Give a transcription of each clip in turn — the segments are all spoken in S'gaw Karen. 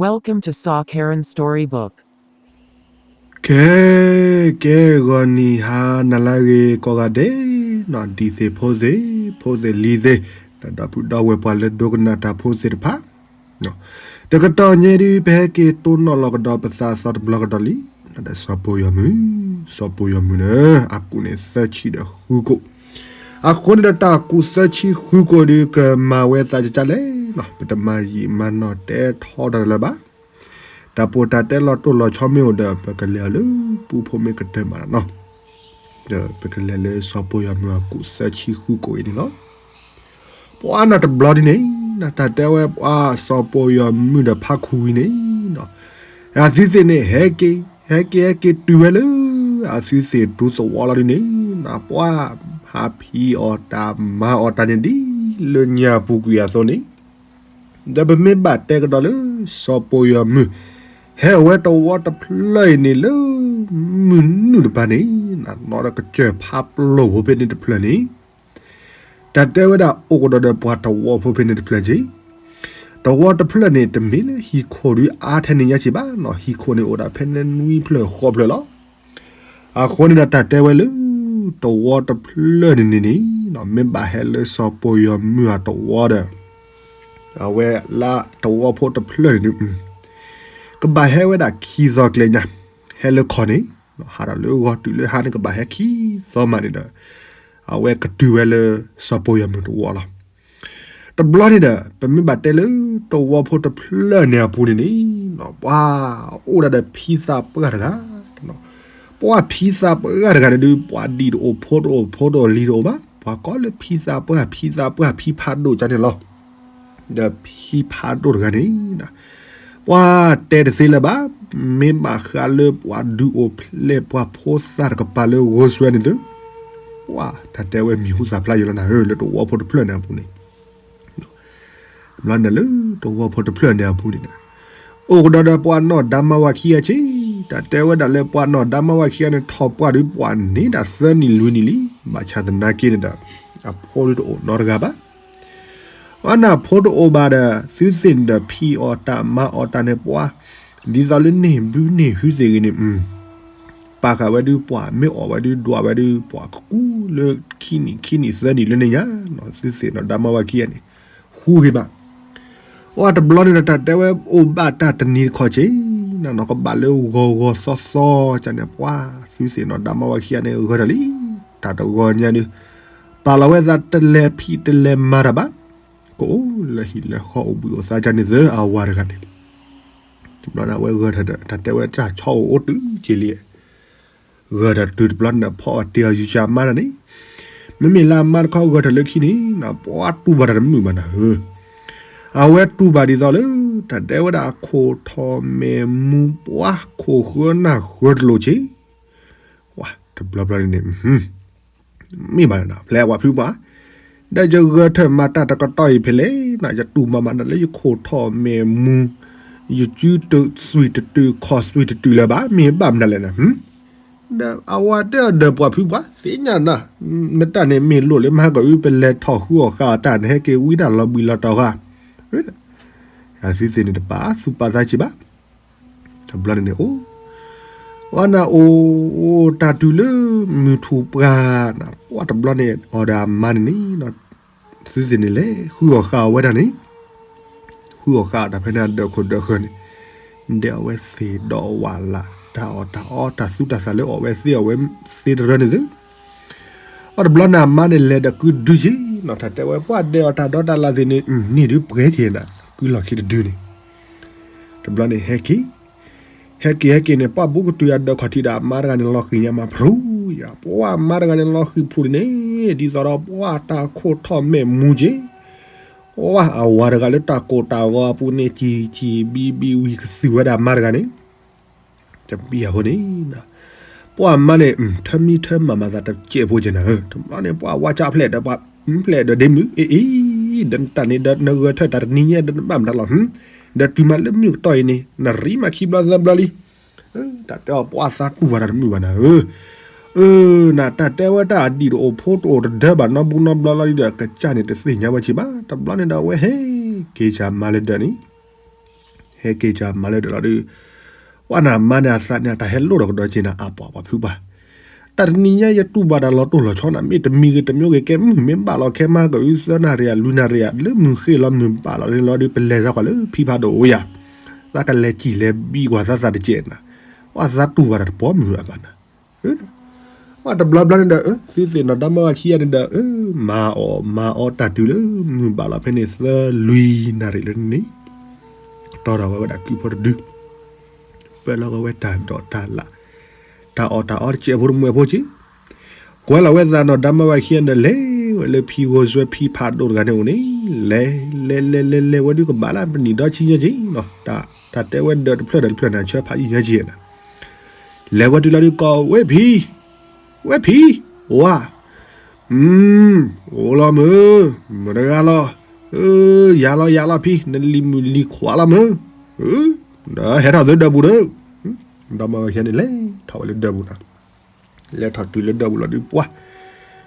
Welcome to Saw Karen Storybook. ကဲ, ကဲ ဂီၤနံၤဟါနၤလၢအဂ့ၤကိးဂၤဒဲး, ဒံသ့ၣ်ဖိသ့ၣ်, ဖိသ့ၣ်လံၤသ့ၣ်, ဒီပုၢ်ဒီဝဲၢ်ပှၤလၢဒိကနၣ်တၢ်ဖိသ့ၣ်တဖၣ်, တကတီၢ်ညါဒုး ပဟဲက့ၤတိၢ်နီၣ်လီၤကဒီးပသးသီတဘျီကဒီးလံ, ဒီးစီၤပီယီၤမုၢ်, စီၤပီယီၤမုၢ်န့ၣ် အကူၣ်န့ၣ်သၢဆံဒီးဃုကိာ် အဃိန့ၣ်ဒီးတၢ်ကူၣ်သၢဆံဃုကိာ်ဒုး ကမၤဝဲသးကကလဲၣ်နီၤ, ပတမၤယံာ်မၤနီၢ်တဲထီတၢ်လၢၤဘၣ်. တၢ်ပီးတၢ်တဲလီၤတိၢ်လီၤဆီမ့ၢ်အိၣ်ဒီး ပကလဲၤအီၤလၢပူဖိမ့ၢ်ကတၢၢ်မးနီၤ, ဒီးပကလဲၤလၢစီၤပီယီၤမုၢ်အကူၣ်သၢဆံဃုကိာ်အံၤန့ၣ်လီၤ. ပှၤနၤတဘျီဒ်န့ၣ်, နတၢ်တဲဝဲပှၤစီၤပီယီၤမုၢ်ဒီးဖးခူဝံၤန့ၣ်, အသုသ့ၣ်န့ၣ် ဟဲက့ၤ, ဟဲက့ၤ ဟဲက့ၤတုၤဝဲလၢ အသုသ့ၣ်ဒူသဝီလီၤဒ်န့ၣ်, ပှၤဟးဖံးအီၣ်တၢ်မၤအီၣ်တၢ်န့ၣ်ဒ်လၢညါပူၤကွံာ်အသိးန့ၣ်, ဒီးပမ့ၢ်ဘၣ်တဲကဒီးလၢ စီၤပီယီၤမုၢ် ဟဲဝဲတဝီတဖျၢၣ်အံၤန့ၣ်လၢ မုၢ်နုာ်တပၤန့ၣ်, နီၢ်ဒီးကစၢၢ်ဖးပျိၢ်ဖိဖဲန့ၣ်တဖျၢၣ်န့ၣ်, တၢ်တဲဝဲဒၣ်အိၣ်ကဒီးဒီးပှၤတဝီဖိဖဲန့ၣ်တဖျၢၣ်က့ၤ, တဝီတဖျၢၣ်န့ၣ် တမ့ၢ်လၢဟံၣ်ခိၣ်ဒုးအါထဲန့ၣ်ညါက့ၤဘၣ်နီၤ, ဟံၣ်ခိၣ်န့ၣ်အိၣ်ဒၣ်ဖဲန့ၣ်နွံဖျၢၣ်ဃိးဖျၢၣ်လီၤ. အဃိန့ၣ်ဒီးတၢ်တဲဝဲလၢ တဝီတဖျၢၣ်န့ၣ်န့ၣ်န့ၣ်, မ့ၢ်ဘၣ်ဟဲလၢစီၤပီယီၤမုၢ်အတဝီဒီး အဝဲလၢတဝီဖိတဖျၢၣ်န့ၣ်န့ၣ်, ကဘၣ်ဟဲဝဲဒၣ်ခံသီကျဲညါ, ဟဲလၢခီၣ်န့ၣ်, ဟးဒီးလၢဂီၤတုၤလၢဟါန့ၣ် ကဘၣ်ဟဲခံသီမးန့ၣ်ဒီး, အဝဲကတုၤဝဲလၢစီၤပီယီၤမုၢ်တဝီလီၤ. တဘျီန့ၣ်ဒီး ပမ့ၢ်ဘၣ်တဲလၢတဝီဖိတဖျၢၣ်န့ၣ်အပူၤန့ၣ်န့ၣ်, ပှၤအိၣ်ဒၣ်ဒီးဖံသးပှၢ်တဂၤ, ပှၤဖံသးပှၢ်တဂၤန့ၣ်ဒုး ပှၤဒံၣ်တအိၣ်ဖိတအိၣ်ဖိတအိၣ်လံၤတအိၣ်ဘၣ်, ပှၤကိးလၢဖံသးပှၢ် ဖံသးပှၢ်ဖံဖးဒိၣ်ကန့ၣ်လီၤ. ဒီးဖံဖးဒိၣ်တဂၤန့ၣ်, ပှၤတဲတသ့လၢၤဘၣ်, မ့ၢ်ဘၣ်ဃးလၢပှၤဒုးအိၣ်ဖျဲၣ်ပှၤဖိသၣ်တကပၤလၢဂိၢ်စွဲန့ၣ်သု, ပှၤတၢ်တဲဝဲမံၤဟူသၣ်ဖျါယိာ်လီၤနၤဧၢ, လၢတဝီဖိတဖျၢၣ်န့ၣ်အပူၤန့ၣ် ဘျီန့ၣ်လၢတဝီဖိတဖျၢၣ်န့ၣ်အပူၤန့ၣ်, အိၣ်ကဒီးဒီးပှၤနီၢ်ဒါမါဝၤခံဂၤက့ၤ, တၢ်တဲဝဲဒၣ်လၢပှၤနီၢ်ဒါမါဝၤခံဂၤန့ၣ် ထီၣ်ပှၢ်ဒုးပှၤန့ၢ်ဒၣ်သၢနံၣ်လွံၢ်နံၣ်လံ, ဘၣ်ဆၣ်သနာ်က့န့ၣ်ဒီး အဖိဒုးတအိၣ်နီတဂၤဘၣ်. အနၢ်ဖိတအိၣ်ဘၣ်ဒီး သုသ့ၣ်န့ၣ်ဒီးဖံးအီၣ်တၢ်မၤအီၣ်တၢ်န့ၣ်ပှၤ, ဒ်သိးလၢန့ၢ်ဘုန့ၢ်ဟုသ့ၣ်ဂ့ၤန့ၣ် ပာ်ဃာ်ဝဲဒုးပှၤမ့ၢ်အီၣ်ဝဲဒုးဒွးဝဲဒုး ပှၤကကူလၢခံနံၣ်ခံနံၣ်သၢနံၣ်လၢန့ၣ်ညါ, သုသ့ၣ်နီၢ်ဒါမါဝၤခံဂၤန့ၣ် ဃူဂ့ၤဘၣ်. အတဘျီန့ၣ်ဒီးတၢ်တဲဝဲအိၣ်ဘၣ်တၢ်တနံၤတခီက့ၤ, နီၢ်နီၢ်ကဘၣ်လၢဂီၤဂီၤသီသီကန့ၣ် ပှၤသုသ့ၣ်နီၢ်ဒါမါဝၤခံဂၤန့ၣ် ဂၢၢ်ထီၣ်လံ, တၢ်တဂီၤညါဒုး ပာ်လီၤဝဲသးတလဲၤဖံးတလဲၤမၤတၢ်ဘၣ်, ကအိၣ်လၢဟံၣ်လၢဃီအိၣ်ဘှံးအိၣ်သါကန့ၣ်သၢအဝၤတဂၤန့ၣ် တဘျီန့ၣ် အဝဲဂၢၢ်ထီၣ်ဒီး တၢ်တဲဝဲတၢ်ဆီအိၣ်အိၣ်တုၤက့ၤလံ, ဂၢၢ်ထီၣ်တုၤတဘျီန့ၣ် ဖီအီၣ်တ့ၢ်အီၤယူၤကမါတၢ်န့ၣ်, မ့မ့ၢ်လၢအမါတခီဂၢၢ်ထီၣ်လၢခံန့ၣ် ပှၤတူၢ်ဘၣ်တၢ်တမုာ်ဘၣ်နၤဧၢ, အဝဲတူၢ်ဘၣ်ဒ်သိးလၢ တၢ်တဲဝဲဒၣ်အခိၣ်ထီၣ်မဲာ်မူ ပှၤခိၣ်ဃၢနၢ်ဃၢတလိာ်က့ၤ, တဘျီဘျီန့ၣ်န့ၣ် မ့ၢ်ဘၣ်နၤ ဖျဲးပှၤဖုပှၢ်, ဒီးယဂၢၢ်ထၢၣ်မၤတၢ်တကတီၢ်အံၤဖဲလဲၣ်နၤ, ယတူၢ်မၤမးနၤလၢယခိၣ်ထီၣ်မဲာ်မူ, ယစုသွံၣ်တတုၤခီၣ်သွံၣ်တတုၤလၢၤဘၣ်, မ့ၢ်ဘၣ်မနုၤလဲၣ်နၤ, ဒီးအဝၤတဲအီၤဒီးပှၤဖုပှၢ် သ့ၣ်ညါနၤ, နတၢ်န့ၣ်မ့ၢ်လိၣ်လၢမၤဟးဂီၤအံၤ ပလဲၤထီၣ်ဃုအီၣ်ဃာ်အီၤတၢ် နဟဲက့ၤဝံတၢ်လီၤဘှံးလီၤတီၤဃာ်, အသုသ့ၣ်န့ၣ်တပာ်သူၣ်ပာ်သးက့ၤဘၣ်. တဘျီန့ၣ်န့ၣ် အိၣ်, အဝဲနၤအိၣ်တၢ်တုၤလၢမုၢ်ထူၣ်ပှၢ်နၤ, ပှၤတဘျီန့ၣ် အီၤဒီးအမါန့ၣ်န့ၣ်, သုသ့ၣ်န့ၣ်လဲၤဃုအီၣ်ဃာ်အီၤဝဲဒၣ်န့ၣ်, ဃုအီၣ်ဃာ်အီၤတၢ်ဖဲန့ၣ်အဒၢးခိၣ်ဒၢးဃၢၤန့ၣ်, ဒီးအဝဲသ့ၣ်ဒီးဝးလၢ် တၢ်အီၣ်တၢ်အီတၢ်သူတၢ်သးလၢအီၣ်ဝဲသ့အီၣ်ဝဲသ့တရၢန့ၣ်သု အတဘျီန့ၣ်အမါန့ၣ်လဲၤဒီးကုဒုက့ၤနီၤ, တၢ်တဲဝဲပှၤဒဲးအီၣ်တၢ်ဒီတၢ်လၢသ့ၣ်န့ၣ်, န့ၢ်ဒုးပှဲၤက့ၤနၤ, ကုလီၢ်ခံတဒုန့ၣ်, တဘျီန့ၣ်ဟဲက့ၤ, ဟဲက့ၤဟဲက့ၤန့ၣ် ပှၤဘူးကတုၤအဒၢးခီၣ်ထံးဒီးအမါတဂၤန့ၣ် လီၤဃံၤညါမးဖရူယၤ, ပှၤအမါတဂၤန့ၣ် လီၤဃံၤဖရူန့ၣ်, ဒ်သိးဒီးပှၤတၢ်ခိၣ်ထီၣ်မဲာ်မူက့ၤ, ပှၤအဝၤတဂၤလၢတၢ်ကိၢ်တၢ်ဂီၤအပူၤန့ၣ် ကံၤကံၤဘံဘံဝံၤကသုၣ်ဝဲဒၣ်အမါတဂၤန့ၣ် တဘံၣ်အဖိန့ၣ်, ပှၤမါန့ၣ် ထၢမံထၢမၤမၤသးတစဲးဖိက့ၤနၤဧၢ, တဘျီန့ၣ် ပှၤဝါကၠီဖျဲးဒီးပှၤ, ဖျဲးဒီးဒ့မုၣ်, အ့အ့, ဒီးနတၢ်န့ၣ်ဒီးနဂၢၢ်ထၢၣ်တၢ်တနံၤညါဒီးနဘၣ်မတၤလီၤ, ဒီးတုၤမးလၢမုၢ်ကတီၢ်အံၤန့ၣ် နရံမးခံဘျီသၢဘျီလံ, တၢ်တဲအီၤပှၤသးတူၢ်ဘၣ်တၢ်တမုာ်ဘၣ်နၤဧၢ, အၢ, နတၢ်တဲဝဲတၢ်အဒံၣ်တအိၣ်ဖိတအိၣ်တဒၢဘၣ်နီတဘျီနီတဘျီလီၤဒီး ကစၢ်န့ၣ်တသ့ၣ်ညါဝဲက့ၤဘၣ်, တဘျီန့ၣ်ဒီးအဝဲဟဲက့ၤကၢ်မါလၢဒၢးန့ၣ် ဟဲက့ၤကမၤလၢဒၢးလီၤဒုး, ပှၤနၤမါန့ၣ်အသးန့ၣ် အတၢ်ဟဲလိၣ်ဒီးကဒီးက့ၤနၤ အပှၤပှၤဖုပှၢ်, တၢ်တနံၤညါယတူၢ်ဘၣ်တၢ်လီၤတိၢ်လီၤဆီနၤ မ့ၢ်တမံၤဂ့ၤတမံၤဂ့ၤ ကဲမုၢ်မ့ၢ်ဘၣ်လီၤခဲမး ကအုသၢနၣ်ရံၣ် လွံၢ်နၣ်ရံၣ် လၢမုၢ်ဃ့ၢ်လီၤမုၢ်ဘၣ်လီၤန့ၣ်လီၤဒုး ပလဲၤစးကွၢ်လၢဖံဖးဒိၣ်အိၣ်ယၤ, သးကလဲၤစံၣ်လဲၤဘံကွၢ်သးသးတကဲးနၤ, ပှၤသးတူၢ်ဘၣ်တၢ်တပီမုၢ်အဘၣ်နၤ ပှၤတဘျီဘျီန့ၣ်ဒီး သုသ့ၣ်နီၣ်ဒါမါဝၤခံဂၤန့ၣ်ဒီး မၤအီၣ်မၤအီတၢ်တုၤလၢ မုၢ်ဘၣ်လီၤဖဲန့ၣ် သၢလွံၢ်နၣ်ရံၣ်လၢန့ၣ်, တီထီၣ်က့ၤဝဲဒၣ်ကုဖိတဒု, ပၢလီၤက့ၤဝဲတၢ်ဒိးတၢ်လၣ်, တၢ်အီၣ်တၢ်အီတစဲးဖိတမုၢ်ဖိက့ၤ, ကွဲလီၤဝဲသးနီၣ်ဒါမါဝၤခံဂၤန့ၣ်ဒီး လဲၤဝဲလၢဖံဂိၢ်စွဲဖံဖးဒိၣ်တဂၤန့ၣ်အိၣ်န့ၣ်, လဲၤ လဲၤလဲၤလဲၤလဲၤဝဲဒုးကဘၣ်လၢပနံၣ်ဒီဆံညါက့ၤနီၤ, တၢ်တဲဝဲဒၢးတဖျၢၣ်ဒီးတဖျၢၣ်န့ၣ် ဆၢဖးယံာ်ညါက့ၤနၤ လဲၤဝဲတုၤလီၤဒုးကိးဝဲဖံ, ဝဲဖံ, ဝါ, အိၣ်လီၤမုၢ်, မတၤတဂၤလီၤ, ယၤလီၤယၤလီၤဖံ, နလံၤမုၣ်လံၤခွါလီၤမုၢ်, ဒီးဟဲထီၣ်သုဒၢးပူၤဒီး, ဒီးမါဝၤခံဂၤန့ၣ် လဲၤထီၣ်ဝဲလၢဒၢးပူၤနၤ လဲၤထီၣ်တုၤလၢဒၢးပူၤလီၤဒုးပှၢ်,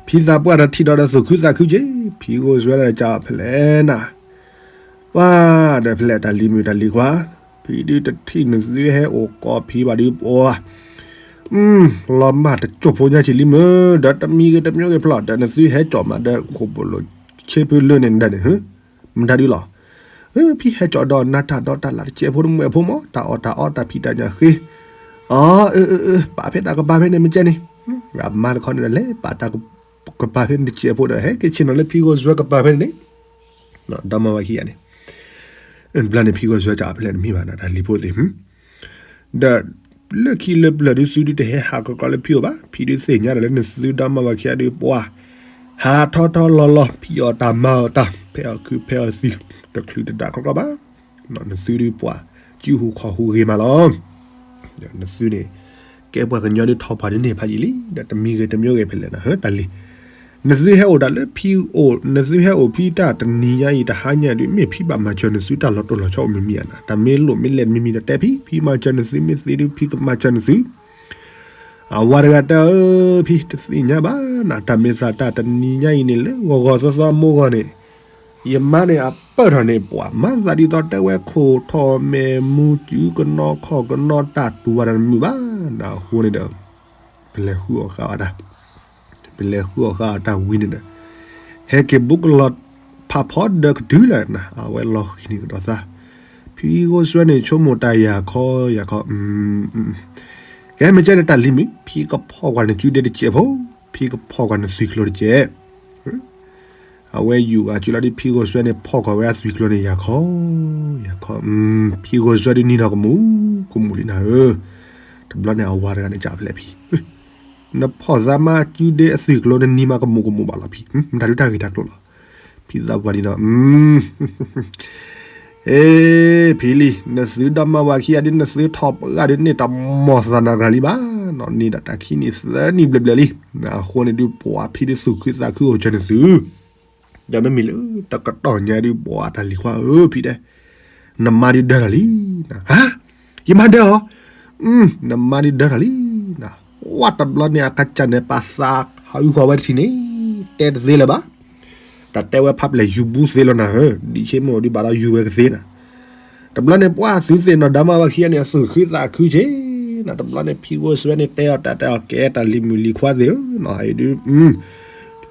ဖံသးပှၢ်ဒီးထံၣ်ဒီးဒီးသူၣ်ခုသးခုက့ၤ, ဖံဂိၢ်စွဲဒီးကဖဲလဲၣ်နၤ, ပှၤဒီးဖဲလဲၣ်တၢ်လံၤမုၣ်တၢ်လံၤခွါ, ဖံဒုးတထံၣ်နသုဟဲအိၣ်ကိးဖံဘၣ်ဒုးပှၢ်, လီၤမၢ်တကၠိၢ်ဖိညါက့ၤလံမုၢ်, ဒီးတမံၤဂ့ၤတမံၤဂ့ၤဖျီၣ်ဒီးနသုဟဲကၠီၣ်မးဒီးခိၣ်ဘိၣ်လိာ်ဆ့ဖုလၢန့ၣ်ဒၣ်န့ၣ်, မတၤဒုးလီၤ ဖံဟဲကၠီၣ်ဒီးနၤတၢ်ဒီးတၢ်လၢတစဲးဖိတမုၢ်ဖိမး, တၢ်အီၣ်တၢ်အီတၢ်ဖံးတၢ်ညၣ်ဃ့, အၢ အၢ အၢ ပာ်ဖဲတၢ်ကပၤဖဲန့ၣ်မ့ၢ်ကဲန့ၣ်, အမါတခီန့ၣ်ဒီးလဲၤပာ်တၢ်ကပၤဖဲန့ၣ်တစဲးဖိဒီး ဟဲက့ၤဆ့ၣ်နီၤလၢဖံဂိၢ်စွဲကပၤဖဲန့ၣ်န့ၣ်, ဒီးမါဝၤခံဂၤန့ၣ်, ဘျီန့ၣ်ဖံဂိၢ်စွဲကဖဲလဲၣ်တမ့ၢ်ဘၣ်နၤ တၢ်လံၤဖိသ့ၣ် ဒီးလၢခံလၢပျၢၤဒုးသုဒုးတဟဲဟးကီကီလၢဖံအိၣ်ဘၣ်, ဖံဒုးသ့ၣ်ညါဒီးလၢနသုဒီးမါဝၤခံဂၤဒုးပှၤ, ဟးထီထီလီၤလီၤ ဖံအီၣ်တၢ်မၤအီၣ်တၢ် ဖဲအီၣ်ခုဖဲအီၣ်သံ, တချုးတဒၣ်ခီခီဘၣ်, နသုဒုးပှၤ, စုဟူခီၣ်ဟူဂ့ၤမးလီၤ နသုန့ၣ်, ကဲပှၤကညီဒုးထီၣ်ပှၤဒုးန့ၢ်ဖးယံာ်လံ, ဒီးတမံၤဂ့ၤတမံၤဂ့ၤဖဲလဲၣ်နၤ ဟၢတၢ်လံၤ, နသုဟဲအိၣ်ဒၣ်လၢဖံအိၣ်, နသုဟဲအိၣ်ဖံတၢ်တနံၤညါအံၤတဟါညါဒုး မ့ၢ်ဖံဘၣ်မၤစၢၤနသုတၢ်လီၤတိၢ်လီၤဆီအိၣ်မံၤမံၤဧါနၤ, တၢ်မ့ၢ်လိၣ်မ့ၢ်လဲၣ်မံၤမံၤဒီးတဲဖံ, ဖံမၤစၢၤနသု မ့ၢ်သ့ဒုးဖံကမၤစၢၤနသု အဝၤတဂၤတဲအၢ ဖံတသ့ၣ်ညါဘၣ်နၤ, တၢ်မ့ၢ်သးတၢ်တနံၤညါအံၤန့ၣ် လၢဂီၤဂီၤသီသီမိၢ်ဂီၤန့ၣ်, ယမါန့ၣ်အပၢၢ်ထီၣ်န့ၣ် ပှၤမၤသးဒ်သိးတဲဝဲခိၣ်ထီၣ်မဲာ်မူ စုကနီၤခီၣ်ကနီၤ တၢ်တူၢ်ဘၣ်တၢ်တမုာ်ဘၣ်နၤ, အဃိန့ၣ်ဒီး ပလဲၤဃုအီၣ်ဃာ်အီၣ်တၢ် ပလဲၤဃုအီၣ်ဃာ်အီၣ်တၢ်ဝံၤန့ၣ်ဒီး, ဟဲက့ၤဘူးကလီၤဖးဖီဒၢးကတုၤလၢနၤ, အဝဲလီၤဃံၤန့ၢ်ကဒီးသး, ဖံဂိၢ်စွဲန့ၣ် ဆိကမိၣ်တၢ်ယၤခီယၤခီ, ကဲမ့ၢ်ကဲန့ၣ်တၢ်လံၤမုၣ် ဖံကဖီၣ်ကွၢ်နစုဒ့တစဲးဖိ, ဖံကဖီၣ်ကွၢ်နသွံၣ်ကျိၤတစဲး အဝဲယူၤဂၤစုလီၤဒ်ဖံဂိၢ်စွဲန့ၣ် ဖီၣ်ကွၢ်ဝဲအသွံၣ်ကျိၤန့ၣ် ယၤခီ, ယၤခီ, ဖံဂိၢ်စွဲဒ်နံၤနီၢ်ကမူၣ်, ကမူၣ်လံနၤဧၢ, တဘျီန့ၣ်အဝၤတဂၤန့ၣ် ကဖဲလဲၣ်ဖံ, နဖီၣ်သးမါစုဒ့အသွံၣ်ကျိၤန့ၣ် နံၤမးကမူၣ်ကမူၣ်ဘၣ်လီၤဖံ, မတၤဒုးတၢ်ဂ့ၢ်တၢ်ကျိၤလီၤ, ဖံသးပှၢ်န့ၣ်ဒီး အ့ ဖံလံၤ နသုဒီမါဝၤခံဂၤဒုး နသုထီၣ်ပှၢ်ဒုးန့ၣ် တမီၢ်သးနၤတဂၤလံဘၣ်နီၤ, န့ၢ်ဒၣ်တၢ်ခံနံၣ်သၢနံၣ်ဘျဲၣ်ဘျဲၣ်လံ, အဃိန့ၣ်ဒုး ပှၤဖံဒုးသူၣ်ခုသးခုအိၣ်စၢၤနသု, ဒီးမ့မ့ၢ်လၢတကတီၢ်ညါဒုး ပှၤတၢ်လံၤခွါဧၢ ဖံတဲ, နမါဒုးဒၢထီၣ်လံ, ဟါ, ယမါဒၢအီၤ, နမါဒုးဒၢထီၣ်လံ, ဝဲတဘျီန့ၣ် အကစၢ်န့ၣ် ပာ်သးဟးအုၣ်ဃီၤဝဲတထံၣ်န့ၣ်, တဲတသ့လၢၤဘၣ် တၢ်တဲဝဲဖးပျဲၢ်ယူၤဘူသ့လီၤနၤဧၢ, ဒ်ဆ့မိၣ်ဒုးဘၣ်ဒီးယူၤဝဲကသ့နၤ, တဘျီန့ၣ် ပှၤသုသ့ၣ်နီၣ်ဒီမါဝၤခံဂၤန့ၣ် အသူၣ်ခုသးခုက့ၤနၤ, တဘျီန့ၣ် ဖံဂိၢ်စွဲန့ၣ်တဲအီၤတၢ်တဲအီၤ ကဲတၢ်လံၤမုၣ်လံၤခွါသ့ၣ်ဧၢ, အံၤဒုး လီ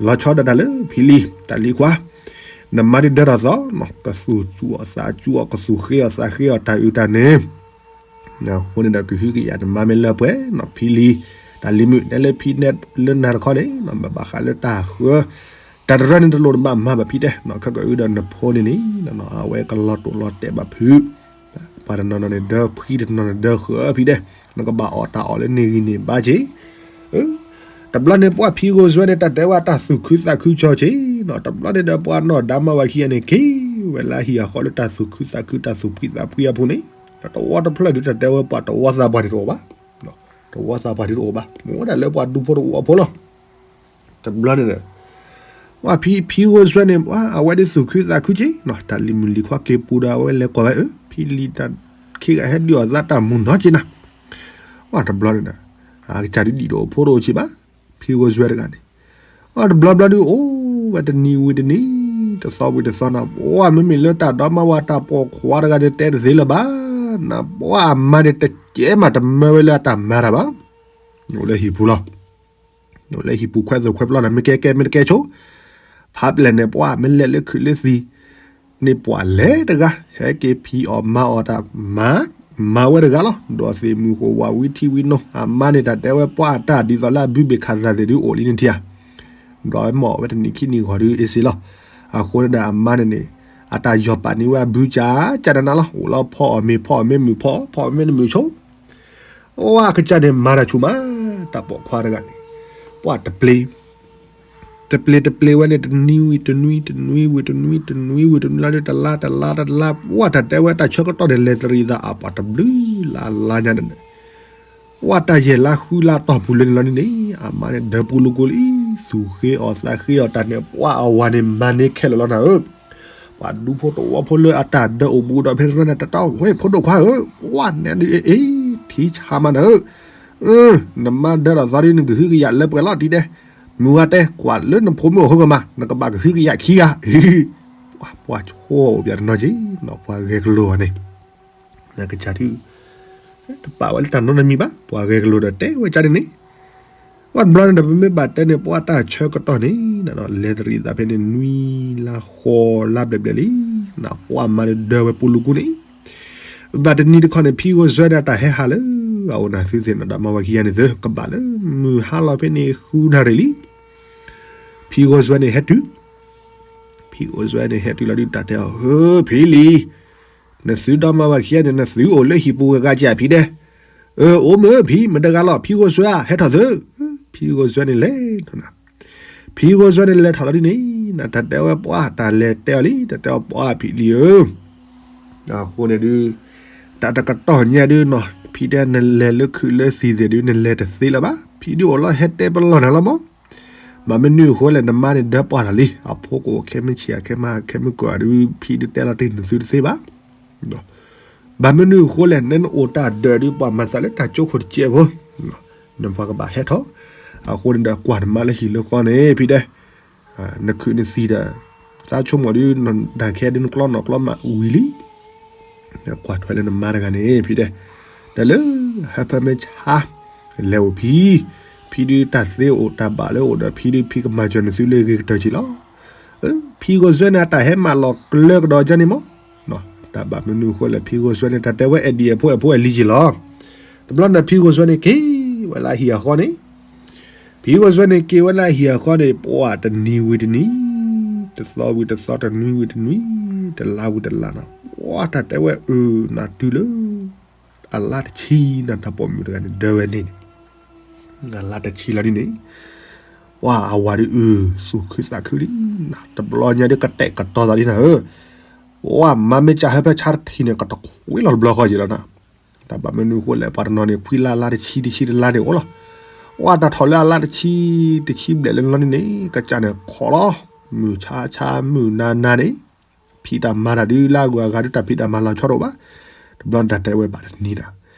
ၤဆီဒၣ်တၢ်လၢဖံလံၤ တၢ်လံၤခွါ, နမါဒုးဒၢထီၣ်သီ, ကသူၣ်စူၤအီၤသးစူၤအီၤ ကသူၣ်ဃ့အီၤသးဃ့အီၤတၢ်အုးတၢ်န့ၣ် အဃိန့ၣ်ဒီး ကဟုကယာ်နမါမ့ၢ်လၢပှဲၤနီၤ ဖံလံၤ, တၢ်လံၤမုၣ် နဲလၢဖံနဲလၢနၤတခီန့ၣ် ဘၣ်ဃးလၢတၢ်ဃၢ တၢ်တရၢန့ၣ် တလိၣ်တဘၣ်မၤဘၣ်ဖံတဲ, ခဲကအုဒီးနဖိန့ၣ်န့ၣ် အဝဲကလီၤတိာ်လီၤတဲာ်ဘၣ်ဖုး, ပှၤတနီၤနီၤန့ၣ် ဒၢဖှံ တနီၤနီၤန့ၣ် ဒၢဃၢၤဖံတဲ, နကဘၣ်အီၣ်တၢ်အီၣ်လၢန့ၢ်ဂံၢ်န့ၢ်ဘါက့ၤ တဘျီန့ၣ် ပှၤဖံဂိၢ်စွဲန့ၣ် တၢ်တဲဝဲတၢ်သူၣ်ခုသးခုကီက့ၤနီၤ, တဘျီန့ၣ်ဒီး ပှၤနီၢ်ဒါမါဝၤခံဂၤန့ၣ် က့ၤဝဲလၢဟံၣ်အဃီလၢတၢ်သူၣ်ခုသးခု တၢ်သူၣ်ဖှံသးဖှံအပူၤန့ၣ်, တဝီတဖျၢၣ်ဒုး တၢ်တဲဝဲပှၤတဝီသးပှၢ်ဒုးတအိၣ်ဘၣ်, တဝီသးပှၢ်ဒုးတအိၣ်ဘၣ်, မ့ၢ်ဝဲဒၣ်လၢပှၤဒူဖိတဝီဖိလီၤ. တဘျီန့ၣ်ဒီး ပှၤဖံဂိၢ်စွဲန့ၣ် အဝဲဒုးသူၣ်ခုသးခုက့ၤနီၤ, တၢ်လံၤမုၣ်လံၤခွါက့ၤပူၤဒီး အဝဲလဲၤကွၢ်ဝဲအၢ ဖံလံၤတၢ်ခံဂၤဟဲဒုးအီၣ်သးတၢ်မူနီၢ်က့ၤနၤ, ပှၤတဘျီန့ၣ်ဒီး အကစၢ်ဒုးဒံၣ်တအိၣ်ဖိတအိၣ်က့ၤဘၣ်, ဖံဂိၢ်စွဲတဂၤန့ၣ်, တဘျီဘျီဒုးအိၣ်ဝဲတနံၤဝံၤတနံၤ, တသီဝံၤတသီနီၤ, ပှၤမ့မ့ၢ်လၢတၢ်ဒီမါဝၤတၢ်ပိာ်ခွါတဂၤန့ၣ် တဲတသ့လၢၤဘၣ် နပှၢ်အမါန့ၣ်တကဲမးတမၢဝဲလၢအတၢ်မၤတၢ်ဘၣ်, အိၣ်လၢဟံၣ်ပူၤလီၤ. အိၣ်လၢဟံၣ်ပူၤခွဲးသိးခွဲးပျီန့ၣ် မ့ၢ်ကဲကဲမ့ၢ်တကဲဆိ, ဖးပျဲၢ်န့ၣ်ပှၢ်မ့ၢ်လဲၤလၢခုးလၢသံၣ်န့ၣ် ပှၢ်လဲၤတဂၤ ဟဲက့ၤဖံးအီၣ်မၤအီၣ်တၢ်မၤ, မၤဝဲတဂၤလီၤ. ဒီးသ့ၣ်မုၢ်ဃိဝးဝံထံဝံနိ အမါန့ၣ်တၢ်တဲဝဲပှၢ်အတၢ်ဒ်သိးလၢအဘုဘ့ၣ်ခးသးသ့ၣ်ဒုးအိၣ်လံန့ၣ်ထံဧါ ဒီးမ့ၢ်အီၣ်ဝဲတနံၤခံနံၤဂီၤဒုးအ့ၣ်စ့လီၤ. အဃိန့ၣ်ဒီးအမါန့ၣ်န့ၣ် အတၢ်ယီၤပာ်န့ၢ်ဝဲအဘုကၢ်ကၢ်နးနးလီၤ. အိၣ်လီၤဖီအီၣ်မ့ၤ ဖီအီၣ်မ့ၢ်မုာ်ဖီအီၣ် ဖီအီၣ်မ့ၢ်တမုာ်ဆိ, အဝဲကစၢ်န့ၣ်မၤတၢ်ဆူၣ်မး, တၢ်ပိာ်ခွါတဂၤန့ၣ် ပှၢ်တပျ့ၤ တပျ့ၤတပျ့ၤဝဲန့ၣ် တနွံဝံၤတနွံ တနွံဝံၤတနွံ တနွံဝံၤတနွံလီၤဒီး တလါတလါတလါ ပှၢ်တၢ်တဲဝဲတၢ်ဆၢကတီၢ်န့ၣ် လဲၤသရံးသးအပှၤတဘျုးလၢအလါညါန့ၣ် ပှၢ်တၢ်ယဲၢ်လါဃုလါတီၢ်ပူၤလၢန့ၣ်လီၤန့ၣ်န့ၣ် အမါန့ၣ်ဒၢပူၤလူၤကိၤလံ, သူၣ်ဃ့အီၣ်သးဃ့အီၣ်တၢ်န့ၣ် ပှၢ်အဝၤန့ၣ်မၤန့ၢ်ခဲလၢာ်လီၤနၤဧၢ. ပှၤဒူဖိတဝီဖိလၢအတၢ်ဒၢအိၣ်ဘူးဒီးဖဲန့ၣ် တၢ်တဲဝဲဖိဒိၣ်ခွါဧၢ, ပှၢ်နဲဒုးအ့ၣ် ထံဆါမးနၤဧၢ, နမါဒၢထီၣ်သီဒုး နကဟုကယာ်လၢပှဲၤလီၤတံၢ်ဒဲး, မုၢ်ဂၤတဲ ကွၢ်လၢနဖိမုၣ်အဃိကမၤ နကဘၣ်ကဟုကယာ်ခံဂၤ, ပှၤဆိၣ်အိၣ်ပျဲတနီၤက့ၤ ပှၤဂဲၤကလိာ်အီၤန့ၣ် နကစၢ်ဒုး တပာ်ဝဲလၢတၢ်နီတမံၤဘၣ်, ပှၤဂဲၤကလိာ်ဒီးတဲဝဲကၢ်ဒ်န့ၣ်, ပှၢ်တဘျီန့ၣ်ဒီး ပမ့ၢ်ဘၣ်တဲန့ၣ် ပှၢ်တၢ်ဆၢကတီၢ်န့ၣ် နလဲၤသရံးသးဖဲန့ၣ် နွံလါဃိးလါဘျဲၣ်ဘျဲၣ်လံ, နပှၢ်မၤဒၢဝဲပူၤလူၤကိၤန့ၣ်, ဘၣ်တနံၤတခီန့ၣ် ဖံဂိၢ်စွဲဒၣ်တၢ်ဟဲဟးလၢ အအိၣ်နၢ်သုသ့ၣ်နီၣ်ဒီးမါဝၤခံဂၤန့ၣ်သု ကဘၣ်လၢမုၢ်ဟါလီၤဖဲန့ၣ်ဃုနၣ်ရံၣ်လံ, ဖံဂိၢ်စွဲန့ၣ်ဟဲတုၤ ဖံဂိၢ်စွဲန့ၣ်ဟဲတုၤလီၤဒုးတၢ်တဲအီၤ ဧၢ ဖံလံၤ, နသုဒီမါဝၤခံဂၤန့ၣ် နသုအိၣ်လၢဟံၣ်ပူၤဂၤက့ၤဖံဒဲး, အၢ အိၣ်မ့ၢ်ဖံ မတဂၤလီၤ ဖံဂိၢ်စွဲဧါ ဟဲထီၣ်သု, ဖံဂိၢ်စွဲန့ၣ်လဲၤထီၣ်နၤ, ဖံဂိၢ်စွဲန့ၣ်လဲၤထီၣ်လီၤဒ်န့ၣ် နတၢ်တဲဝဲပှၢ် တၢ်လဲၤတဲအီၤလံ တၢ်တဲအီၤပှၢ်ဖံလံၤဧၢ, အဃိန့ၣ်ဒုး တၢ်တကတီၢ်ညါဒုးနီၤ ဖံတဲနလဲၤလၢခုးလၢသံၣ်သ့ၣ်ဒုး နလဲၤတသ့လၢၤဘၣ်, ဖံဒုးအိၣ်လီၤဟဲတဲပလီၢ်နၤလီၤမး, ဘၣ်မနုၤအဃိလဲၣ် နမါန့ၣ်ဒၢပှၢ်ထီၣ်လံ, အဖိကအိၣ်ခဲမုၢ်ဆံး အခဲမုၢ်ကီၢ်ဒုး ဖံဒုးတဲလီၤတ့ၢ်နသုတသ့ဘၣ်, ဘၣ်မနုၤအဃိလဲၣ် နနအိၣ်တၢ်ဒၢးဒုး ပှၤမၤသးလၢတၢ်ကၠိခိၣ်တစဲးဖိ, နပှၤကဘၣ်ဟဲထီၣ်, အဃိန့ၣ်ဒီးကွၢ်နမါလၢဟံၣ်လၢဃီန့ၣ် ဖံတဲ နခုးနသံၣ်ဒီး သးဆိကမိၣ်ဒုး နဒၣ်ခဲဒုးနကျီနီၣ်ကျီမးဝံၤလံ, ကွၢ်ထွဲလၢနမါတဂၤန့ၣ် ဖံတဲ, ဒီးလၢ ဟၢဖၢမ့ၢ်ဆါ လဲၤအိၣ်ဖံ, ဖံဒုးတၢ်သ့အိၣ်တၢ်ဘၣ်လၢအိၣ်ဒီး ဖံဒုးဖံကမၤစၢၤနသုလၢဂ့ၤကတၢၢ်က့ၤလီၤ, ဖံဂိၢ်စွဲန့ၣ် အတၢ်ဟဲမးလီၤကျၢကဒီးကန့ၣ်မး, တၢ်ဘၣ်မနုၤအဃိလဲၣ် ဖံဂိၢ်စွဲန့ၣ် တၢ်တဲဝဲအဲၣ်ဒိးအဖိအဲၣ်ဖိအဲၣ်လံက့ၤလီၤ, တဘျီန့ၣ်ဖံဂိၢ်စွဲန့ၣ်က့ၤဝဲလၢဟံၣ်အဃီန့ၣ် ဖံဂိၢ်စွဲန့ၣ်က့ၤဝဲလၢဟံၣ်အဃီန့ၣ် ပှၢ်တနံၤဝံၤတနံၤ, တသီဝံၤတသီ တနွံဝံၤတနွံ, တလါဝံၤတလါနီၤ, ပှၢ်တၢ်တဲဝဲအၢ နၤတုၤလၢ အလါတဆံနၤ တၢ်ပိာ်မုၣ်တဂၤန့ၣ် ဒၢဝဲန့ၣ်န့ၣ်, အလါတဆံလီၤဒ်န့ၣ်, ပှၢ်အဝၤဒုးအၢ သူၣ်ခုသးခုလံ, တဘျီညါဒုးကတဲာ်ကတီၤသးလံနၤဧၢ, ပှၢ်မါမ့ၢ်ကဟၢဖၢဆါတထံၣ်န့ၣ် ကတခွံလီၤတဘျီဃီက့ၤလီၤနၤ တၢ်ဘၣ်မနုၤအဃိလဲၣ် ပှၤတနီၤန့ၣ် ခွံလါလါတဆံ တဆံတလါန့ၣ်အိၣ်လီၤ. ပှၤတၢ်ထီၣ်လၢအလါတဆံ တဆံဘျဲၣ်လၢလီၤန့ၣ်န့ၣ် ကစၢ်န့ၣ်ခိးလီၤ. မုၢ်ဆါဆါ မုၢ်နၤနၤန့ၣ် ဖံးတၢ်မၤတၢ်ဒုးလၢအဂုၤအဂၤဒုး တၢ်ဖံးတၢ်မၤလီၤဆီတအိၣ်ဘၣ်. တဘျီန့ၣ်တၢ်တဲဝဲဘၣ်တနံၤနၤ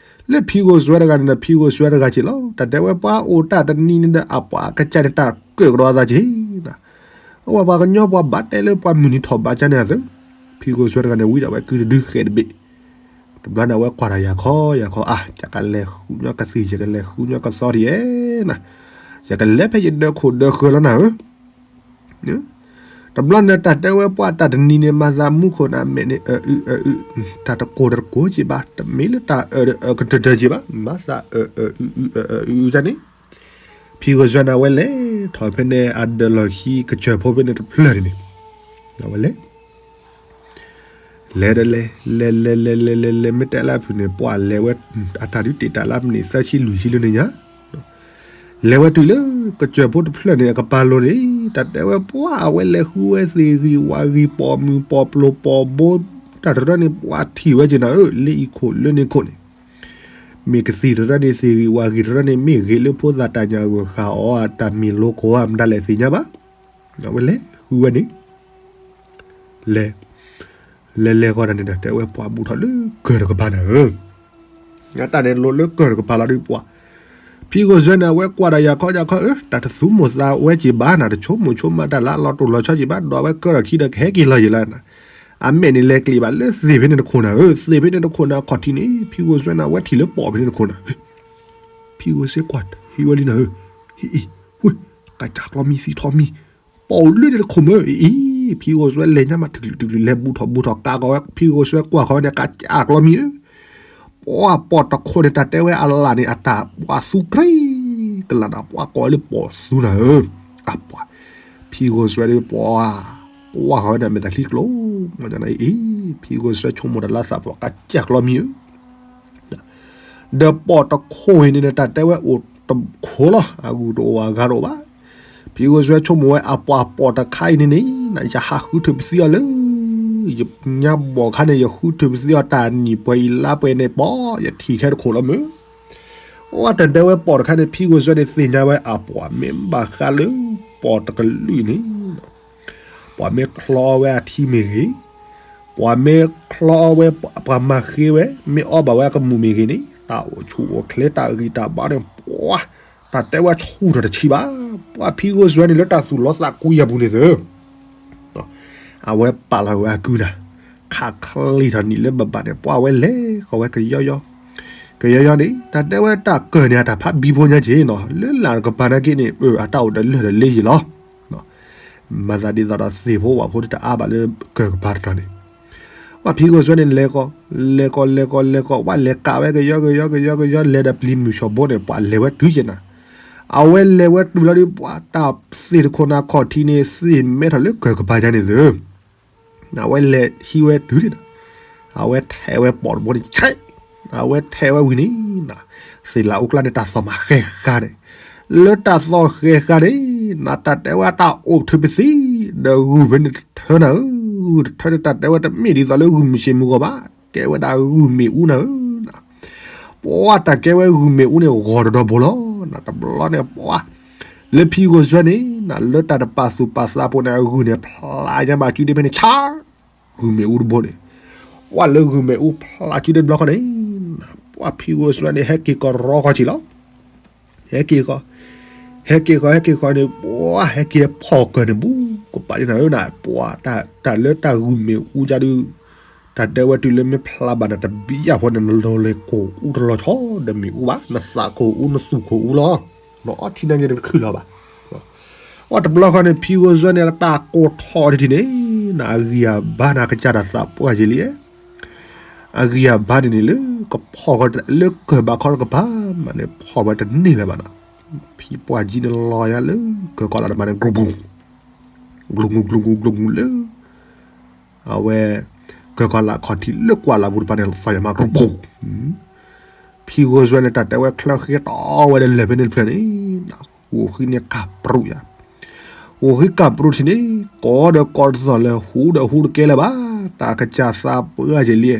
လၢဖံဂိၢ်စွဲတဂၤန့ၣ်ဒီး ဖံဂိၢ်စွဲတဂၤက့ၤလီၤ. တၢ်တဲဝဲပှၤအိၣ်တၢ်တနံၤန့ၣ်ဒီး အပှၤကစၢ်န့ၣ်တၢ်ကၢၣ်ကဒီးအသးက့ၤနၤ အဝဲပှၤကညီပှၤဘၣ်တဲလၢပှၤမုၢ်နံၤထီၣ်ဘးကၢ်န့ၣ်အသိး, ဖံဂိၢ်စွဲတဂၤန့ၣ် ဝံဒၣ်ဝဲကုတဒုဃဲးတဘ့ၣ်. တဘျီန့ၣ် အဝဲကွၢ်တၢ်ယၤခီယၤခီ အါ ယကလဲၤဃုညီကသံၣ် ယကလဲၤဃုညီကသီထံၣ်ဧဲနၤ, ယကလဲၤဖဲယဒၢခိၣ်ဒၢဃၢၤလီၤနၤဧၢ. တဘျီန့ၣ် တၢ်တဲဝဲပှၤတၢ်တနံၤန့ၣ် မၤသးမူခိၣ်န့ၣ် မဲာ်န့ၣ်အအုအအု, တၢ်တကိၢ်တကိၢ်က့ၤဘၣ်, တမ့ၢ်လၢတၢ်အၢတအၢကတၢၢ်တၢၢ်က့ၤဘၣ်, မၤသးအအုအအုအအုန့ၣ် ဖံဂိၢ်စွဲန့ၣ် အဝဲလဲၤထီၣ်ဖဲန့ၣ် အဒၢးလီၢ်ခံကစၢၢ်ဖိဖဲန့ၣ်တဖျၢၣ်န့ၣ်န့ၣ်, အဝဲလဲၤ လဲၤဒီးလဲၤ လဲၤလဲၤလဲၤလဲၤလဲၤလဲၤ မ့ၢ်တဲလၢအဖုၣ်န့ၣ် ပှၤလဲၤဝဲ အတၢ်ဒုးတ့ၢ်တၢ်လၢမနံၣ်သၢဆံလွံၢ်ဆံလၢန့ၣ်ညါ, လဲၤဝဲတုၤလၢကစၢၢ်ဖိတဖျၢၣ်န့ၣ် အကပၤလိၤန့ၣ် တၢ်တဲဝဲပှၤအဝဲလဲၤဃုဝဲသ့ၣ်ဂံၢ်ဝၣ်ဂံၢ် ပိာ်မုၣ်ပိာ်ပျိၤပိာ်ဘိ တၢ်တရၢန့ၣ် ပှၤထံၣ်ဝဲက့ၤနၤဧၢ, လၢအံၤခိၣ်လၢန့ၣ်ခိၣ်န့ၣ် မ့ၢ်ကသံၣ်တရၢန့ၣ် သ့ၣ်ဂံၢ်ဝၣ်ဂံၢ်တရၢန့ၣ် မ့ၢ်ဂ့ၤလၢဖိသၣ်တၢ်ညၣ်ဂိၢ်ဃာ်အီၤ တၢ်မ့ၢ်လိခိၣ်ဧါ မတၤလဲၣ်သ့ၣ်ညါဘၣ်. အဝဲလဲၤဃုဝဲန့ၣ် လဲၤ လဲၤလဲၤဃီတၢ်န့ၣ်ဒီး တဲဝဲပှၤဘူးထီၣ်လၢကၢၢ်တကပၤနၤဧၢ, အတၢ်န့ၣ်လိၤလၢကၢၢ်တကပၤလီၤဒုးပှၤ, ဖံဂိၢ်စွဲန့ၣ် အဝဲကွၢ်ဒီးယၤခီယၤခီဧၢ, တၢ်တသူၣ်မိၣ်သးဝဲက့ၤဘၣ်နၤ, တဆိကမိၣ်ဆိကမးတၢ်လၢအလီၤတိၢ်လီၤဆီက့ၤဘၣ်, ဒီးအဝဲကၢထီၣ်ခံဒီးကဟဲက့ၤလီၤယံၤလီၤနၤ, အမဲာ်န့ၣ်လဲၤကျံးဘၣ်လၢသ့ၣ်ဖဲန့ၣ်တခိၣ်နၤဧၢ, သ့ၣ်ဖဲန့ၣ်တခိၣ်နၤအခီၣ်ထံးန့ၣ် ဖံဂိၢ်စွဲန့ၣ် အဝဲထံၣ်လၢပိာ်ဖဲန့ၣ်တခိၣ်နၤ, ဖံဂိၢ်စွဲကွၢ်ဟံးဝဲလံနၤဧၢ, ဟံးအံၤ, ဝ့ၢ်, ကစၢ်ကျီမံသံထီၣ်မံ, ပိာ်လၢန့ၣ်တခိၣ်မၢအံၤ, ဖံဂိၢ်စွဲလဲၤညါမး တကလုာ်တကလုာ်လဲၤဘူးထီၣ်ဘူးထီၣ်ကးကီးဝဲ ဖံဂိၢ်စွဲကွၢ်ဃီဝဲန့ၣ် ကစၢ်ကျီမံဧၢ ပှၤပိာ်တခိၣ်န့ၣ် တၢ်တဲဝဲအလၣ်န့ၣ် အတၢ်ပှၤသူကြ့, ကလၣ်နၤ ပှၤကိးဝဲလၢပိာ်သူနၤဧၢ, အပှၤ, ဖံဂိၢ်စွဲဒီးပှၤ, ပှၤဃီဝဲန့ၣ် မဲာ်တၢ်ချံကျိ, မ့ၢ်အံၤ, ဖံဂိၢ်စွဲဆိကမိၣ်တၢ်လၢသးပှၢ် ကစၢ်ကျီမံဧၢ ဒီးပိာ်တခိၣ်အံၤန့ၣ် တၢ်တဲဝဲအိၣ်တခိၣ်လီၤ, အဂုၤတအိၣ်အဂၤတအိၣ်ဘၣ်. ဖံဂိၢ်စွဲဆိကမိၣ်ဝဲ အပှၤပိာ်တခါအံၤန့ၣ်န့ၣ် ယဟးဃုထၢပသံအီၤလၢ ယညါဘီၣ်ခါန့ၣ် ယဃုထၢပသံအီၤတၢ်နံၣ်ပှဲၤအံၤလါပှဲၤန့ၣ် ပိာ် ယထံၣ်ခဲတခိၣ်လီၤမၢ်. အတၢ်တဲဝဲပိာ်တခါန့ၣ် ဖံဂိၢ်စွဲန့ၣ်သ့ၣ်ညါဝဲအပှၤမ့ၢ်ဘၣ်ဃးလၢ ပိာ်တကလုာ်န့ၣ် ပှၤမ့ၢ်ချီဝဲအထံမ့ၢ်ဂ့ၤ, ပှၤမ့ၢ်ချီဝဲ ပှၤမၤဃ့ဝဲ မ့ၢ်အီဘၣ်ဝဲအကမူၣ်မ့ၢ်ဂ့ၤန့ၣ် တၢ်အိၣ်ဆူၣ်အိၣ်ချ့တၢ်ဂံၢ်တၢ်ဘါန့ၣ် ပှၤ, တၢ်တဲဝဲဆူၣ်ထီၣ်တဆံးဘၣ်. ပှၤဖံဂိၢ်စွဲန့ၣ်လၢတၢ်သူၣ်လီသးကွံအပူၤန့ၣ်သၢ အဝဲပာ်လီၤဝဲအကုၢ်နၤ, ခးချံထီၣ်နံၣ်လၢဘၣ်ဘၣ်န့ၣ် ပှၤဝဲလဲၤဃီၤဝဲကယီယီ, ကယီယီန့ၣ် တၢ်တဲဝဲတၢ်ကၢၢ်န့ၣ် အတၢ်ဖးဘံဖိညါက့ၤနီၤ လၢလၢ်ကပၤနာ်က့န့ၣ် အတၢ်အိၣ်ဒီးလၢၢ်ဒီးလ့ယံၤလီၤ. မၤသးဒ်သိးဒီးသ့ၣ်ဖိဝၣ်ဖိတအါဘၣ်လၢကၢၢ်ကပၤတတီၤန့ၣ် ပှၤဖံဂိၢ်စွဲန့ၣ် လဲၤကီး လဲၤကီး လဲၤကီး လဲၤကီး ပှၤလဲၤကးဝဲကယီကယီကယီကယီ လဲၤဒီးပျံၤမုၢ်ဆှီဘိန့ၣ် ပှၤလဲၤဝဲတုၤက့ၤနၤ, အဝဲလဲၤဝဲတုၤလီၤဒီး ပှၤတၢ်သ့ၣ်တခိၣ်နၤခီၣ်ထံးန့ၣ် သ့ၣ်မဲထီၣ်လၢကၢၢ်ကပၤယါန့ၣ်သၢ အဝဲလဲၤဟံးဝဲတုၤန့ၣ်ဒီး အဝဲထဲးဝဲပိာ်တဘိန့ၣ် ဆဲး, အဝဲထဲးဝဲဝံၤန့ၣ် သ့ၣ်လၣ်အူကျါန့ၣ် တၢ်သီၣ်မးဃဲၤဃာ်န့ၣ်, လၢတၢ်သီၣ်ဃဲၤဃာ်န့ၣ် နတၢ်တဲဝဲတၢ်အိၣ်ထုးပသံ ဒီးဂုၢ်ဖဲန့ၣ်တထၢနၤဧၢ, ဂုၢ်တထၢန့ၣ် တၢ်တဲဝဲတမ့ၢ်ဒ်သိးလၢဂုၢ်မုၢ်ဆ့ၣ်မုၢ်ဂီၤဘၣ်, ကဲဝဲဒၣ်ဂုၢ်မ့ၣ်အူနၤဧၢ ပှၤတၢ်ကဲဝဲဂုၢ်မ့ၣ်အူန့ၣ် ဂီၤတဒီဘိလီၤ. တဘျီန့ၣ်ပှၤ လၢဖံဂိၢ်စွဲန့ၣ် လၢတၢ်တပာ်သူၣ်ပာ်သးအပူၤန့ၣ် အဂုၢ်န့ၣ် ဖျါညါဘၣ်စုဒ့ဖဲန့ၣ် ဆါ ဂုၢ်မ့ၣ်အူတဘိန့ၣ်, ပှၤလၢဂုၢ်မ့ၣ်အူဖျါစုဒ့တဘျီဃီန့ၣ် ပှၤဖံဂိၢ်စွဲန့ၣ် ဟဲက့ၤကရီခီဆံးလီၤ. ဟဲက့ၤဃီ, ဟဲက့ၤဃီ ဟဲက့ၤဃီန့ၣ် ပှၤဟဲက့ၤဖီၣ်ကၢၢ်န့ၣ် ဘူးကပၤန့ၣ်နၤဧၢနၤ, ပှၤ တၢ်လၢတၢ်ဂုၢ်မ့ၣ်အူဒ်ဒုး တၢ်တဲဝဲတုၤလၢမ့ၢ်ဖျါဘၣ်နတဘံယၣ်ဖိန့ၣ် နလီၤလဲၤကိၢ်အူတလီၤဆီဒီးမ့ၣ်အူဘၣ်, နသးကိၢ်အူ နသူၣ်ကိၢ်အူလီၤ. နအီထံနါညါန့ၣ်တခုၣ်လီၤဘၣ်. အီတဘျီဃီန့ၣ် ဖံဂိၢ်စွဲန့ၣ် တၢ်ကိၢ်ထီၣ်တထံၣ်န့ၣ် နအဂံၢ်အဘါနၤကစၢ်တၢ်သးပှၢ်က့ၤလံ. အဂံၢ်အဘါန့ၣ်န့ၣ် လၢကဖီၣ်ဃီ လၢကၢၢ်ဘၣ်ခီတကပၤမးန့ၣ် ဖီၣ်ဝဲတန့ၢ်လၢၤဘၣ်နီၤ. ဖံပှၢ်ကၠံန့ၣ်လီၤယါလၢကၢၢ်ကီလးတမၤန့ၣ် ကျူၤပူၤ, ကျူၤငူၤ ကျူၤငူၤ ကျူၤငူၤလၢ အဝဲ ကၢၢ်ကီလးခီၣ်ထံးလၢကွၢ်လးပူၤတပၤန့ၣ် သီၣ်ယၤမး ကျူၤပူၤ ဖံဂိၢ်စွဲန့ၣ် တၢ်တဲဝဲချၢဃ့တီဝဲဒီးလၢၢ်ဖဲန့ၣ်တဖျၢၣ်န့ၣ် ဂိၢ်ဃံန့ၣ်ကၢ်ပြူၣ်ယါ, ဂိၢ်ဃံကၢ်ပြူၣ်ထံၣ်န့ၣ် ကိးဒီးကိးတသီၣ်လၢဟူဒီးဟူတကဲလၢၤဘၣ်, တၢ်ကစၢ်သးပှၢ်က့ၤလံ.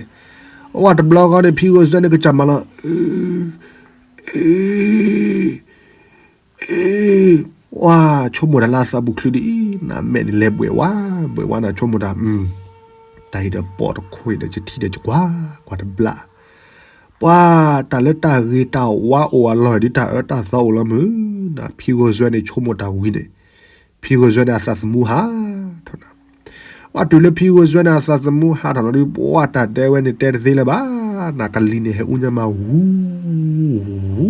အဝဲတဘျီဃီန့ၣ် ဖံဂိၢ်စွဲန့ၣ်ကစၢ်မၤလီၤ အ့ အ့ ဝါ ဆိကမိၣ်တၢ်လၢအသးပူၤချုးဒ်အံၤ နမဲာ်န့ၣ်လဲၤဘှဲးဝါ ဘှဲးဝါနၤဆိကမိၣ်တၢ် တၢ်အံၤဒီးပိာ်တခိၣ်အံၤဒီး ယထံၣ်ဒီးယကွၢ် ကွၢ်တဘျၣ် ပှၤတၢ်လၢတၢ်ဂ့ၤတၢ်ဝါအိၣ်အလီၢ်ဒ်တၢ်အၢတၢ်သီအိၣ်လီၤမုၢ်နၤ ဖံဂိၢ်စွဲန့ၣ်ဆိကမိၣ်တၢ်ဝံၤန့ၣ် ဖံဂိၢ်စွဲန့ၣ်အသးသမူဟးထီၣ်နၤ ပှၤတုၤလၢဖံဂိၢ်စွဲန့ၣ်အသးသမူဟးထီၣ်လီၤဒီး ပှၤတၢ်တဲဝဲန့ၣ်တဲတသ့လၢၤဘၣ် နကလံၤန့ၣ်ဟဲအူညါမးဝူ ဝူ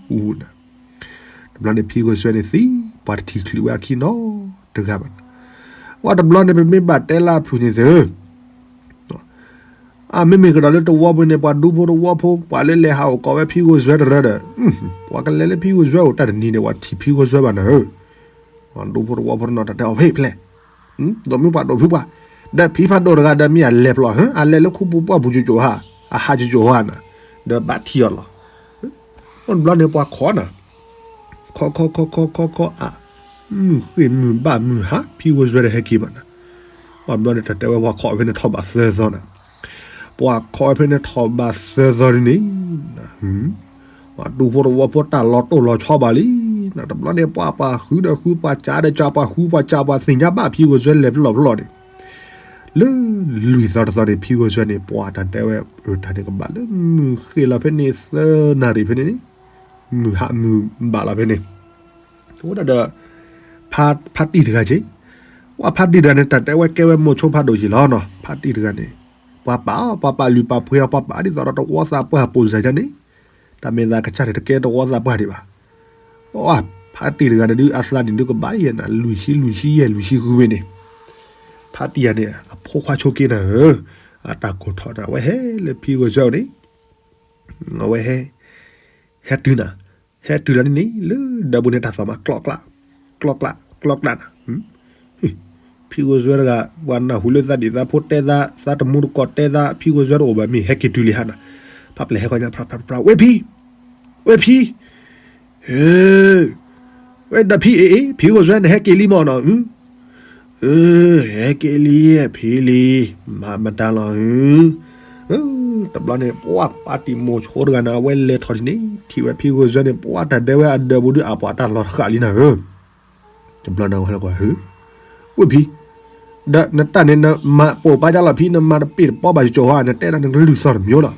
ဝူနၤ တဘျီန့ၣ်ဖံဂိၢ်စွဲန့ၣ်သံ ပှၤတထံၣ်ချုးဝဲအခံနီတဂၤဘၣ်နၤ ပှၤတဘျီန့ၣ် ပမ့ၢ်ဘၣ်တဲလၢအဖုၣ်န့ၣ်သၢ အမ့မ့ၢ်ကဒီးလၢတဝီပူၤန့ၣ် ပှၤဒူဖိတဝီဖိ ပှၤလၢလဲၤဟးအိၣ်ကိးဝဲဖံဂိၢ်စွဲတရၢဒီး ပှၤကလဲၤလၢဖံဂိၢ်စွဲအိၣ်တၢ်တနံၤန့ၣ် ပှၤထံၣ်ဖံဂိၢ်စွဲဘၣ်နၤဧၢ ဒူဖိတဝီဖိတနီၤတၢ်တဲအီၤဖဲဖျဲၣ် ဒိးမုၢ်ပှၢ်ဒိးဖုပှၢ် ဒီးဖံဖးဒိၣ်တဂၤဒီးမ့ၢ်အလဲၤဖျီၣ် အလဲၤလၢခူပူၤပှၢ်ပူၤကၠိကၠိဟါ အဟးကၠိကၠိဟါနၤ ဒီးဘၣ်ထံၣ်အီၤလီၤ တဘျီန့ၣ်ပှၤခိးနၤ ခိးခိးခိးခိးခိးခိးအါ မုၢ်ဃ့ၢ်မုၢ်ဘၣ်မုၢ်ဟါ ဖံဂိၢ်စွဲဒီးဟဲက့ၤဘၣ်နၤ ပှၤဘျီန့ၣ်တၢ်တဲဝဲပှၤခိးဖဲန့ၣ်ထီၣ်ဘးသၢသီနၤ ပှၤခိးဖဲန့ၣ်ထီၣ်ဘးသၢသီဒ်န့ၣ် ပှၤဒူဖိတဝီဖိတၢ်လီၤတိၢ်လီၤဆီဘၣ်လံ တဘျီန့ၣ် ပှၤပှၤဃုဒီးဃု ပှၤကးဒီးကး ပှၤဃုပှၤကး ပှၤသ့ၣ်ညါဘၣ်ဖံဂိၢ်စွဲလဲၤဖျီၣ်ဖျီၣ်န့ၣ် လၢလွံၢ်သီတသီန့ၣ် ဖံဂိၢ်စွဲန့ၣ် ပှၤတၢ်တဲဝဲ အတၢ်န့ၣ်ကဘၣ်လၢ မုၢ်ဃ့ၢ်လီၤဖဲန့ၣ်သၢနၣ်ရံၣ်ဖဲန့ၣ်န့ၣ် မုၢ်ဟးမုၢ်ဘၣ်လီၤဖဲန့ၣ် အဃိဒၣ်ဒီး ဖါတံၢ်တဂၤက့ၤ ပှၤဖါတံၢ်တဂၤန့ၣ် တၢ်တဲဝဲကဲဝဲမိၤဆိဖးဒိၣ်က့ၤလီၤနီၤ. ဖါတံၢ်တဂၤန့ၣ် ပှၤပာ်အီၤ ပှၤပာ်လုၢ်ပာ်ပှ့ၤအီၤ ပှၤပာ်ဒ်သိးဒီးတဝီသးပှၢ်ပိၢ်စၢ်ယါန့ၣ်, တၢ်မဲာ်သးကစၢ်န့ၣ် တကဲတဝီသးပှၢ်ဒံးဘၣ်. ဖါတံၢ်တဂၤန့ၣ်ဒုး အသးန့ၣ်ဒုးကဘၣ်ယဲၢ်နၤ လွံၢ်ဆံ လွံၢ်ဆံယဲၢ် လွံၢ်ဆံဃုဝဲန့ၣ်, ဖါတံၢ်ယၤန့ၣ် အဖိခွါဆိက့နၤဧၢ, အတၢ်ကိၢ်ထီၣ်န့ၣ် အဝဲဟဲလၢဖံဂီၤစွဲအအိၣ်န့ၣ်, အဝဲဟဲ ဟဲတုၤနၤ, ဟဲတုၤလီၤဒ်န့ၣ် လၢဒၢးပူၤန့ၣ် တၢ်သီၣ်မး ကျီၣ်ကျး ကျီၣ်ကျး ကျီၣ်ကျးနၤ. ဖံဂီၤစွဲတဂၤ ပှၤနၢ်ဟူလၢသးဒံၣ်သးဖိတဲသး သးတမူတကိးတဲသး ဖံဂီၤစွဲတအိၣ်ဘၣ်မ့ၢ် ဟဲက့ၤတုၤလံဟးနၤ, ဖးပျဲၢ်ဟဲခီညါ ဖြးဖြးဖြး ဝဲဖံ, ဝဲဖံ, ဝဲဒီးဖံအ့ၣ်အ့ၣ် ဖံဂီၤစွဲနဟဲက့ၤလံမ့ၢ်နီၤ. ဟဲက့ၤလံဖံလံ, မၤမတၤလီၤ. တဘျီန့ၣ် ပှၤဖါတံၢ်မိၤဆိတဂၤန့ၣ် အဝဲလဲၤထီၣ်ဒ်န့ၣ် ထံၣ်ဝဲဖံဂီၤစွဲန့ၣ် ပှၤတၢ်ဒဲဝဲအဒၢးပူၤဒုး အပှၤတၢ်လီၤတဃာ်လံနၤဧၢ. တဘျီန့ၣ်ဝဲလၢကွၢ် ဝဲဖံ, ဒီးနတၢ်န့ၣ်နမၤပိာ်ပာ်ယါလီၤဖံ နမၤတပ့ၢ်တပီဘၣ်ကၠီၤဟါ နတဲဒၣ်နကလုၢ်သီၣ်တမံၤလီၤ.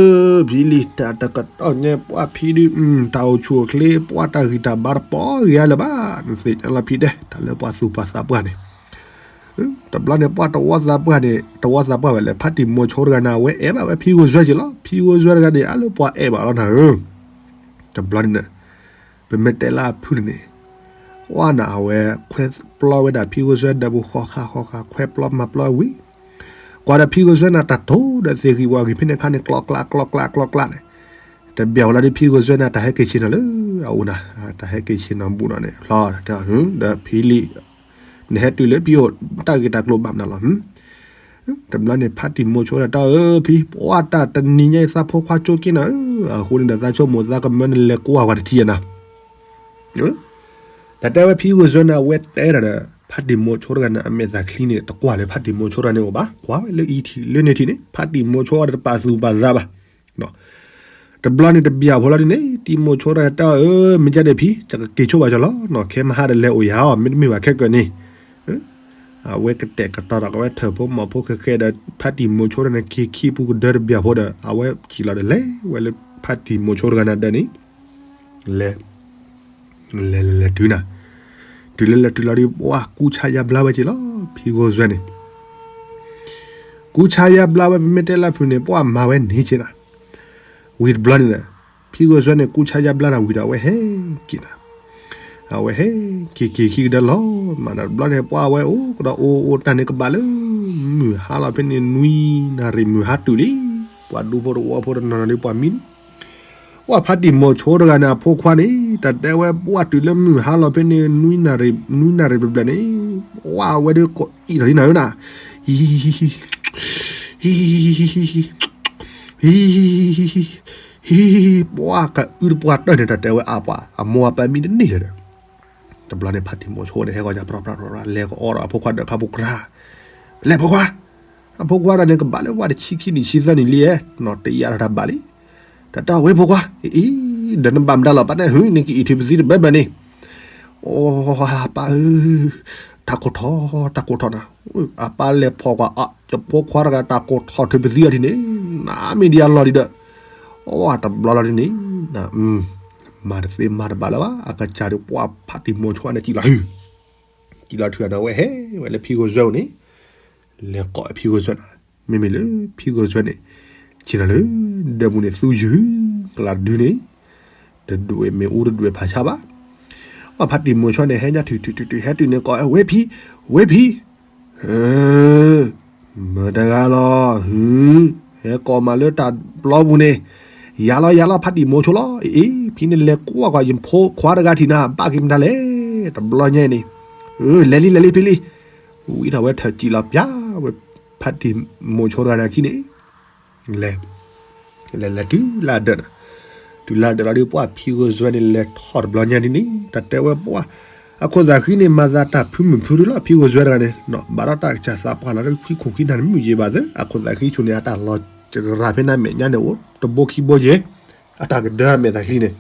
ဖံလံ တၢ်တကတီၢ်ညါပှၤဖံဒုး တၢ်အိၣ်ဆူၣ်အိၣ်ချ့ ပှၤတၢ်ဂံၢ်တၢ်ဘါတပီၢ်ဂ့ၤလၢၤဘၣ် နသ့ၣ်ညါလီၤဖံတဲ တၢ်လၢပှၤသူၣ်ပှၤသးပှၢ်န့ၣ်. တဘျီန့ၣ် ပှၤတဝီသးပှၢ်န့ၣ် တဝီသးပှၢ်ဝဲလၢ ဖါတံၢ်မိၤဆိတဂၤန့ၣ် အဝဲအဲၣ်ဘၣ်ဝဲဖံဂီၤစွဲက့ၤလီၤ. ဖံဂီၤစွဲတဂၤန့ၣ် အါလၢပှၤအဲၣ်ဘၣ်လီၤနၤဧၢ. တဘျီန့ၣ် ပမ့ၢ်တဲလၢအဖုၣ်န့ၣ် ကွၢ်နၤ အဝဲခွဲပျီဝဲဒၣ်ဖံဂီၤစွဲဒၢးပူၤ ဃီဃာ်ဃီဃာ် ခွဲပျီမၤပျီဝံၤ ကွၢ်ဒီးဖံဂီၤစွဲန့ၣ် တၢ်တိၤဒီးသ့ၣ်ဂံၢ်ဝီဂံၢ်ဖဲန့ၣ်ခါန့ၣ် ကျီကျး ကျီကျး ကျီကျးန့ၣ်, တဘၣ်ဝဲလီၤဒ်ဖံဂီၤစွဲန့ၣ် တၢ်ဟဲက့ၤဆ့ၣ်နီၤလၢအအိၣ်နၤ, တၢ်ဟဲက့ၤဆ့ၣ်နီၤဘူးနီၤန့ၣ် ဖျီ ဒီးဖံလံ နဟဲတုၤလၢဖံအိၣ် တၢ်ဂ့ၢ်တၢ်ကျိၤဘၣ်မနုၤလီၤ. တဘျီန့ၣ် ဖါတံၢ်မိၤဆိဒီး တၢ်အၢဖံ ပှၤတၢ်တနံၤညါအံၤ သးဖိခွါဆိက့နၤဧၢ, အဃိန့ၣ်ဒီး သးဆိကမိၣ်သးကမၢနလဲၤကွၢ်ဝဲတထံၣ်နၤ တၢ်တဲဝဲဖံဂီၤစွဲန့ၣ် အဝဲတဲဒၣ်ဒီး ဖါတံၢ်မိၤဆိတဂၤန့ၣ် အမဲာ်သၣ်ချံန့ၣ် တကွၢ်လၢဖါတံၢ်မိၤဆိတဂၤန့ၣ်အိၣ်ဘၣ်, ကွၢ်ဝဲလၢအံၤထံၣ်လၢန့ၣ်ထံၣ်န့ၣ် ဖါတံၢ်မိၤဆိအတပာ်သူၣ်ပာ်သးဘၣ်. တဘျီန့ၣ်တဘျီဖိလီၤဒ်န့ၣ် တံၢ်မိၤဆိတဂၤတၢ်အၢ မ့ၢ်ကဲဒၣ်ဖံ ကက့ၤဆိဘၣ်ကၠီလီၤနီၤ, ခဲမဟါဒီးလဲၤအိၣ်ယၤအီၤ မ့တမ့ၢ်ဘၣ်ခဲကၢၢ်န့ၣ် အဝဲကတဲာ်ကတီၤဒီးကဝဲထၢၣ်ဖိမီၢ်ဖိဃဲဃဲဒီး ဖါတံၢ်မိၤဆိတဂၤန့ၣ် က့ၤခံပူၤကဒၢတဘျီဖိဒီး အဝဲစံၣ်လီၤဒီးလဲၤဝဲလၢဖါတံၢ်မိၤဆိတဂၤန့ၣ်ဒၢးန့ၣ် လဲၤ လဲၤလဲၤလဲၤတုၤနၤ, တုၤလၢလဲၤတုၤလီၤဒ် ပှၤကူဆါယါဘျါဝဲက့ၤလီၤ ဖံဂီၤစွဲန့ၣ် ကူဆါယါဘျါဝဲ ပမ့ၢ်တဲလၢဖုၣ်န့ၣ် ပှၤမၤဝဲန့ၢ်က့ၤနၤ, ဝံၤတဘျီန့ၣ် ဖံဂီၤစွဲန့ၣ် ကူဆါယါဘျါနၤဝံၤဒီး အဝဲဟဲက့ၤနၤ အဝဲဟဲက့ၤက့ၤခံကဒါလီၤမးနၤ တဘျီန့ၣ် ပှၤဝဲအိၣ်ကဒီးအိၣ်အိၣ်တၢ်န့ၣ်ကဘၣ်လၢ မုၢ်ဟါလီၤဖဲန့ၣ်နွံနၣ်ရံၣ် မုၢ်ဟါတုၤလံ, ပှၤဒူဖိတဝီဖိတနီၤနီၤလံ ပှၤမံလံ, ပှၤဖါတံၢ်မိၤဆိတဂၤန့ၣ် အဖိခွါန့ၣ် တၢ်တဲဝဲပှၤတုၤလၢမုၢ်ဟါလီၤဖဲန့ၣ် နွံနၣ်ရံၣ် နွံနၣ်ရံၣ်ဘျဲၣ်ဘျဲၣ်န့ၣ် ပှၤဝဲဒၣ်ကအံၣ်ထီၣ်လံနၤဧၢနၤ, ဟံ ဟံ ဟံ ဟံ ပှၤကအုတပှၢ်တၢၢ်န့ၣ် တၢ်တဲဝဲအပှၤ အမိၢ်အပၢ်မံတန့ၢ်လၢၤဒီး တဘျီန့ၣ် ဖါတံၢ်မိၤဆိန့ၣ် ဟဲဂီၤညါ ပြၢ်ပြၢ်ပြၢ်ပြၢ် လဲၤကအီဒီးအဖိခွါဒီးခါဖိကြၢ်, လဲၤဖိခွါ, အဖိခွါတဂၤန့ၣ် ကဘၣ်လၢပှၤတဆံခံနံၣ်ဆံသၢနံၣ်လံဧါ, နီၢ်တယာ်ထီၣ်တၢ်ဘၣ်လံ, တၢ်တဲဝဲဖိခွါ, အံၤ ဒီးနဘၣ်မတၤလီၤ ပၢ်န့ၣ် ဟု နကအံးထံပသံတဘၢဘၢန့ၣ်, အိ ပၢ်ဧၢ, တၢ်ကိၢ်ထီၣ် တၢ်ကိၢ်ထီၣ်နၤ, အပၢ်လဲၤဖီၣ်ကွၢ် အဖိခွါတဂၤ တၢ်ကိၢ်ထီၣ်ထံပသံအီၤဒ်န့ၣ်, နမ့ၢ်ဒ်အလီၢ်ဒံးဒီး, အိ တဘျီလီၤဒ်န့ၣ်, မၤတသ့မၤတဘၣ်လၢၤဘၣ်, အကစၢ်ဒုးပှၤဖါတံၢ်မိၤဆိန့ၣ် စံၣ်လီၤထု, စံၣ်လီၤထုနၤ အဝဲဟဲဝဲလၢဖံဂီၤစွဲအအိၣ်န့ၣ်, လဲၤကိးဖံဂီၤစွဲနၤ, မ့မ့ၢ်လၢဖံဂီၤစွဲန့ၣ်, ဆ့ၣ်နီၤလၢ ဒၢးပူၤန့ၣ် သူယုၢ် ကလၤဒုန့ၣ်, တဒွဲၣ်မ့ၣ်အူတဒွဲၣ်ဖးဆါဘၣ်, ပှၤဖါတံၢ်မိၤဆိန့ၣ် ဟဲညါထုးထုးထုးထုး ဟဲတုၤန့ၣ်ကိး ဝဲဖံ, ဝဲဖံ, မတၤတဂၤလီၤ, ဟဲကိးမးလၢတၢ်ပျီပူၤန့ၣ်, ယၤလီၤယၤလီၤ ဖါတံၢ်မိၤဆိလီၤ, အ့ ဖံန့ၣ်လဲၤကွၢ်ကွၢ် ယဖိခွါတဂၤထံၣ်နၤ ဘၣ်က့ၤမတၤလဲၣ်, တဘျီညါအံၤန့ၣ်, လဲၤလံလဲၤလံဖံလံ, ဝံထီၣ်ဝဲထၢၣ်စံၣ်လီၤပၠးဝဲ ဖါတံၢ်မိၤဆိတဂၤန့ၣ်အခံန့ၣ်, လဲၤ လဲၤလဲၤတုၤလၢဒၢး, တုၤလၢဒၢးလီၤဒုး ပှၤဖံဂီၤစွဲန့ၣ် လဲၤထီၣ်တဘျီညါဒ်န့ၣ် တၢ်တဲဝဲပှၤ, အခိၣ်သးဃံန့ၣ် မၤသးတၢ်ဖုမုၢ်ဖုတလီၤ ဖံဂီၤစွဲတဂၤန့ၣ်, ဘၣ်ဒီးတၢ်ကစၢ်သးပှၢ်လီၤ ခွံခိၣ်ခံနၤန့ၣ် မုာ်ယံၤဘၣ်သၢ အခိၣ်သးဃံဆိၣ်န့ၣ် အတၢ်လီၤစရၣ်ဖဲန့ၣ် မဲာ်ညါန့ၣ်အိၣ် တဘိခံဘိယဲၢ်, အတၢ်ကဒၢမဲာ်သးချံန့ၣ်,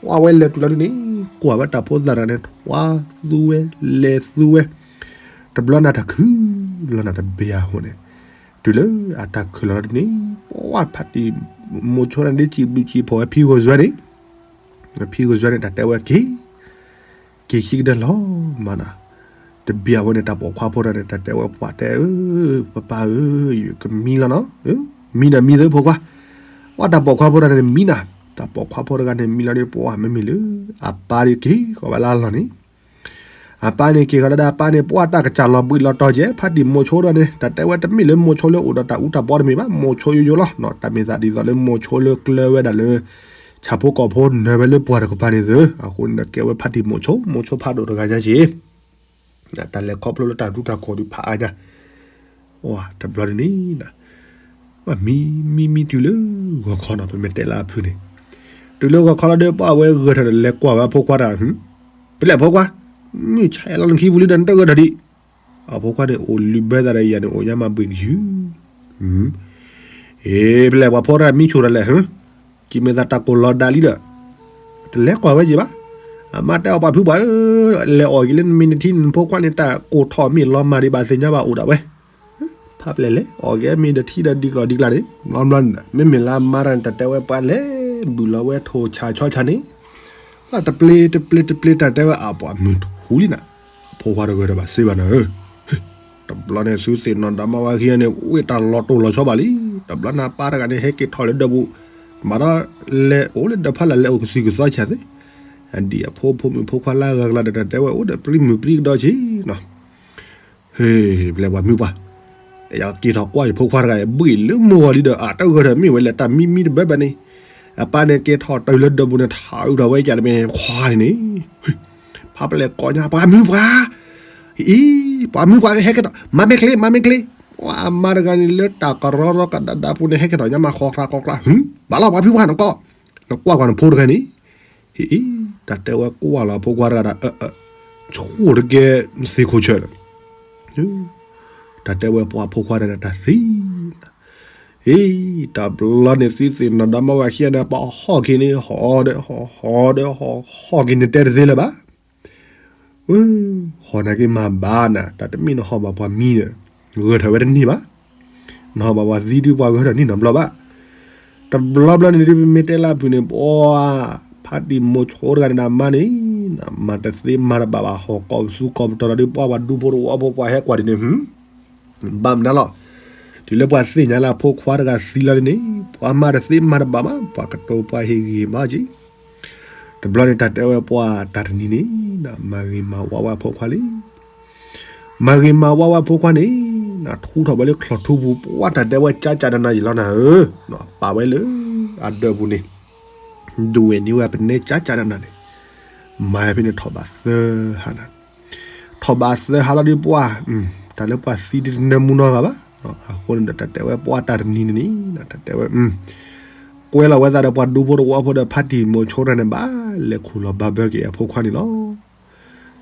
ပှၤဝဲလဲၤတုၤလီၤဒ်န့ၣ်, ကွၢ်ဝဲတၢ်ဖိသၣ်တဂၤန့ၣ် ထွါသူဝဲ, လဲၤသူဝဲ, တဘျီနၤတၢ်ခုၣ်လီၤနၤတဘ့ၣ်အဃိန့ၣ်, တုၤလၢအတၢ်ခုၣ်လီၤလီၤဒ်န့ၣ်, ပှၤဖါတံၢ်မိၤဆိန့ၣ် ဒ်စံးဘျုးစံးဖှိၣ်ဝဲဖံဂီၤစွဲန့ၣ်, ဖံဂီၤစွဲန့ၣ် တၢ်တဲဝဲက့ၤ, က့ၤခံကဒၢလီၤမးနၤ, တဘျီဝဲန့ၣ် တၢ်ပိာ်ခွါဖိတဂၤန့ၣ် တၢ်တဲဝဲပှၢ်တဲဧၢ, ပၢ်ပၢ်ဧၢ, ယကမံလီၤနီၤ, မံနၤမံသ့ဖိခွါ, ဝဲတၢ်ပိာ်ခွါဖိတဂၤန့ၣ်မံနၤ, တၢ်ပိာ်ခွါဖိတဂၤန့ၣ်မံလီၤဒီးပှၢ်မ့မ့ၢ်လၢ အပၢ်ဒီးက့ၤဃီၤဝဲလၢအလီၢ်န့ၣ် အပၢ်န့ၣ်က့ၤဃီၤလၢဒၣ်အပၢ်န့ၣ် ပှၢ်တၢ်ကစၢ်လီၤဘှံးလီၤတီၤကဲ ဖါတံၢ်မိၤဆိတဂၤန့ၣ် တၢ်တဲဝဲတမ့ၢ်လၢမိၤဆိလၢအိၣ်ဒီးတၢ်အူတၢ်ပီတမ့ၢ်ဘၣ်, မိၤဆိယိယိလီၤ, တၢ်မ့ၢ်သးဒ်သိးလၢမိၤဆိလၢကျၢၤဝဲဒၣ်လၢ ဆၣ်ဖိကီၢ်ဖိနၢၤဝဲလၢပှၢ်တကပၤန့ၣ်သ့, အဃိန့ၣ်ဒီးကဲဝဲဖါတံၢ်မိၤဆိ, မိၤဆိဖးဒိၣ်တဂၤညါက့ၤ တၢ်လဲၤခီဖျိလၢတၢ်ဒူတၢ်ကိၢ်ဒုးဖးအါညါ, တဘျီန့ၣ် မံမံမံတုၤလၢဂီၤခီနီၤ ပမ့ၢ်တဲလၢအဖုန့ၣ်, တုၤလၢဂီၤခီလီၤဒီးပှၢ်ဝဲဂဲၤထီၣ်ဒီးလဲၤကွၢ်ဝဲအဖိခွါတဂၤ, ပလဲၣ်ဖိခွါ, မုၢ်ဆဲးလီၤနခံပူၤလံဒီးနတဂဲၤထီၣ်ဒံး, အဖိခွါန့ၣ်အိၣ်လုၢ်ဘၢသးဒီးယၤန့ၣ် အိၣ်ညါမၤဘှံးကယုၢ် အ့ ပလဲၣ်ပှၤဖိတဂၤမံဆိၣ်တၢ်လဲၣ်, ကမ့ၢ်သးတၢ်ကိၢ်လီၤဒၣ်လံဒီး တလဲၤကွၢ်ဝဲက့ၤဘၣ်, အမါတဲအီၤပှၤဖုပှၢ်ဧၢ, လဲၤအီၣ်က့ၤလၢနမ့ၢ်နထံ နဖိခွါန့ၣ် တၢ်ကိၢ်ထီၣ်မ့ၢ်လီၤမၢ်ဒံးဘၣ်သ့ၣ်ညါဘၣ်အိၣ်ဒၣ်ဝဲ, ဖးပလဲၣ်လဲၤအီၣ်က့ၤမ့ၢ်တထံဒီးဒံးကျီၢ်ဒံးကျါန့ၣ် ဘျီဘျီန့ၣ် မ့မ့ၢ်လၢအမါတဂၤန့ၣ် တၢ်တဲဝဲပှၤလဲၤဘုၣ်လီၤဝဲထိၣ်ဆၣ်ဆီဆၣ်န့ၣ် တပျ့ၤတပျ့ၤတပျ့ၤတၢ်တဲဝဲအပှၤမုၢ်ထူလံနၤ, အဖိခွါတဂၤဒီးဘၣ်စံးဘၣ်နၤဧၢ, တဘျီန့ၣ် သုသ့ၣ်နီၣ်ဒီးမါဝၤခံဂၤန့ၣ် ဝ့ၢ်တၢ်လီၤတိၢ်လီၤဆီဘၣ်လံ, တဘျီန့ၣ်အပၢ်တဂၤန့ၣ် ဟဲက့ၤထီၣ်လၢဒၢးပူၤ, မၤဒီးလဲၤအိၣ်လၢဒၢးဖးလၢ်လဲၤအိၣ်ကသုၣ်ကသီဆၣ်သ့, အဒံၣ်အဖိဖိမုၣ်ဖိခွါလၢအဂၤကလီဒီးတၢ်တဲဝဲအိၣ်ဒီးပြံမုၢ်ပြံကဒီးဆံနီၤ ဟ့ၣ် ပလဲၣ်ပှၤမုၢ်ပှၢ်, ယက့ၤထီၣ်ကွၢ်ယဖိခွါတဂၤအံၤ ဘှံးလၢမိၢ်ဂီၤလံဒီး အတဂၢၢ်ထီၣ်မ့ၢ်ဝဲလဲၣ်တၢ်မံမံတဘၢဘၢန့ၣ်, အပၢ်န့ၣ်က့ၤထီၣ်တုၤလၢဒၢးပူၤန့ၣ် ထးအုးထီၣ်ဝဲကၢ်တဘ့ၣ်န့ၣ် ခွါန့ၣ်န့ၣ်, ဖးပလဲၣ်ကိးညါ ပှၤမုၢ်ပှၢ်, အံၤ ပှၤမုၢ်ပှၢ် ဟဲက့ၤထီၣ် မၤမ့ၢ်ချ့ မၤမ့ၢ်ချ့, ပှၤအမါတဂၤန့ၣ်လၢတၢ်ကရီရီကဒးဒးပူၤန့ၣ် ဟဲက့ၤထီၣ်ညါမၤဃီကျါဃီကျါ, ဘၣ်လီၤပှၤဖုပှၢ်နကီၢ်, နကွၢ်ကွၢ်နဖိတဂၤန့ၣ် ဟ့ၣ်အံၤ တၢ်တဲဝဲကွၢ်လီၤအဖိခွါတဂၤဒီး အၢ အၢ ဆိၣ်တကဲ နသ့ၣ်ခိၣ်ဆၢဒီး တၢ်တဲဝဲပှၤဖိခွါတဂၤဒီးတၢ်သံ, အံၤ တဘျီန့ၣ်သုသ့ၣ်နီၣ်ဒီးမါဝၤခံဂၤန့ၣ် ပှၤဟီၣ်က့ၤန့ၣ် ဟီၣ်ဒီးဟီၣ် ဟီၣ်ဒီးဟီၣ် ဟီၣ်က့ၤန့ၣ်တဲတသ့လၢၤဘၣ် ဟီၣ်နာ်က့မၤဘၣ်နၤ တၢ်တမ့ၢ်နဟီၣ်ဘၣ်ပှၤမံဒီး ဂၢၢ်ထီၣ်ဝဲတန့ၢ်ဘၣ်, နဟီၣ်ဘၣ်ပှၤသံဒုးပှၤဂၢၢ်ထီၣ်န့ၢ်နီတဘျီဘၣ်, တဘျီဘျီန့ၣ်ဒုးပမ့ၢ်တဲလၢအဖုၣ်န့ၣ် ပှၤဖါတံၢ်မိၤဆိတဂၤန့ၣ်ဒီးအမါန့ၣ် မၤတသ့မၤတဘၣ်ဘၣ် ဟီၣ်ကိးပသူကိးပတီၤလီၤဒုး ပှၤပှၤဒူဖိတဝီဖိ ပှၤဟဲကွၢ်ဒ်န့ၣ် ဘၣ်မနုၤလီၤ, တုၤလၢပှၤသ့ၣ်ညါလၢအဖိခွါတဂၤသံလီၤဒ်န့ၣ် ပှၤမၤတသ့မၤတဘၣ်ဘၣ် ပှၤကတိၤပှၤဟ့ၣ်ဂံၢ်ဘါက့ၤ တဘျီန့ၣ်တၢ်တဲဝဲပှၤတၢ်တနံၤန့ၣ် မၤဂ့ၤမၤဝါဝဲအဖိခွါလံ, မၤဂ့ၤမၤဝါဝဲအဖိခွါန့ၣ် ထူထီၣ်ဝဲလၢချီၣ်ထူပူၤ ပှၤတၢ်တဲဝဲကၠါကၠါနးနးယံာ်လီၤနၤဧၢ, ပာ်ဝဲလၢအဒၢးပူၤန့ၣ် ဒဝဲၢ်န့ၢ်ဝဲပနဲကၠါကၠါနးနးန့ၣ်, မၤဖဲန့ၣ်ထီၣ်ဘးသၢဟါနၤ, ထီၣ်ဘးသၢဟါလီၤဒုးပှၤ, တၢ်လၢပှၤသံဒုးတနၢမူနီတဂၤဘၣ်, အဃိန့ၣ်ဒီးတၢ်တဲဝဲပှၤတၢ်တနံၤန့ၣ်န့ၣ် တၢ်တဲဝဲ ကွဲလီၤဝဲသးဒီးပှၤဒူဖိတဝီဖိဒီးဖါတံၢ်မိၤဆိတဂၤန့ၣ် ဘၣ်လဲၤခူၣ်လီၤဘါဘၢက့ၤအဖိခွါန့ၣ်လီၤ.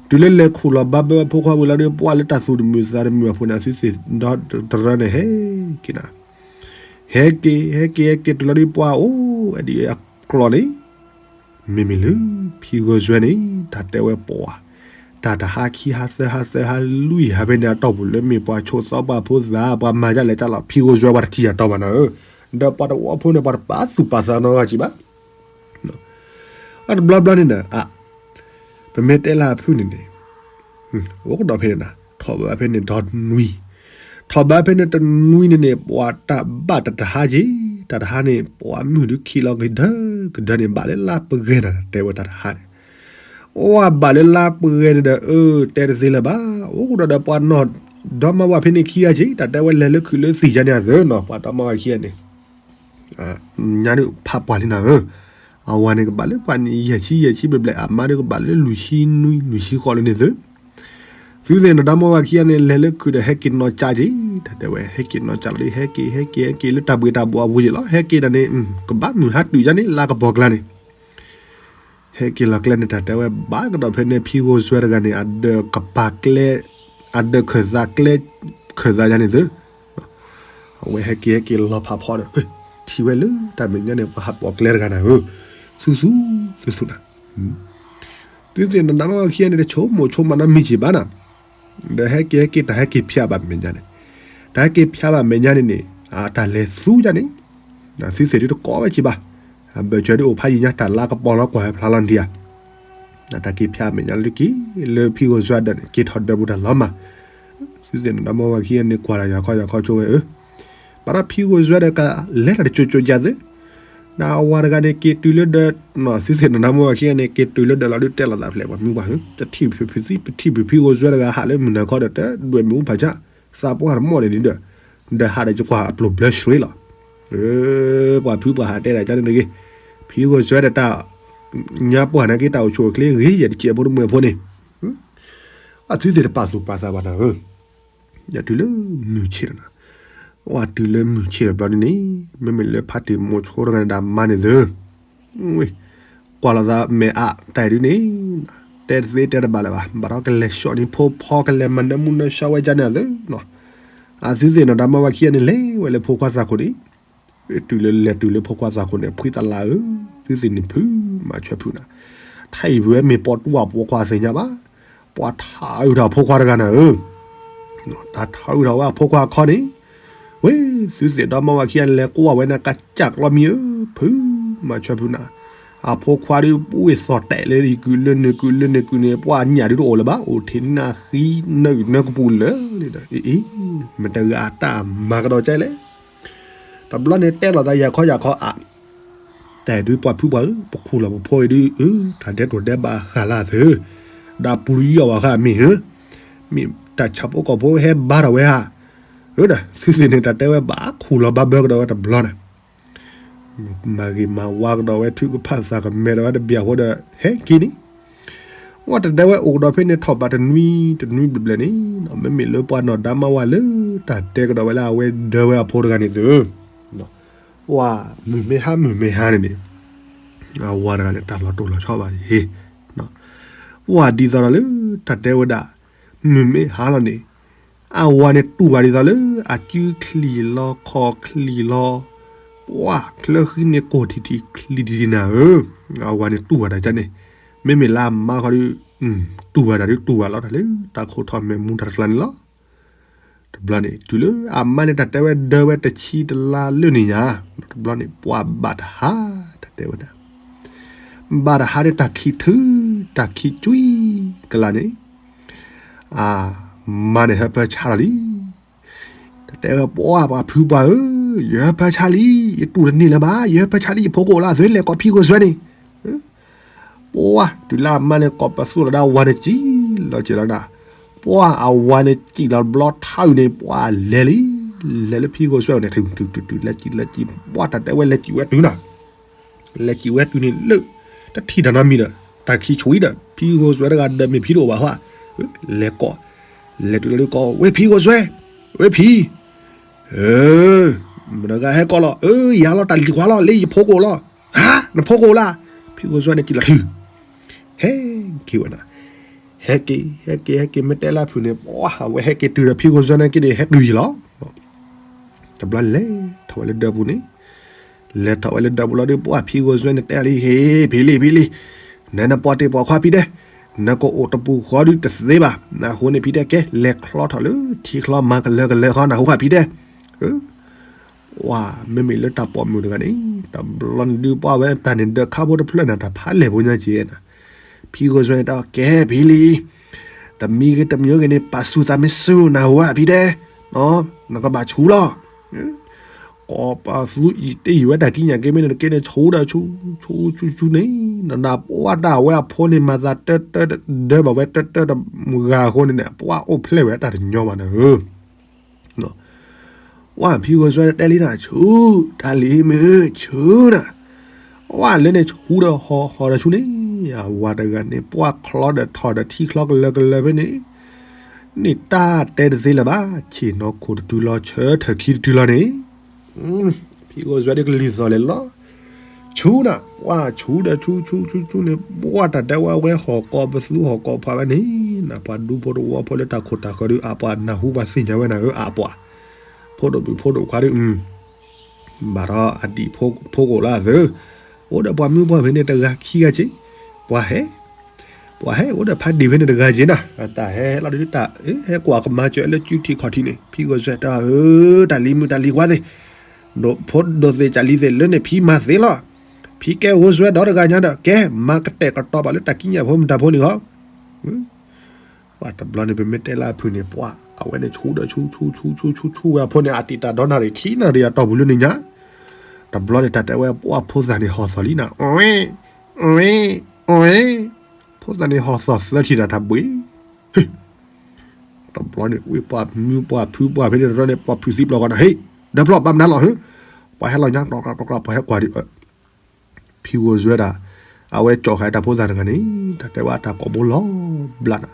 တုၤလၢလဲၤခူၣ်လီၤဘါဘၢအဖိခွါဝံၤလီၤဒီး ပှၤလၢတၢ်သူၣ်တမုာ်သးတမုာ်အဖိန့ၣ် အသုသ့ၣ်ဒီတရၢန့ၣ်ဟဲက့ၤနၤ, ဟဲက့ၤ ဟဲက့ၤ ဟဲက့ၤတုၤလီၤဒီးပှၤအိၣ်ဝဲဒ်အကျီၢ်န့ၣ် မ့မ့ၢ်လၢ ဖံဂီၤစွဲန့ၣ် တၢ်တဲဝဲပှၤ တၢ်တဟါခံဟါသၢဟါသၢဟါလွံၢ်ဟါဖဲန့ၣ်အတီၢ်ပူၤလၢမ့ၢ်ပှၤဆိးသီပှၤဖိသၣ် ပှၤမၤဒ်လဲၣ်ဒ်လဲၣ်လီၤ ဖံဂီၤစွဲပှၤတထံၣ်အတီၢ်ဘၣ်နၤဧၢ, ဒီးပှၤတဝီဖိန့ၣ် ပှၤတပာ်သူၣ်ပာ်သးနီတဂၤက့ၤဘၣ် အတဘျီဘျီန့ၣ်ဒီး ပမ့ၢ်တဲလၢအဖုၣ်န့ၣ်န့ၣ် အိၣ်ကဒီးဖဲန့ၣ်နၤ ထီၣ်ဘးဖဲန့ၣ်ဒီနွံ, ထီၣ်ဘးဖဲန့ၣ်တနွံန့ၣ်န့ၣ် ပှၤတၢ်ဘၣ်တၢ်တဟါက့ၤ, တၢ်တဟါန့ၣ် ပှၤမုၢ်ဒုးခံးလီၤကဒၢကဒၢန့ၣ် ဘၣ်လၢလါပှဲၤနၤ တဲဝဲတၢ်တဟါန့ၣ်, အိၣ်ဘၣ်လၢလါပှဲၤန့ၣ်ဒီး အၢ တဲတသ့လၢၤဘၣ်, အိၣ်ကဒီးဒီးပှၤနီၢ်ဒီမါဝၤဖဲန့ၣ်ခံဂၤက့ၤ, တၢ်တဲဝဲလဲၤလၢခုးလၢသံၣ်ယါန့ၣ်အသၢနီၤ ပှၤဒီမါဝၤခံဂၤန့ၣ် ညါဒုးဖးပှၢ်လံနၤဧၢ, အဝၤန့ၣ်ကဘၣ်လၢပှၤန့ၣ် ယဲၢ်ဆံယဲၢ်ဆံဘျဲၣ်ဘျဲၣ် အမါဒုးကဘၣ်လၢလွံၢ်ဆံနွံ လွံၢ်ဆံဃိးလၢန့ၣ်သု, သုသ့ၣ်နီၣ်ဒီမါဝၤခံဂၤန့ၣ် လဲၤလၢခုးဒီးဟဲက့ၤနီၢ်ကၠါက့ၤ, တၢ်တဲဝဲ ဟဲက့ၤနီၢ်ကၠါလီၤဒီး ဟဲက့ၤ ဟဲက့ၤ ဟဲက့ၤလၢတၢ်ဘှ့ၣ်တၢ်ဘှီၣ်အပူၤက့ၤလီၤ, ဟဲက့ၤဒၣ်န့ၣ် ကဘၣ်မုၢ်ဟါတုၤယါန့ၣ် လါကပီၤကျါန့ၣ် ဟဲက့ၤလီၤကျဲန့ၣ် တၢ်တဲဝဲဘၣ်ကဒီးဖဲန့ၣ် ဖံဂီၤစွဲတဂၤန့ၣ် အဒၢးကပၤကျဲ အဒၢးခၢၣ်သးကျဲ ခၢၣ်သးယါန့ၣ်သု, အဝဲဟဲက့ၤဟဲက့ၤလီၤဖးဖီဒီး ထံၣ်ဝဲလၢတၢ်မဲာ်ညါန့ၣ် ပှၤဟးပိာ်ကျဲတဂၤနၤဧၢ, သူသူ သူသူနၤ, သုသ့ၣ်နီၣ်ဒီမါဝၤခံဂၤန့ၣ် တဆိကမိၣ်ဆိကမးနီတမံၤက့ၤဘၣ်နၤ, ဒီးဟဲက့ၤဟဲက့ၤ တၢ်ဟဲက့ၤဖျါဘၣ်မဲာ်ညါန့ၣ်, တၢ်ဟဲက့ၤဖျါဘၣ်မဲာ်ညါန့ၣ်န့ၣ် တၢ်လဲၤသူယါန့ၣ် သုသ့ၣ်ဒုးတကိးဝဲက့ၤဘၣ်, အဘၢၣ်စၢၤဒုးအိၣ်ဖးယံၤညါ တၢ်လါကပီၤလီၤကွၢ်ဟဲဖျါလီၤနထံဧါ, တၢ်က့ၤဖၠးမဲာ်ညါလၢက့ၤ လၢဖံဂီၤစွဲဒီးန့ၣ် က့ၤထီၣ်ဒၢးပူၤတၢ်လီၤမး, သုသ့ၣ်နီၣ်ဒီမါဝၤခံဂၤန့ၣ် ကွၢ်လီၤယၤခီယၤခီဆိဝဲဧၢ, ဘၣ်ဒီးဖံဂီၤစွဲဒီးက လဲၤတၢ်တကၠိကၠိကၢ်သု, ဒီးအဝၤတဂၤန့ၣ် က့ၤတုၤလၢဒၢး, သုသ့ၣ်နီၣ်ဒီမါဝၤခံဂၤန့ၣ် က့ၤတုၤလၢဒၢးလီၤဒုး တဲလိာ်သးဖျဲးပှၤမုၢ်ပှၢ်ဧၢ, တထံၣ်ဖံသံ ပထံၣ်ဖံဖံဂီၤစွဲတဂၤဟးလၢမုၢ်နၤခီဒီး တဒွဲၣ်မ့ၣ်အူဖးဆါ, သးပှၢ်တမီၢ်န့ၣ်ဒုး, ဒီးဟးဒီးကကွၢ်အပျိၢ်ဘျၢဆှ့လီၤ. ပှၤဖုပှၤဟးတဲဒၣ်ကန့ၣ်တဂ့ၤ, ဖံဂီၤစွဲဒီးတၢ် ညါပှၢ်နာ်က့တၢ်အိၣ်ဆူၣ်အိၣ်ချ့ဂ့ၤ ယတစဲးဖိတမှဲၤဖိန့ၣ်, အသုသ့ၣ်တပာ်သူၣ်ပာ်သးဘၣ်နၤဧၢ, ယတုၤလၢမုၢ်ဆ့ၣ်လီၤနၤ, ဝဲတုၤလၢမုၢ်ဆ့ၣ်တဘျီဒ်န့ၣ်, မ့မ့ၢ်လၢဖါတံၢ်မိၤဆိတဂၤန့ၣ်ဒီးမါန့ၣ်သု ကွၢ်လိာ်သးမဲာ်အါတၢ်ဒုးန့ၣ်, တဲတသ့တဲတဘၣ်လၢၤဘၣ်, ဘၣ်ဒီးကလဲၤဆှီၣ်န့ၢ်ဖိဖီ ကလဲၤမၤနၢမူနၢဆှီဝဲဒ်န့ၣ်အသု, အသုသ့ၣ်နီၣ်ဒီမါဝၤခံဂၤန့ၣ် လဲၤဝဲလၢဖိခွါသးခိၣ်န့ၣ်, တုၤလၢလဲၤတုၤလၢဖိခွါသးခိၣ်န့ၣ် ဖှံသလးဧၢ, သုသ့ၣ်န့ၣ်ဖု မၤဆွဲဖုနၤ, ထါအံၤပဝဲမ့ၢ်ပိာ်တူၢ်အပိာ်ခွါသ့ၣ်ညါဘၣ်, ပှၤထါအုးထီၣ်အဖိခွါတဂၤနၤဧၢ, တၢ်ထါအုးထီၣ်ဝဲအဖိခွါအခီန့ၣ်, ဝ့ၢ် သုသ့ၣ်ဒီမါဝၤခံဂၤန့ၣ် လဲၤကွၢ်ဝဲန့ၣ်ကစၢ်ကျီမံၤဧၢ, ဖု မၤဆွဲဖုနၤ, အဖိခွါဒုး ပှ့ၤသီၣ်တဲာ်လၢကုာ်လၢန့ၣ်ကုာ်လၢန့ၣ်ကုာ်န့ၣ် ပှၤညၣ်ဒုးတအိၣ်လၢၤဘၣ်, အိၣ်ထံးနၢ်ဃံနၢအုၣ်နၢကပူၤလၢာ်လံဒီး အ့ မတၤဂၤအတၢ်မၤကဒီးကလဲၣ်, တဘျီန့ၣ်တဲလိာ်သးယၤခီယၤခီအါ တၢ်ဒုးပှၤဖုပှၤဧၢ, ပခူၣ်လီၤပဖိအံၤဒုး တၢ်ဒဲးတိၢ်ဒဲးဘးဃာ်လၢသု, ဒီးပူၤတယီၢ်ဘၣ်ဃာ်မ့ၢ်ဧၢ, မ့ၢ်တၢ်ဆၣ်ဖိကီၢ်ဖိဟဲဘါထီၣ်ဝဲဧါ, အၢဒီး သုသ့ၣ်န့ၣ် တၢ်တဲဝဲဘၣ်ခူၣ်လီၤဘါဘၢကဒီးဝဲတဘျီနၤ, မၤဂ့ၤမၤဝါကဒီးဝဲ ထုကဖၣ်သးကမဲဒီးဝဲတဘျီအဃိဒီး ဟဲက့ၤန့ၣ် ဝဲတတဲဝဲအိၣ်ကဒီးဖဲန့ၣ် ထီၣ်ဘးတနွံတနွံဘျဲၣ်ဘျဲၣ်န့ၣ်, မ့မ့ၢ်လၢပှၤနီၢ်ဒါမါဝၤလၢတၢ်တဲကဒီးဝဲလၢအဝဲဒၢဝဲအဖိတဂၤန့ၣ်သု, ပှၤမုၢ်မ့ၢ်ဟါမုၢ်မ့ၢ်ဟါန့ၣ်န့ၣ်, အဝၤတဂၤန့ၣ် တၢ်လီၤတိၢ်လီၤဆီဘၣ်ယ့ၢ်, ပှၤဒ်သိးဒီးလၢတၢ်တဲဝဲဒၣ်, မုၢ်မ့ၢ်ဟါလီၤန့ၣ်, အဝၤန့ၣ်တူၢ်ဘၣ်ဒ်သိးလၢ အစုချံၣ်လီၤခီၣ်ချံၣ်လီၤ, ပှၤချၢဃံန့ၣ်ကိၢ်ထံထံချံထံထံနၤဧၢ, အဝၤန့ၣ်တူၢ်ဘၣ်တၢ်ကန့ၣ်, မ့မ့ၢ်လၢအမါခီဒုး, တူၢ်ဘၣ်တၢ်ဒုးတူၢ်ဘၣ်လီၤတၢ်လၢ တၢ်ခိၣ်ထီၣ်မဲာ်မူတၢ်တကျါန့ၣ်လီၤ. တဘျီန့ၣ် တုၤလၢအမါန့ၣ် တၢ်တဲဝဲဒၢဝဲတဆံတလါလၢန့ၣ်ညါ, တဘျီန့ၣ် ပှၤဘၣ်တဟါ, တၢ်တဲဝဲဒၣ်, ဘၣ်တဟါန့ၣ် တၢ်ခံးထု, တၢ်ခံးကွံကလါန့ၣ်, အမါန့ၣ်ဟၢဖၢဆါလီၤလံ. တၢ်တဲဝဲ ပှၤ ပှၤဖုပှၢ်ဧၢ, ယဟၢဖၢဆါလံ, ယတူၢ်တန့ၢ်လၢၤဘၣ်, ယဟၢဖၢဆါလံ, ယဖိကအိၣ်လၢအသုလဲၤကိးဖံဂီၤစွဲန့ၣ် ပှၤ တုၤလၢအမါန့ၣ်ကိးပသူလီၤဒီးအဝၤန့ၣ်စံၣ်လီၤစဲးလီၤနၤ, ပှၤအဝၤန့ၣ်စံၣ်လီၤဘျီထါအုးန့ၣ် ပှၤလဲၤလံ, လဲၤလၢဖံဂီၤစွဲန့ၣ် တုၤတုၤတုၤတုၤ လဲၤစံၣ်လဲၤစံၣ်, ပှၤတၢ်တဲဝဲလဲၤစံၣ်ဝဲတုၤနၤ, လဲၤစံၣ်ဝဲတုၤန့ၣ်လၢ တထံၣ်တၢ်နီတမံၤဒီး တၢ်ခံးဆူၣ်အံၤဒီး ဖံဂီၤစွဲတဂၤဒီးမ့ၢ်ဖံတအိၣ်ဘၣ်ဟီ, လဲၤကိး, လဲၤတုၤလၢကိး ဝဲဖံဂီၤစွဲ, ဝဲဖံ မတၤဂၤဟဲကိးလီၤ, အၢ ယၤလီၤ တၢ်လံၤခွါလီၤ, လၢယဖိကအိၣ်လီၤ, ဟါ နဖိကအိၣ်လၢ, ဖံဂီၤစွဲန့ၣ်စံၣ်လီၤထု, ဟဲက့ၤဝဲနၤ, ဟဲက့ၤ ဟဲက့ၤ ဟဲက့ၤ မ့ၢ်တဲလၢဖုးန့ၣ် ပှၤ ဝဲဟဲက့ၤတုၤဒီးဖံဂီၤစွဲန့ၣ်က့ၤန့ၣ် ဟဲတုၤယံၤလီၤ. တဘျီလဲၤထီၣ်ဝဲလၢဒၢးပူၤန့ၣ်, လဲၤထီၣ်ဝဲလၢဒၢးပူၤလီၤဒီး ပှၤဖံဂီၤစွဲန့ၣ်တဲလံ ဟ့ ဖံလံ ဖံလံ, နနပိာ်တ့ၢ်ပိာ်ခွါဖံတဲ, နကအိၣ်တပူၤဃီဒုးတသ့ဘၣ်, အဃိန့ၣ်ဖံတဲကဲ လဲၤချီထီၣ်လၢထံချီမၤကလၢကလၢဃီနၢ်ဟူဧါဖံတဲ ပှၤ မ့မ့ၢ်လၢတၢ်ပိာ်မုၣ်တဂၤန့ၣ် တဘျီန့ၣ်ဒုးပှၤဝဲတၢ်န့ၣ်ဒၢးခါဖိတဖျၢၣ်န့ၣ် တၢ်ဖးလဲၢ်ဖိညါက့ၤနၤ, ဖံဂီၤစွဲန့ၣ်တဲကဲဖံလံ, တမံၤဂ့ၤတမံၤဂ့ၤန့ၣ် ပာ်ဆူၣ်သးမ့ၢ်ဆူၣ်နၢ်ဟူဧါဖံတဲ, နကဘၣ်ဆူၣ်လီၤ. ကိးပသူအံၤတ့ၢ်ယံၤဝဲတၢ်ကံးညာ်က့ၤမ့ၢ်န့ၣ်တက့ၢ်န့ၣ် ဆူၣ်ဒီးဆူၣ် ဆူၣ်ဆူၣ်ဆူၣ်န့ၣ်, နဒၣ်ပှၤတၢ်ဝဲအဖိန့ၣ် မၤသးတၢတၢ ဒၢဘၣ်ဝဲတၢတၢတဂၤအဃိန့ၣ်န့ၣ် ပှၤအိၣ်ဖျဲၣ်ဝဲတၢ်တညီဘၣ်နၤဧၢ ပှၤဖံဂီၤစွဲတဲလံနၤ ဆူၣ် တၢ်လံၤမုၣ် ဆူၣ်နၤ, ပှၤလၢန့ၣ်ဆူၣ်ဒီးဟီၣ်ဟီၣ်ဒီးဆူၣ်န့ၣ်, အဝၤတဂၤန့ၣ် ပှၤချီဒီးထီၣ်ဒီးထံချီကလၢကလၢဖဲန့ၣ်, န့ၣ်တၢ်တဲတသ့လၢၤဘၣ်, ဆ့ၣ်နီၤခိၣ်တတုၤလီၤ ဆၢထၢၣ်ခံတတုၤလီၤန့ၣ် ဖံဂီၤစွဲဒ်ကလုၢ်သီၣ်လဲၤလီၤ, ဆူၣ်နၤ, ပှၤဆူၣ်ဒီးဆူၣ်ဆူၣ်ဆူၣ်ဆူၣ်န့ၣ် ပှၤတၢ်တဲဝဲဝဲဟီၣ်ကိးပသူဟီၣ်ကိးပှၤဝဲန့ၣ်, နပှၤဒူဖိတဝီဖိလၢတၢ်ခိၣ်တၢ်ဃၢၤဒုး အပှၤနၢ်ဟူပှၤသ့ၣ်ညါဝဲနၤဧၢ အပှၤ, ဖိဒိၣ်မုၣ်ဖိဒိၣ်ခွါဒုး ဘၣ်ဒီးအဒံၣ်ဖိကအိၣ်လၢအသု, အိၣ်ဒီးပှၤမုၢ်ပှၢ်ဖဲန့ၣ်တဂၤခံဂၤက့ၤ, ပှၤဟဲ ပှၤဟဲအိၣ်ဒီးဖးဒံၣ်ဖဲန့ၣ်တဂၤက့ၤနၤ, တၢ်ဟဲဟဲလီၤဒုးတၢ် ဟဲကွၢ်ကမၤစၢၤလၢစုထံၣ်ခီၣ်ထံးန့ၣ် ဖံဂီၤစွဲတၢ်ဧၢ, တၢ်လံၤမုၣ်တၢ်လံၤခွါသ့ၣ်, ဒိၣ်ဖိဒိၣ်သ့ၣ်ကၢ်လံၤသ့ၣ်လၢန့ၣ် ဖံမၤသ့လီၤ, ဖ ဖံကဲဂိၢ်စွဲဒီတဂၤညါဒီး ကဲ မၤကတဲာ်ကတီၤဘၣ်လၢတၢ်ကံးညာ်ဖိမတၤဖိန့ၣ်ဃီ. ပှၤတဘျီန့ၣ် ပမ့ၢ်တဲလၢအဖုၣ်န့ၣ် ပှၤအဝဲန့ၣ်ဆူၣ်ဒီးဆူၣ်ဆူၣ်ဆူၣ်ဆူၣ်ဆူၣ်ဆူၣ် ဆူၣ်ဝဲအဖိန့ၣ် အတံာ်တာ်ဒီနၣ်ရံၣ်ခံနၣ်ရံၣ်အတီၢ်ပူၤလၢန့ၣ်ညါ, တဘျီန့ၣ် တၢ်တဲဝဲပှၤဖိသၣ်န့ၣ်ဟီၣ်သီၣ်လံနၤ, အဝဲ အဝဲ ဖိသၣ်န့ၣ်ဟီၣ်သီၣ်သၢထံၣ်ဒီးတၢ်ဘှံး တဘျီန့ၣ် ဝ့ၢ်ပှၤမုၢ်ပှၤဖုပှၢ်ဖဲန့ၣ်တဘျီန့ၣ် ပှၤဖုသံပျီၤကီးနၤ ဟ့ၣ် ဒၢဖျီၣ်ဘၣ်မနုၤလီၤဟ့ၣ်, ပှၤဟဲလီၤညါ ကျီကျီကျီကျီ ပှၤဟဲကွၢ်ဒံး ဖံဂိၢ်စွဲဒၣ်, အဝဲကၠီၣ်ဃာ်တၢ်ဖိသၣ်တဂၤန့ၣ် တၢ်တဲဝဲအတၢ်ကိးဘိလီၤဘျါနၤ,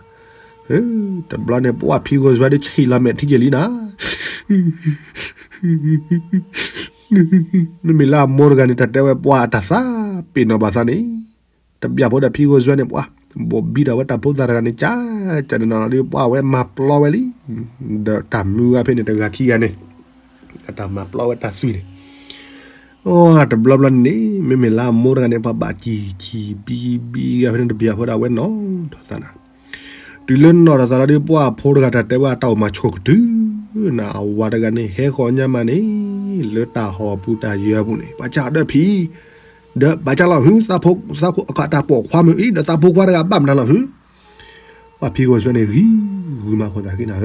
တဘျီန့ၣ် ပှၤဖံဂိၢ်စွဲဒုးဆံးလီၤမဲာ်ထံက့ၤလံနၤ, မ့မ့ၢ်လၢအမိၢ်တဂၤန့ၣ် တၢ်တဲဝဲပှၤအတၢ်သးပ့ၤနီၣ်ဘၣ်သးန့ၣ်, တဘျီဖိဒီးဖံဂိၢ်စွဲန့ၣ် ပှၤ ဘိၣ်ဘံဒီးဝဲတၢ်ဖိသၣ်တဂၤန့ၣ် ကၢ်ကၢ်နးနးဒီး ပှၤဝဲမၤပျီဝဲလံ, ဒီးတၢ်မုၢ်ဂၤဖဲန့ၣ် တဂၤခံဂၤန့ၣ် တၢ်မၤပျီဝဲတၢ်သွံၣ်န့ၣ်, အိ တဘျီဘျီန့ၣ် မ့မ့ၢ်လၢအမိၢ်တဂၤန့ၣ် ပှၤဘၣ်စံၣ်စံၣ်ဘံဘံဂၤဖဲန့ၣ် တဘျီဖိဒီးအဝဲနီၢ်ထီၣ်သးနၤ, တုၤလၢနီၢ်ထီၣ်သးလီၤဒီး ပှၤဖိတဂၤတၢ်တဲဝဲအတၢ်အိၣ်မၤဆိၣ်ကတုၤနၤ, အဝၤတဂၤန့ၣ် ဟဲဃီၤညါမးန့ၣ် လၢတၢ်ဟီၣ်ပူၤတၢ်ယၢၤပူၤန့ၣ် ပှၤစံးဒီးဖံ ဒီးဘၣ်ကၢ်လီၤဟု သးဖိခွါတဂၤဘၣ်မနုၤလီၤဟု, ပှၤဖံဂီၢ်စွဲန့ၣ်ဂံၤဂုၤမၤခိၣ်သးက့နၤဧၢ,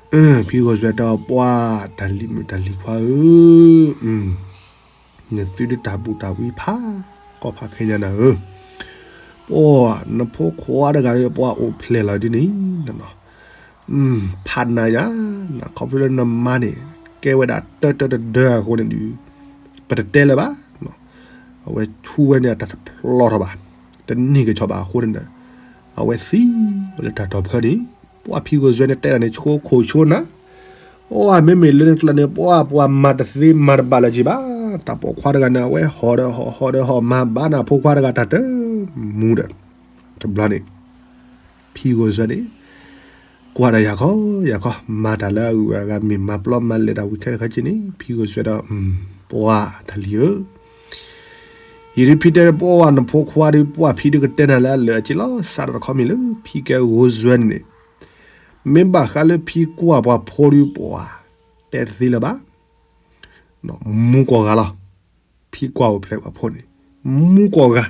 ဖံဂီၢ်စွဲတဲပှၤတၢ်လံၤမုၣ်တၢ်လံၤခွါဧၢ, နသုတတၢ်ဘူၣ်တၢ်ဝံဖးကီၢ်ဖးခဲညါနၤဧၢ, ပှၤနဖိခွါတဂၤဒီးပှၤအိၣ်ဖျဲၣ်လီၤဒ်န့ၣ် ဖးနၤယါ, ခီဖျိလၢနမါန့ၣ် ကဲဝဲဒၣ်တၢတၢတဒၢအဃိန့ၣ်ဒီး ပတတဲလၢၤဘၣ်, အဝဲဆူၣ်ဝဲန့ၣ်အတၢ်တဖျီထီၣ်ဘၣ်, တန့ၢ်ကဆီဘၣ်အဃိန့ၣ်ဒီး အဝဲသံဝဲလၢတၢ်တီၢ်ဖၢန့ၣ်, ပှၤဖံဂီၢ်စွဲန့ၣ်တဲဒၣ်န့ၣ်ဆိခိၣ်ဆိနၤ, အိ မ့မ့ၢ်လၢနကျါန့ၣ် ပှၤပှၤမၤတသ့မၤတဘၣ်လၢၤက့ၤဘၣ်, တၢ်ပိာ်ခွါတဂၤန့ၣ် အဝဲဟီၣ်ဒီးဟီၣ်ဟီၣ်ဒီးဟီၣ်မၤဘၣ်နၤဖိခွါတဂၤတၢ်တမူဒီး, တဘျီန့ၣ် ဖံဂီၢ်စွဲန့ၣ် ကွၢ်ဒီးယၤခီယၤခီ မၤတၢ်လၢအဂုၤအဂၤမ့ၢ်မၤပျီမၤလဲၤတၢ်ဝံၤခဲလၢာ်ခဲဆ့န့ၣ် ဖံဂီၢ်စွဲဒီး ပှၤတၢ်လံၤဧၢ, ယဒုးဖံတဲပှၤနဖိခွါဒီး ပှၤဖံဒုးကတဲနၤလၢအလၢာ်အက့လီၤ, စးထီၣ်တခီမ့ၢ်လၢ ဖံကဲဂိၢ်စွဲန့ၣ်န့ၣ်, မ့ၢ်ဘၣ်ဃးလၢဖံကွၢ်ပှၤဖိဒီးပှၤ တဲတသ့လၢၤဘၣ်, မူကွီၢ်ဂၤလီၤ, ဖံကွၢ်အိၣ်ဖျဲၣ်ပှၤဖိန့ၣ်, မူကွီၢ်ဂၤ,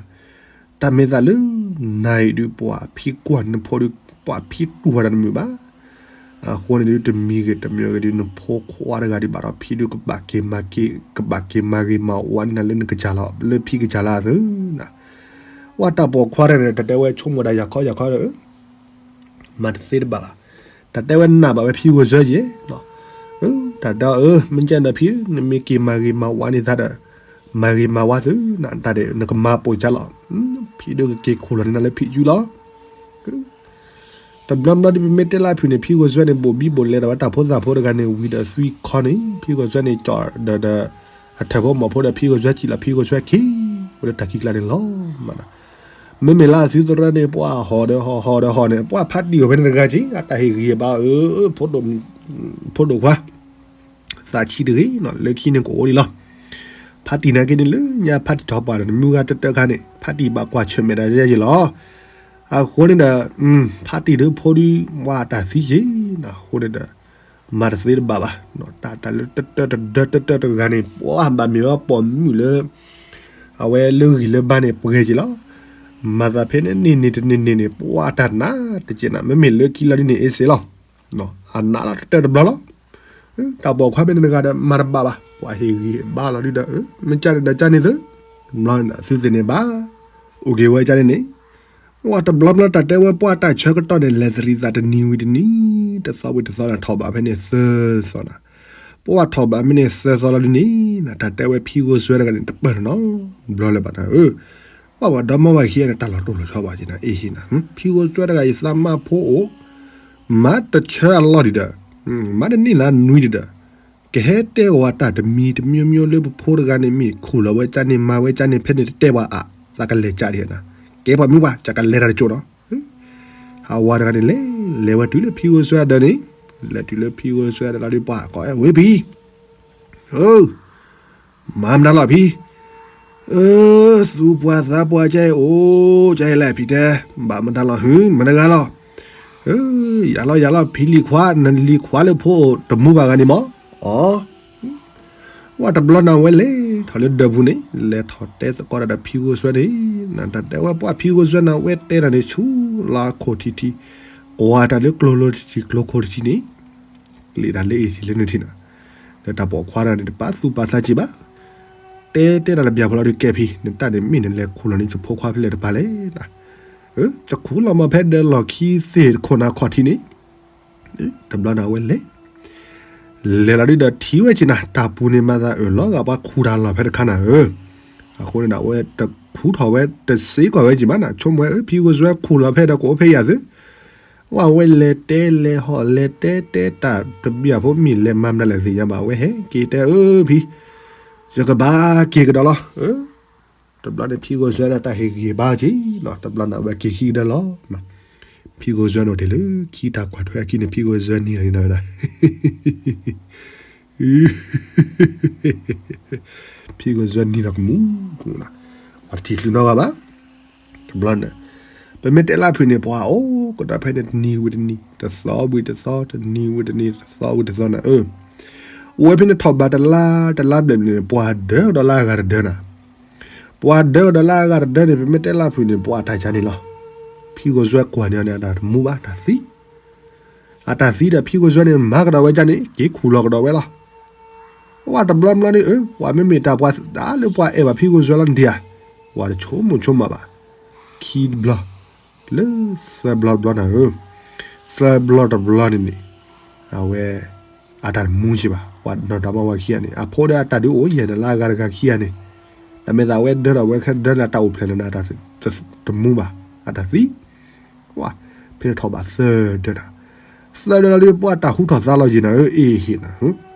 တၢ်မ့ၢ်သးလၢ နၤအံၤဒုးပှၤဖံကွၢ်နဖိဒီး ပှၤဖံတူၢ်ဝဲဒၣ်တမုာ်ဘၣ်, အဃိန့ၣ်ဒုးတမံၤဂ့ၤတမံၤဂ့ၤဒုး နဖိခွါတဂၤဒုးဘၣ်ဒီး ဖံဒုးကဘၣ်က့ၤမၤက့ၤ ကဘၣ်က့ၤမၤဂ့ၤမၤဝါန့ၢ်နၤလၢနကစၢ်လီၤ လၢဖံကစၢ်လၢအသိးနၤ, ပှၤတၢ်ပိာ်ခွါတဂၤန့ၣ် တၢ်တဲဝဲဆိကမိၣ်ဒၣ်ယၤခီယၤခီဒီး မၤတသ့တဘၣ်ဘၣ်, တၢ်တဲဝဲနာ်ဘၣ်ဝဲဖံဂီၢ်စွဲယဲၢ်, တၢ်တဲအၢ မ့ၢ်ကဲဒီးဖံ နမ့ၢ်က့ၤမၤဂ့ၤမၤဝါန့ၢ်သးဒီး မၤဂ့ၤမၤဝါသုနၤတၢ်ဒီး နကမၤပိာ်ကၢ်လီၤ, ဖံဒုးကက့ၤခိၣ်လီၤန့ၢ်နၤလၢဖံယူၢ်လီၤ တဘျီဘျီဒ်ပမ့ၢ်တဲလၢအဖုၣ်န့ၣ် ဖံဂီၢ်စွဲန့ၣ် ဘိၣ်ဘံဘိၣ်လဲဒီးဝဲတၢ်ဖိသၣ်ဖိတဂၤန့ၣ် ဝံၤဒီးသွံၣ်ခီန့ၣ် ဖံဂီၢ်စွဲန့ၣ် ကၠီၣ်ဒီး အထၢၣ်ဖိမီၢ်ဖိဒီးဖံဂီၢ်စွဲစံၣ်လီၤ ဖံဂီၢ်စွဲခံ ဝဲလၢတၢ်ခံကျါန့ၣ်လီၤမးနီၤ, မ့မ့ၢ်လၢအသုသရၢန့ၣ် ပှၤဟီၣ်ဒီးဟီၣ်ဒီးဟီၣ်န့ၣ် ပှၤဖးတံၢ်အီၤဖဲန့ၣ်တဂၤက့ၤ အတၢ်ဟ့ၣ်ဂံၢ်ဘါအၢ ဖိဒိၣ်ခွါ သးဆံးတဂ့ၤနီၤ လၢခံန့ၣ်ကအိၣ်ဒံးလီၤ, ဖးတံၢ်နာ်က့န့ၣ် လၢညါဖးတံၢ်ထီၣ်ပှၢ်ဒီး နမုၢ်ဂၤတတၢၢ်ခါန့ၣ် ဖးတံၢ်ဘၣ်ကွၢ်ဆၢၣ်မဲာ်ဒၣ်ယဲယဲလီၤ, အဃိန့ၣ်ဒီး ဖးတံၢ်ဒုးဖိဒုး ဝါတၢ်သံက့ၤနီၤ အဃိန့ၣ်ဒီး မၤတသ့တဘၣ်ဘၣ်, တၢ်တၢ်လၢတတၢၢ်တဒၢတတၢၢ်တဂၤန့ၣ် ပှၤဘၣ်မ့ၢ်ဝဲပိာ်မုၣ်လၢ အဝဲလၢဂံၢ်လၢဘါန့ၣ် ပှဲၤက့ၤလီၤ, မၤသးဖဲန့ၣ်န့ၣ်န့ၣ်တန့ၢ်န့ၣ်န့ၣ် ပှၤတၢ်နးတက့ၢ်နၤ မ့မ့ၢ်လၢခံလီၤဒ်န့ၣ် အ့စ့လီၤ အနးလီၤတတၢၢ်တဘျီလီၤ, တၢ်ပိာ်ခွါဖဲန့ၣ်တဂၤဒီး မၤတဘၣ်ဘၣ် ပှၤဟ့ၣ်ဂံၢ်ဘါလီၤဒုဒီး မ့ၢ်ကန့ၣ်ဒီးကန့ၣ်သု, ဘျီန့ၣ်သုသ့ၣ်န့ၣ်ဘၣ်, အိၣ်က့ၤဝဲကန့ၣ်န့ၣ်, ဝဲတဘျီဘျီတၢ်တဲဝဲပှၤတၢ်ဆၢကတီၢ်န့ၣ် လဲၤသရံးသးတနံၤဝံၤတနံၤ, တသီဝံၤတသီန့ၣ် ထီၣ်ဘးဖဲန့ၣ်သၢသီနၤ, ပှၤထီၣ်ဘးဖဲန့ၣ်သၢသီလီၤဒ်န့ၣ်, တၢ်တဲဝဲဖံဂိၢ်စွဲတဂၤန့ၣ် တပၢၢ်နီတဘျီလၢၤဘၣ်နၤဧၢ, ပှၤဝဲဒီမါဝၤခံဂၤန့ၣ် တၢ်လီၤတိၢ်လီၤဆီဘၣ်က့ၤနၤ အ့ဟ့နၤ, ဖံဂိၢ်စွဲတဂၤအံၤသးမါဖိအိၣ်, မၤတဆၢအလီၢ်ဒံးဒီး, မၤတန့ၢ်လၢနွံဒံးဒီး, ကဟဲတဲအီၤတၢ်တမံၤတမျိုးမျိုးလၢပဖိတဂၤန့ၣ် မ့ၢ်ခိၣ်လီၤဝဲကန့ၣ်မၤဝဲကန့ၣ် ဖဲန့ၣ်တတဲပှၤအါ, သးကလဲၤကဒံးနၤ, ကဲပှၤမုၢ်ပှၢ် ကကလဲၤတၢ်တကၠိၢ်နီၤ, ဟးဝၤတဂၤန့ၣ်လဲၤ, လဲၤဝဲတုၤလၢဖံဂိၢ်စွဲအဒၢးန့ၣ်, လဲၤတုၤလၢဖံဂိၢ်စွဲအဒၢးလီၤဒုး ပှၤကိးဝဲဖံ မၤမတၤလီၤဖံ, သူၣ်ပှၢ်သးပှၢ်ကဲအိၣ် ကဲလဲၣ်ဖံတဲ, ဘၣ်မတၤလီၤဟု မတၤဂၤလီၤ, ယၤလီၤယၤလီၤ ဖံလံၤခွါ နလံၤခွါလၢဖိတမူဘၣ်ဂၤန့ၣ်မး, အီ, ဝဲတဘျီနၤဝဲလဲၤ ထီၣ်လၢဒၢးပူၤန့ၣ် လဲၤထီၣ်တဲသကိးတၢ်ဒီးဖံဂိၢ်စွဲန့ၣ်, တၢ်တဲဝဲပှၤဖံဂိၢ်စွဲန့ၣ် အဝဲတဲတၢ်န့ၣ်ဆူလၢခိၣ်ထံးထံး, ကွၢ်တၢ်လၢကျိၣ်လိၤထံးထံးကျိၣ်ခိၣ်ထံးထံးန့ၣ်, ကလံၣ်တၢ်လၢအ့ၣ်ထံးလၢနုၢ်ထံးနၤ, ဒီးတၢ်ပိာ်ခွါတၢ်န့ၣ် တပာ်သူၣ်ပာ်သးက့ၤဘၣ်, တဲတဲတၢ်တဘၣ်ဖိလီၤဒီး ကဲဖံ နတၢ်န့ၣ်မ့ၢ်နလဲၤခူၣ်လီၤန့ၣ် ယဖိခွါဖဲလဲၣ်တပၤလဲၣ်နၤ, ယခူၣ်လီၤမးဖဲဒၢးလီၢ်ခံသ့ၣ်တခိၣ်နၤခီၣ်ထံးန့ၣ်, တဘျီန့ၣ်အဝဲလဲၤ လဲၤလီၤဒုးဒီးထံၣ်ဝဲက့ၤနၤ တၢ်ပူၤန့ၣ်မၤသးအၢၣ်လီၤဂာ် ပှၤခူၣ်တၢ်လီၢ်ဖဲတခါနၤဧၢ, အဃိန့ၣ်ဒီး အဝဲတခူၣ်ထီၣ်ဝဲတစ့ကွၢ်ဝဲက့ၤဘၣ်နၤ, ဆိကမိၣ်ဝဲ ဖံဂိၢ်စွဲခူၣ်လီၤဖဲဒီးကအိၣ်ဖဲယၤသု, ဝဲလဲၤတဲလဲၤဟီၣ်လဲၤတဲတဲတၢ်တဘၣ်ဖိ မ့ၢ်လဲၤမၤမနုၤလဲၣ်သ့ၣ်ညါဘၣ်, အဝဲဟဲက့ၤတဲအၢဖံ ယကဘၣ်က့ၤကဒီးလီၤ တဘျီန့ၣ်ဖံဂိၢ်စွဲဒီးတၢ်ဟ့ၣ်ဂံၢ်ဘါက့ၤ, တဘျီန့ၣ်အဝဲက့ၤခံကဒီးလီၤ, ဖံဂိၢ်စွဲန့ၣ်အိၣ်တ့ၢ်လၢခံတၢ်ကွၢ်ထွဲအခံန့ၣ် ဖံဂိၢ်စွဲနံၤလီၤန့ၣ် ဖံဂိၢ်စွဲနံၤလီၤကမူၣ်ကမူၣ်နၤ, ပှၤတထံၣ်ချုးနီတဂၤဘၣ်, တဘျီန့ၣ် ပမ့ၢ်တဲလၢဖုၣ်န့ၣ် ပှၤအိၣ်ကဒီးဖဲန့ၣ် တနံၤဝံၤတနံၤ တသီဝံၤတသီ တနံၤဝံၤတနံၤ တသီဝံၤတသီနၤဧၢ, အိၣ်ဝဲဖဲန့ၣ်ထီၣ်ဘးတလါ တလါဘျဲၣ်ဘျဲၣ်န့ၣ် ပှၤဒၢကဒီးလၢအဂၤတဒၢနၤ, ပှၤဒၢကဒီးလၢအဂၤတဒၢန့ၣ် ပမ့ၢ်တဲလၢဖုၣ်န့ၣ် ပှၤအတၢ်ကါန့ၣ်လီၤ, ဖံဂိၢ်စွဲကွၢ်န့ၢ်အီၤန့ၣ် အတၢ်တမူဘၣ် တၢ်သံ အတၢ်သံဒီးဖံဂိၢ်စွဲန့ၣ် မၤကဒီးဝဲကါန့ၣ် က့ၤခူၣ်လီၤကဒီးဝဲလီၤ, ဝဲတဘျီဘျီန့ၣ် ပှၤမ့မ့ၢ်တၢ်ပှၤတၢ်လၢပှၤအဲၣ်ဘၣ်ဖံဂိၢ်စွဲလီၤဒံးဧါ, ပှၤတဆိကမိၣ်ဆိကမးဘၣ်, ခံဘျီ လၢသၢဘျီတဘျီနၤဧၢ, သၢဘျီတဘျီန့ၣ်န့ၣ်, အဝဲ အတၢ်တမူက့ၤဘၣ်, ပှၤနီၢ်တၢ်ဘၣ်ဝဲခံဂၤန့ၣ် အဖိဒီးအတၢ်ဒုးအိၣ်ယဲၢ်န့ၣ်လၢအဂၤတဂၤခံဂၤန့ၣ်, တၢ်မ့ၢ်သးဝဲဒၢဒီးဝဲခဲဒၢလၢတၢ်အိၣ်ဖျဲၣ်လၢနၤ တမူဘၣ်, အတၢ်သံ ဝဲ ဖဲန့ၣ်ထီၣ်ဘးသၢဒၢနၤ, သၢဒၢလီၤဒီး ပှၤတၢ်ဟူထီၣ်သါလီၤယံၤနၤဧၢ အ့ၣ်ဟ့ၣ်နၤ,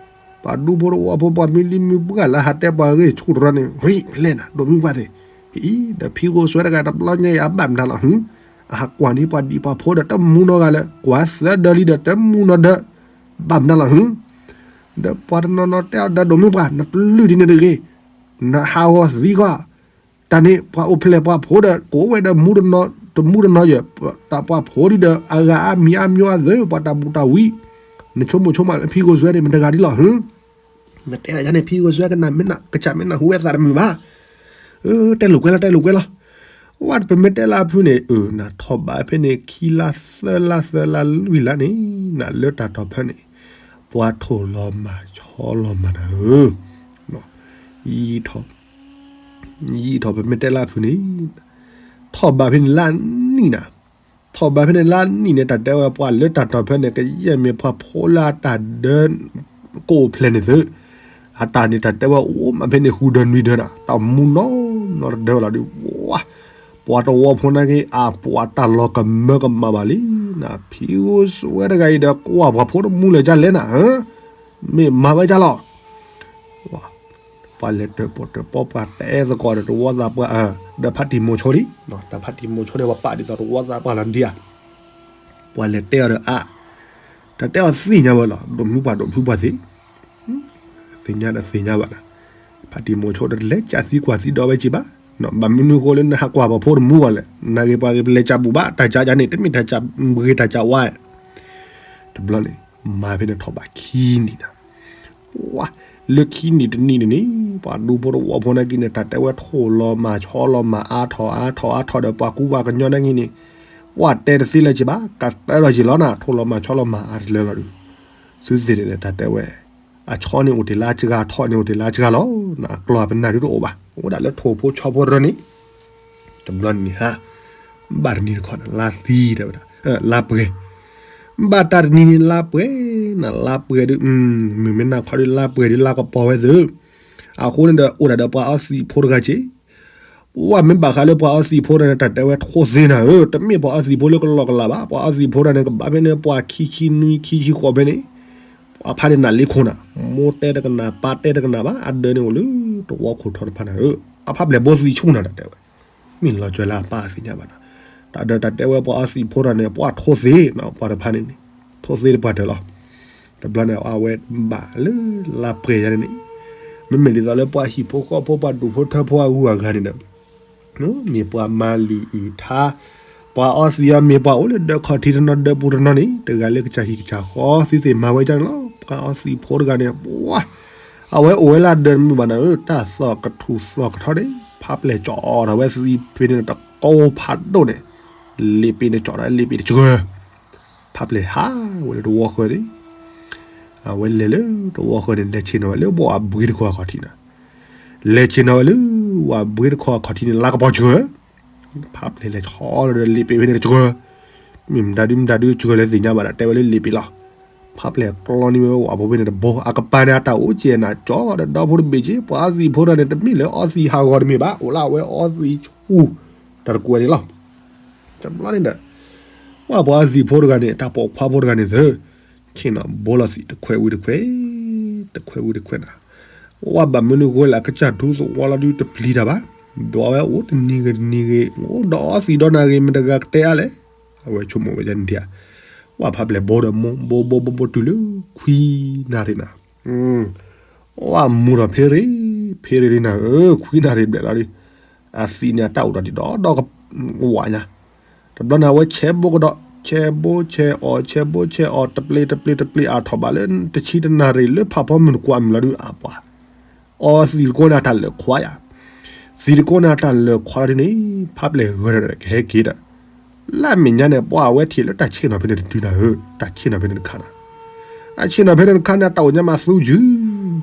ပှၤဒူဖိတဝီဖိ ပှၤမ့ၢ်လံမ့ၢ်ပှၢ်လၢဟးတဲပှၤဂ့ၢ်ဆူၣ်တရၢန့ၣ် ဝံၤလဲၣ်နၤ ဒိၣ်မုၢ်ပှၢ်သ့ၣ်, အံၤ ဒီးဖံဂိၢ်စွဲတဂၤတဘျီညါအံၤ အဘၣ်မနုၤလီၤဟု, အဟးကွၢ်န့ၢ်ပှၤဒံးပှၤဖိဒီးတမူနီတဂၤလၢ ကွၢ်သၢဒၢလံဒီး တမူနီဒီး ဘၣ်မနုၤလီၤဟု, ဒီးပှၤတနီၤနီၤတဲအီၤဒီး ဒိၣ်မုၢ်ပှၢ် နပျုၢ်ဒ်န့ၣ်တဂ့ၤ, နဟးဂီၤသံကွၢ် တၢ်န့ၣ် ပှၤအိၣ်ဖျဲၣ်ပှၤဖိဒီး ကိးဝဲဒီးမူတနီၤ တမူတနီၤယဲၢ်, တၢ်ပှၤဖိဒ်ဒီး အဂၤအါမံၤအါမျိၤအသၢ ပှၤတၢ်ဘူၣ်တၢ်ဝံ, နဆိကမိၣ်ဆိကမးလၢဖံဂိၢ်စွဲန့ၣ် မတဂၤဒ်လီၤဟု, နတဲဒ်န့ၣ် ဖံဂိၢ်စွဲကနၣ်မ့ၢ်နၢ် ကစၢ်မ့ၢ်နၢ်ဟူဝဲသးတမုာ်ဘၣ်, တဲလိာ်ကွဲလီၤ တဲလိာ်ကွဲလီၤ, ဝဲပမ့ၢ်တဲလၢဖုန့ၣ် နထီၣ်ဘးဖဲန့ၣ် ခံလါသၢလါသၢလါလွံၢ်လါန့ၣ် နလၢတၢ်တီၢ်ဖဲန့ၣ် ပှၤထိၣ်လီၤမၢ်ဆီလီၤမၢ်နၤဧၢ, ယံာ်ထီၣ် ယံာ်ထီၣ်ပမ့ၢ်တဲလၢဖုန့ၣ် ထီၣ်ဘးဖဲန့ၣ်လါနံၣ်နၤ, ထီၣ်ဘးဖဲန့ၣ်လါနံၣ်န့ၣ် တၢ်တဲဝဲပှၤလၢတၢ်တီၢ်ဖဲန့ၣ် ကယဲၢ်မ့ၢ်ပှၤဖိလၢအတၢ်ဒၢ ကအိၣ်ဖျဲၣ်န့ၣ်သု, အတၢ်န့ၣ်တၢ်တဲဝဲအိၣ်မးဖဲန့ၣ် ဃုဒၢနွံဒၢနၤ တၢ်မူနီၢ်နီၢ်တဒၢဝဲလီၤဒီး ပှၤတဝီဖိနာ်က့ အပှၤတၢ်လီၤကမၢကမၣ်ဘၣ်လံ, ဖံဂိၢ်စွဲတဂၤအံၤဒီး ကွၢ်ပှၤဖိတမူလၢၤကၢ်လဲၣ်နၤ, မ့ၢ်မၤဝဲကၢ်လီၤ ပှၤလဲၤတၢၣ်ပီၣ်တၢၣ်ပီပှၤတဲသကိးဒီးတဝီသးပှၢ်, ဒီးဖါတံၢ်မိၤဆိလံ, တၢ်ဖါတံၢ်မိၤဆိန့ၣ် ပှၤပာ်ဒ်သိးတဝီသးပှၢ်လီၤဒံးဧါ, ပှၤလဲၤတဲအီၤဒီးအါ, တၢ်တဲအီၤသ့ၣ်ညါဝဲလီၤ, ဒိၣ်မုၢ်ပှၢ်ဒိၣ်ဖုပှၢ်သ့ၣ်, သ့ၣ်ညါဒီးသ့ၣ်ညါဘၣ်နၤ, ဖါတံၢ်မိၤဆိဒီးလဲၤကးသံကွၢ်သံဒီးဝဲက့ၤဘၣ်, ဘၣ်မနုၤဃိလၢနဟးကွၢ်ပှၤဖိတမူဘၣ်လဲၣ်, နာ်က့ပှၤလဲၤကးဘူၣ်ဘၣ် တၢ်ကးကန့ၣ် တမ့ၢ်တၢ်ကးဂ့ၤတၢ်ကးဝါ တဘျီန့ၣ် မၤဖဲန့ၣ်ထီၣ်ဘးခံနံၣ်နၤ, ဝါ, လၢခံနံၣ်တနံၣ်န့ၣ်န့ၣ် ပှၤဒူဖိတဝီဖိနာ်က့န့ၣ် တၢ်တဲဝဲထိၣ်လီၤမၢ်ဆီလီၤမၢ်အါထီၣ်အါထီၣ်အါထီၣ်ဒီး ပှၤကူပှၤကညီနာ်က့န့ၣ် ပှၤတဲတသ့လၢၤက့ၤဘၣ်, ကးတၢ်လီၤက့ၤလီၤနၤ, ထိၣ်လီၤမၢ်ဆီလီၤမၢ်အါတလၢလီၤဒုး, သုသ့ၣ်န့ၣ် တၢ်တဲဝဲ အဆီန့ၣ်အိၣ်တ့ၢ်လၢအစှၤ ထီၣ်န့ၣ်အိၣ်တ့ၢ်လၢအစှၤလီၤ, အကျိၤပနၢ်ဒုတအိၣ်ဘၣ်, အိၣ်ဒၣ်လၢထိၣ်ဖိဆီဖိတရၢန့ၣ် တဘျီန့ၣ်ဟါ, ဘၣ်တနံၤတခီန့ၣ် လါသံတဲဝဲဒၣ်, လါပှဲၤ, ဘၣ်တၢ်တနံၤန့ၣ်လါပှဲၤနၤ, လါပှဲၤဒုး, မုၢ်မ့ၢ်နၤခီဒုး လါပှဲၤဒုး လါကပီၤဝဲသု, အဃိန့ၣ်ဒီး အိၣ်ဒၣ်ဒီးပှၤအီသံးဖိတဂၤက့ၤ, ဝဲမ့ၢ်ဘၣ်ဃးလၢပှၤအီသံးဖိတဂၤန့ၣ် တၢ်တဲဝဲထိၣ်သ့နၤဧၢ, တမ့ၢ်ပှၤအီသံးဖိလၢကလီကလးဘၣ်, ပှၤအီသံးဖိတဂၤန့ၣ် ကဘၣ်ဖဲန့ၣ် ပှၤခံဆံနွံ ခံဆံဃိးဖဲန့ၣ် ပှၤဖးန့ၣ်နးလ့ခိၣ်နၤ, မိၢ်တဲတကနၣ် ပၢ်တဲတကနၣ်ဘၣ်, အဒၢးန့ၣ်အိၣ်လၢတဝီခိၣ်ထီတဖၣ်နၤဧၢ, အဖးဘျဲၣ်ဘိသံးဆူၣ်နၤ တၢ်တဲဝဲ, မ့ၢ်လီၤကွဲလၢအပၢ်အသ့ၣ်ညါဘၣ်နၤ, တၢ်ဒီးတၢ်တဲဝဲပှၤအီသံးဖိတဂၤန့ၣ် ပှၤထိၣ်သ့နၤ, ပှၤတဖၣ်န့ၣ်န့ၣ် ထိၣ်သ့တပှၤတၢၢ်လီၤ, တဘျီန့ၣ် အဝဲဘၣ်လၢလါပှဲၤယါန့ၣ်န့ၣ်, မ့မ့ၢ်ဒ်သိးလၢပှၤဟံၣ်ဖိဃီဖိ ပှၤဒူၣ်ဖိထၢဖိအဂုၤအဂၤန့ၣ်ဒီး မ့ၢ်ပှၤမၤလုၢ်အုၣ်ထါ, ပှၤအီသံးအီၤ မ့ၢ်ပှၤအိၣ်လၢဒၢးခီၣ်ထံးတနီၤ ဒၢးပူၤတနီၤန့ၣ် တဂၤလၢကစၢ်ဟံၣ်ကစၢ်ဃီ သုသ့ၣ်မၤဝဲဒ်န့ၣ်လီၤ, ပှၤအီသံးဖိတဂၤန့ၣ် ပှၤ အဝဲအိၣ်ဝဲလၢဒၢးတမုာ်ဘၣ်နၤဧၢ, တၢ်သီၣ်ကထူၣ်သီၣ်ကထီန့ၣ် ဖးပျဲၢ်ကၠီထီၣ်ဝဲသံးဖဲန့ၣ်တကိးဖးဒိၣ်န့ၣ်, လ့ၣ်ပ့ၤန့ၣ်ကၠီထီၣ်လ့ၣ်ပ့ၤတကၢၢ်, ဖးပျဲၢ်ဟးဝဲလၢတဝီဃၢၤန့ၣ်, အဝဲလဲၤလၢတဝီဃၢၤန့ၣ် လဲၤဆ့ၣ်နီၤဝဲလၢဘှီအဘှ့တခီအခီၣ်ထံးနၤ, လဲၤဆ့ၣ်နီၤဝဲလၢ ဝၤဘှ့တခီအခီၣ်ထံးန့ၣ် လါကပီၤစှၤ ဖးပျဲၢ်လဲၤဆီလီၤဒီးလ့ၣ်ပ့ၤဖဲန့ၣ်တကၢၢ်, မ့ၢ်မတၤဒုမတၤဒုစှၤလဲၤသ့ၣ်ညါဘၣ်ဒီး တဲဝဲလၢလ့ၣ်ပ့ၤလီၤ. ဖးပျဲၢ်ကျီန့ၢ်ဝဲဝၤဖိဖဲန့ၣ်တဘိ အကပၤန့ၣ် အတၢ်အိၣ်ကဲနၤကၠီဒီးဒီဖိတဘ့ၣ်က့ ပှၤအီသံးဖိတဂၤန့ၣ် တမ့ၢ်လၢအီသံးဟးဂီၤတမ့ၢ်ဘၣ်, အိၣ်လၢအဝဲအီသံးဆူၣ် တၢ်တကွဲးန့ၣ်လီၤ. တဘျီန့ၣ်ဒီး ဝဲပှၤအီသံးဖိတဂၤန့ၣ် တၢ်ပိာ်ခွါဖိတဂၤန့ၣ်သၢ ဆ့ၣ်နီၤဘိလီၤသံးတခွဲးဝံၤတခွဲး, တခွဲးဝံၤတခွဲးနၤ, ဝဲဘၣ်မနုၤဃိလၢအကစၢ်ဒူသဝီလီၤဒုတပျံၤတၢ်ဘၣ်, ဒွးဝဲအိၣ်တနံၤဂ့ၤတနံၤဂ့ၤ အိၣ်ဒီးအီသံးဒီးနၤဂ့ၤ မတဂၤကတဲအါလဲၣ်, အဝဲဆိကမိၣ်ဝဲဒ်န့ၣ်ဧါ, ဝဲဖးပျဲၢ်ဘိဒီးမိၢ် ဘိဘိဘိဘိတုၤလၢ ခွံနၣ်ရံၣ်နၤ ဝဲမူထီၣ်ဖ့ရ့ၣ် ဖ့ရ့ၣ်နၤဧၢ, ခွံနၣ်ရံၣ်ဘျဲၣ်လီၤဒီး အသံးန့ၣ်အတၢ်အိၣ်ဒီးဒံးဒီးဒီးကဝးညါ, တဘျီန့ၣ် အဝဲဆဲးဘိကဒီး ဆဲးဘိဆဲးအီၣ် ဆဲးဘိဆဲးအီၣ် တပျ့ၤတပျ့ၤတပျ့ၤ အါထီၣ်ဘၣ်လၢတဆံတနၣ်ရံၣ်လၢဖးဖီမုၢ်နကွၢ်မုၢ်လီၤဒုးအပှၤ အီသံးတကိးန့ၣ်အတၢ်လၢာ်ခွါယၤ, သံးတကိးန့ၣ်အတၢ်လၢာ်ခွါလီၤဒုးန့ၣ် ဖးပျဲၢ်ဂၢၤဒီးကဟဲက့ၤဒီး လၢအမဲာ်ညါန့ၣ် ပှၤအဝဲထံၣ်လၢတၢ်ဆ့ၣ်နီၤဖဲန့ၣ်တတုၤနၤဧၢ, တၢ်ဆ့ၣ်နီၤဖဲန့ၣ်တခါနၤ, တၢ်ဆ့ၣ်နီၤဖဲန့ၣ်တခါန့ၣ် အတၢ်အိၣ်ညါမးသူယုၢ်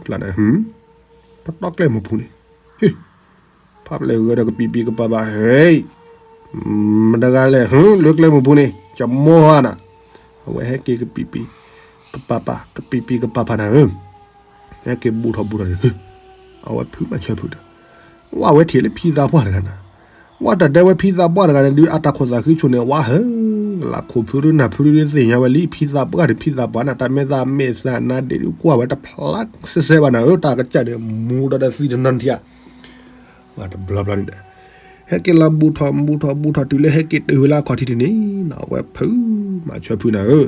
ကျါနၤ, ပတီၢ်ကျဲမုၢ်ပူၤန့ၣ် ဖးပျဲၢ်ဂၢၤဒီးကပံာ်ပံာ်ကပၤပၤ ဟဲ မတဂၤလဲၣ် ဟၢ လၢကျဲမုၢ်ပူၤန့ၣ် ကမိၢ်ဟါနၤ, အဝဲဟဲက့ၤကပံာ်ပံာ် ကပၤပၤ ကပံာ်ပံာ်ကပၤပၤနၤဧၢ, ဟဲက့ၤဘူးထီၣ်ဘူးထီၣ်န့ၣ် အဝဲဖုးမၤဆၢဖုးဒီး ဝဲအဝဲထံၣ်လၢဖံသးပှၢ်တဂၤနၤ, ဝဲတၢ်တဲဝဲဖံသးပှၢ်တဂၤန့ၣ် ဒုးအတၢ်ခိၣ်သးဃံဆိၣ်န့ၣ် ဝဲဟၢ လၢခိၣ်ဖုရူနၢ်ဖုရူသ့ၣ်ညါဝဲလံ ဖံသးပှၢ်ဒီးဖံသးပှၢ်နၤ တၢ်မဲာ်သးမဲာ်သးနါဒ့ၣ်ဒုးကွၢ်ဝဲတဖျါ စဲးစဲးဘၣ်နၤဧၢ တၢ်ကစၢ်န့ၣ် မူဒီးဒီးသံတနီၤထံဧါ တဘျီဘျီန့ၣ်ဒီး ဟဲက့ၤလီၤဘူးထီၣ်ဘူးထီၣ်ဘူးထီၣ်တုၤလၢဟဲက့ၤတုၤဝဲလၢအခီၣ်ထံးတန့ၣ် အဝဲဖုးမၤဆၢဖုးနၤဧၢ,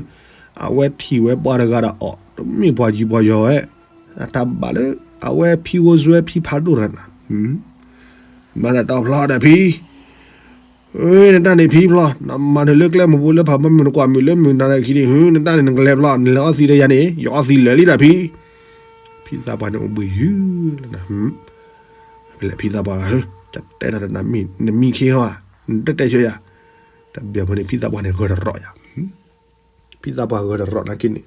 အဝဲထံၣ်ဝဲပှၤတဂၤဒီးအီၤ တမ့ၢ်ပှၤယံၤပှၤယီၤဝဲ, အတၢ်ဘၣ်လၢ အဝဲဖံဂိၢ်စွဲဖံဖးဒိၣ်တဂၤနၤ, မၤတၢ်တီဖျီဒီးဖံ နတၢ်န့ၣ်ဖံဖျီ နမၤနၢၤလၢကျဲမုၢ်ပူၤလၢဖးဖီမုၢ်နကွၢ်မုၢ်လၢမုၢ်နၤလၢခံန့ၣ် နတၢ်န့ၣ်နကလဲၤဖျီ နလဲၤအီသံးဒီးယၤန့ၣ် ယအီသံးလၢာ်လံဒီးဖံ, ဖံသးပှၢ်န့ၣ်အိၣ်ဘှံးယုၢ်လီၤနၤ, ဖဲလဲၣ်ဖံသးပှၢ်ဧၢ, ကတဲနၤဒီးနမံခ့ဟီဧါ, နတတဲဆၢယၤ, တဘျီဖိန့ၣ် ဖံသးပှၢ်န့ၣ်ဂၢၢ်တရီးယၤ ဖံသးပှၢ်ဂၢၢ်တရီးနၤက့န့ၣ်,